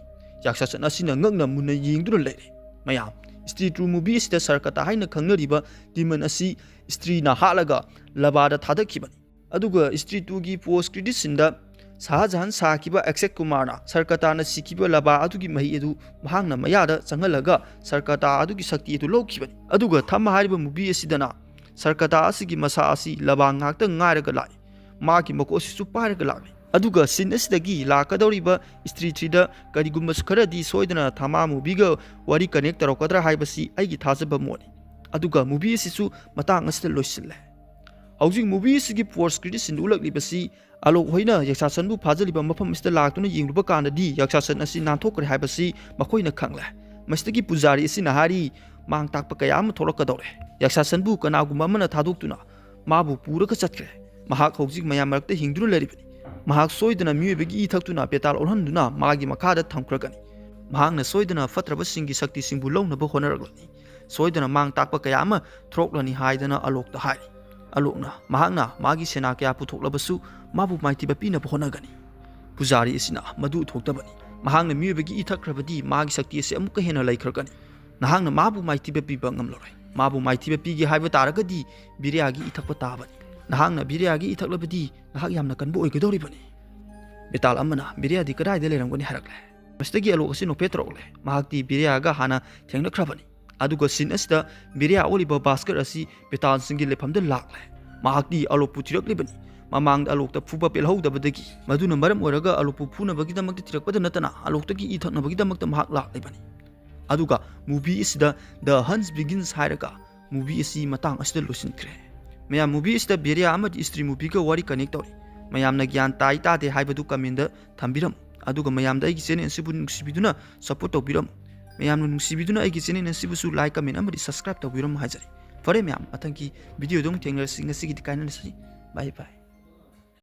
ꯌꯥꯛꯁꯥꯁꯟ ꯑꯁꯤꯅ ꯉꯛꯅ ꯃꯨꯟꯅ ꯌꯦꯡꯗꯨꯅ ꯂꯩꯔꯦ꯫ ꯃꯌꯥꯝ, ꯏꯁꯇ꯭ꯔꯤ ꯇꯨ ꯃꯨꯚꯤ ꯑꯁꯤꯗ ꯁꯔꯀꯇꯥ ꯍꯥꯏꯅ ꯈꯪꯅꯔꯤꯕ ꯗꯤꯃꯟ ꯑꯁꯤ ꯏꯁꯇ꯭ꯔꯤꯅ ꯍꯥꯠꯂꯒ ꯂꯕꯥꯗ ꯊꯥꯗꯈꯤꯕꯅꯤ꯫ ꯑꯗꯨꯒ ꯏꯁꯇ꯭ꯔꯤ ꯇꯨꯒꯤ ꯄꯣꯁ ꯀ꯭ꯔꯤꯗꯤꯠ ꯁꯤꯟꯗ ꯁꯥꯍꯖꯍꯥꯟ ꯁꯥꯈꯤꯕ ꯑꯦꯛꯁꯦꯛ ꯀꯨꯃꯥꯔꯅ ꯁꯔꯀꯇꯥꯅ ꯁꯤꯈꯤꯕ ꯂꯕꯥ ꯑꯗꯨꯒꯤ ꯃꯍꯤ ꯑꯗꯨ ꯃꯍꯥꯛꯅ ꯃꯌꯥꯗ ꯆꯪꯍꯜꯂꯒ ꯁꯔꯀꯇꯥ ꯑꯗꯨꯒꯤ ꯁꯛꯇꯤ ꯑꯗꯨ ꯂꯧꯈꯤꯕꯅꯤ꯫ ꯑꯗꯨꯒ ꯊꯝ ꯍꯥꯏꯔꯤꯕ ꯃꯨꯚꯤ ꯑꯁꯤꯗꯅ ꯁꯔꯀꯇꯥ ꯑꯁꯤꯒꯤ ꯃꯁꯥ ꯑꯁꯤ ꯂꯕꯥ ꯉꯥꯛꯇ ꯉꯥꯏꯔꯒ ꯂꯥꯛꯏ꯫ ꯃꯥꯒꯤ ꯃꯀꯣꯛ ꯑꯁꯤꯁꯨ ꯄꯥꯏꯔꯒ ꯂꯥꯛꯂꯤ꯫ ꯑꯗꯨꯒ ꯁꯤꯟ ꯑꯁꯤꯗꯒꯤ ꯂꯥꯛꯀꯗꯧꯔꯤꯕ ꯏꯁꯇ꯭ꯔꯤ ꯊ꯭ꯔꯤꯗ ꯀꯔꯤꯒꯨꯝꯕꯁꯨ ꯈꯔꯗꯤ ꯁꯣꯏꯗꯅ ꯊꯃꯥ ꯃꯨꯚꯤꯒ ꯋꯥꯔꯤ ꯀꯅꯦꯛ ꯇꯧꯔꯛꯀꯗ꯭ꯔꯥ ꯍꯥꯏꯕꯁꯤ ꯑꯩꯒꯤ ꯊꯥꯖꯕ ꯃꯣꯠꯅꯤ꯫ ꯑꯗꯨꯒ ꯃꯨꯚꯤ ꯑꯁꯤꯁꯨ ꯃꯇꯥꯡ ꯑꯁꯤꯗ ꯂꯣꯏꯁꯤꯜꯂꯦ꯫ ꯍꯧꯖꯤꯛ movie ꯑꯁꯤꯒꯤ post credit scene ꯎꯠꯂꯛꯂꯤꯕꯁꯤ ꯑꯂꯣꯛ ꯍꯣꯏꯅ ꯌꯛꯁꯥꯁꯟꯕꯨ ꯐꯥꯖꯤꯜꯂꯤꯕ ꯃꯐꯝ ꯑꯁꯤꯗ ꯂꯥꯛꯇꯨꯅ ꯌꯦꯡꯂꯨꯕ ꯀꯥꯟꯗꯗꯤ ꯌꯛꯁꯥꯁꯟ ꯑꯁꯤ ꯅꯥꯟꯊꯣꯛꯈ꯭ꯔꯦ ꯍꯥꯏꯕꯁꯤ ꯃꯈꯣꯏꯅ ꯈꯪꯂꯦ꯫ ꯃꯁꯤꯗꯒꯤ ꯄꯨꯖꯥꯔꯤ ꯑꯁꯤꯅ ꯍꯥꯏꯔꯤ, ꯃꯥꯡ ꯇꯥꯛꯄ ꯀꯌꯥ ꯑꯃ ꯊꯣꯛꯂꯛꯀꯗꯧꯔꯦ꯫ ꯌꯛꯁꯥꯁꯟꯕꯨ ꯀꯅꯥꯒꯨꯝꯕ ꯑꯃꯅ ꯊꯥꯗꯣꯛꯇꯨꯅ ꯃꯥꯕꯨ ꯄꯨꯔꯒ ꯆꯠꯈ꯭ꯔꯦ꯫ ꯃꯍꯥꯛ ꯍꯧꯖꯤꯛ ꯃꯌꯥꯝ ꯃꯔꯛꯇ ꯍꯤꯡꯗꯨꯅ ꯂꯩꯔꯤꯕꯅꯤ꯫ ꯃꯍꯥꯛ ꯁꯣꯏꯗꯅ ꯃꯤꯑꯣꯏꯕꯒꯤ ꯏ ꯊꯛꯇꯨꯅ ꯕꯦꯇꯥꯜ ꯑꯣꯜꯍꯟꯗꯨꯅ ꯃꯥꯒꯤ ꯃꯈꯥꯗ ꯊꯝꯈ꯭ꯔꯒꯅꯤ꯫ ꯃꯍꯥꯛꯅ ꯁꯣꯏꯗꯅ ꯐꯠꯇ꯭ꯔꯕꯁꯤꯡꯒꯤ ꯁꯛꯇꯤꯁꯤꯡꯕꯨ ꯂꯧꯅꯕ ꯍꯣꯠꯅꯔꯛꯂꯅꯤ꯫ ꯁꯣꯏꯗꯅ ꯃꯥꯡ ꯇꯥꯛꯄ ꯀꯌꯥ ꯑꯃ ꯊꯣꯛꯂꯛꯂꯅꯤ ꯍꯥꯏꯗꯅ ꯑꯂꯣꯛꯇ ꯍꯥꯏꯔꯤ꯫ ꯑꯂꯣꯛꯅ ꯃꯍꯥꯛꯅ ꯃꯥꯒꯤ ꯁꯦꯅꯥ ꯀꯌꯥ ꯄꯨꯊꯣꯛꯂꯕꯁꯨ ꯃꯥꯕꯨ ꯃꯥꯏꯊꯤꯕ ꯄꯤꯅꯕ ꯍꯣꯠꯅꯒꯅꯤ꯫ ꯄꯨꯖꯥꯔꯤ ꯑꯁꯤꯅ ꯃꯗꯨ ꯊꯣꯛꯇꯕꯅꯤ꯫ ꯃꯍꯥꯛꯅ ꯃꯤꯑꯣꯏꯕꯒꯤ ꯏ ꯊꯛꯈ꯭ꯔꯕꯗꯤ ꯃꯥꯒꯤ ꯁꯛꯇꯤ ꯑꯁꯤ ꯑꯃꯨꯛꯀ ꯍꯦꯟꯅ ꯂꯩꯈ꯭ꯔꯒꯅꯤ꯫ ꯅꯍꯥꯛꯅ ꯃꯥꯕꯨ ꯃꯥꯏꯊꯤꯕ ꯄꯤꯕ ꯉꯝꯂꯔꯣꯏ꯫ ꯃꯥꯕꯨ ꯃꯥꯏꯊꯤꯕ ꯄꯤꯒꯦ ꯍꯥꯏꯕ ꯇꯥꯔꯒꯗꯤ ꯕꯤꯔꯤꯌꯥꯒꯤ ꯏ ꯊꯛꯄ ꯇꯥꯕꯅꯤ꯫ ꯅꯍꯥꯛꯅ ꯕꯤꯔꯤꯌꯥꯒꯤ ꯏ ꯊꯛꯂꯕꯗꯤ ꯅꯍꯥꯛ ꯌꯥꯝꯅ ꯀꯟꯕ ꯑꯣꯏꯒꯗꯧꯔꯤꯕꯅꯤ꯫ ꯕꯦꯇꯥꯜ ꯑꯃꯅ ꯕꯤꯔꯤꯌꯥꯗꯤ ꯀꯗꯥꯏꯗ ꯂꯩꯔꯝꯒꯅꯤ ꯍꯥꯏꯔꯛꯂꯦ꯫ ꯃꯁꯤꯗꯒꯤ ꯑꯂꯣꯛ ꯑꯁꯤ ꯅꯣꯛꯐꯦꯠ ꯇꯧꯔꯛꯂꯦ꯫ ꯃꯍꯥꯛꯇꯤ ꯕꯤꯔꯤꯌꯥꯒ ꯍꯥꯟꯅ ꯊꯦꯡꯅꯈ꯭ꯔꯕꯅꯤ꯫ ꯑꯗꯨꯒ scene ꯑꯁꯤꯗ ꯕꯤꯔꯤꯌꯥ ꯑꯣꯜꯂꯤꯕ ꯚꯥꯁꯀꯔ ꯑꯁꯤ ꯕꯦꯇꯥꯜꯁꯤꯡꯒꯤ ꯂꯩꯐꯝꯗ ꯂꯥꯛꯂꯦ꯫ ꯃꯍꯥꯛꯇꯤ ꯑꯂꯣꯛꯄꯨ ꯊꯤꯔꯛꯂꯤꯕꯅꯤ꯫ ꯃꯃꯥꯡꯗ ꯑꯂꯣꯛꯇ ꯐꯨꯕ ꯄꯦꯜꯍꯧꯗꯕꯗꯒꯤ, ꯃꯗꯨꯅ ꯃꯔꯝ ꯑꯣꯏꯔꯒ ꯑꯂꯣꯛꯄꯨ ꯐꯨꯅꯕꯒꯤꯗꯃꯛꯇ ꯊꯤꯔꯛꯄꯗ ꯅꯠꯇꯅ ꯑꯂꯣꯛꯇꯒꯤ ꯏ ꯊꯛꯅꯕꯒꯤꯗꯃꯛꯇ ꯃꯍꯥꯛ ꯂꯥꯛꯂꯤꯕꯅꯤ꯫ ꯑꯗꯨꯒ movie ꯑꯁꯤꯗ The Hunt Begins ꯍꯥꯏꯔꯒ movie ꯑꯁꯤ ꯃꯇꯥꯡ ꯑꯁꯤꯗ ꯂꯣꯏꯁꯤꯟꯈ꯭ꯔꯦ꯫ ꯃꯌꯥꯝ, movie ꯑꯁꯤꯗ ꯕꯤꯔꯤꯌꯥ ꯑꯃꯗꯤ ꯁ꯭ꯇ꯭ꯔꯤ movieꯒ ꯋꯥꯔꯤ connect ꯇꯧꯔꯤ꯫ ꯃꯌꯥꯝꯅ ꯒ꯭ꯌꯥꯟ ꯇꯥꯏ ꯇꯥꯗꯦ ꯍꯥꯏꯕꯗꯨ commentꯗ ꯊꯝꯕꯤꯔꯝꯃꯨ꯫ ꯑꯗꯨꯒ ꯃꯌꯥꯝꯗ ꯑꯩꯒꯤ channel ꯑꯁꯤꯕꯨ ꯅꯨꯡꯁꯤꯕꯤꯗꯨꯅ support ꯇꯧꯕꯤꯔꯝꯃꯨ꯫ ꯃꯌꯥꯝꯅ ꯅꯨꯡꯁꯤꯕꯤꯗꯨꯅ ꯑꯩꯒꯤ channel ꯑꯁꯤꯕꯨꯁꯨ like, comment ꯑꯃꯗꯤ subscribe ꯇꯧꯕꯤꯔꯝꯃꯨ ꯍꯥꯏꯖꯔꯤ꯫ ꯐꯔꯦ ꯃꯌꯥꯝ, ꯃꯊꯪꯒꯤ videoꯗ ꯑꯃꯨꯛ ꯊꯦꯡꯅꯔꯁꯤ꯫ ꯉꯁꯤꯒꯤꯗꯤ ꯀꯥꯏꯅꯔꯁꯤ꯫ Bye bye꯫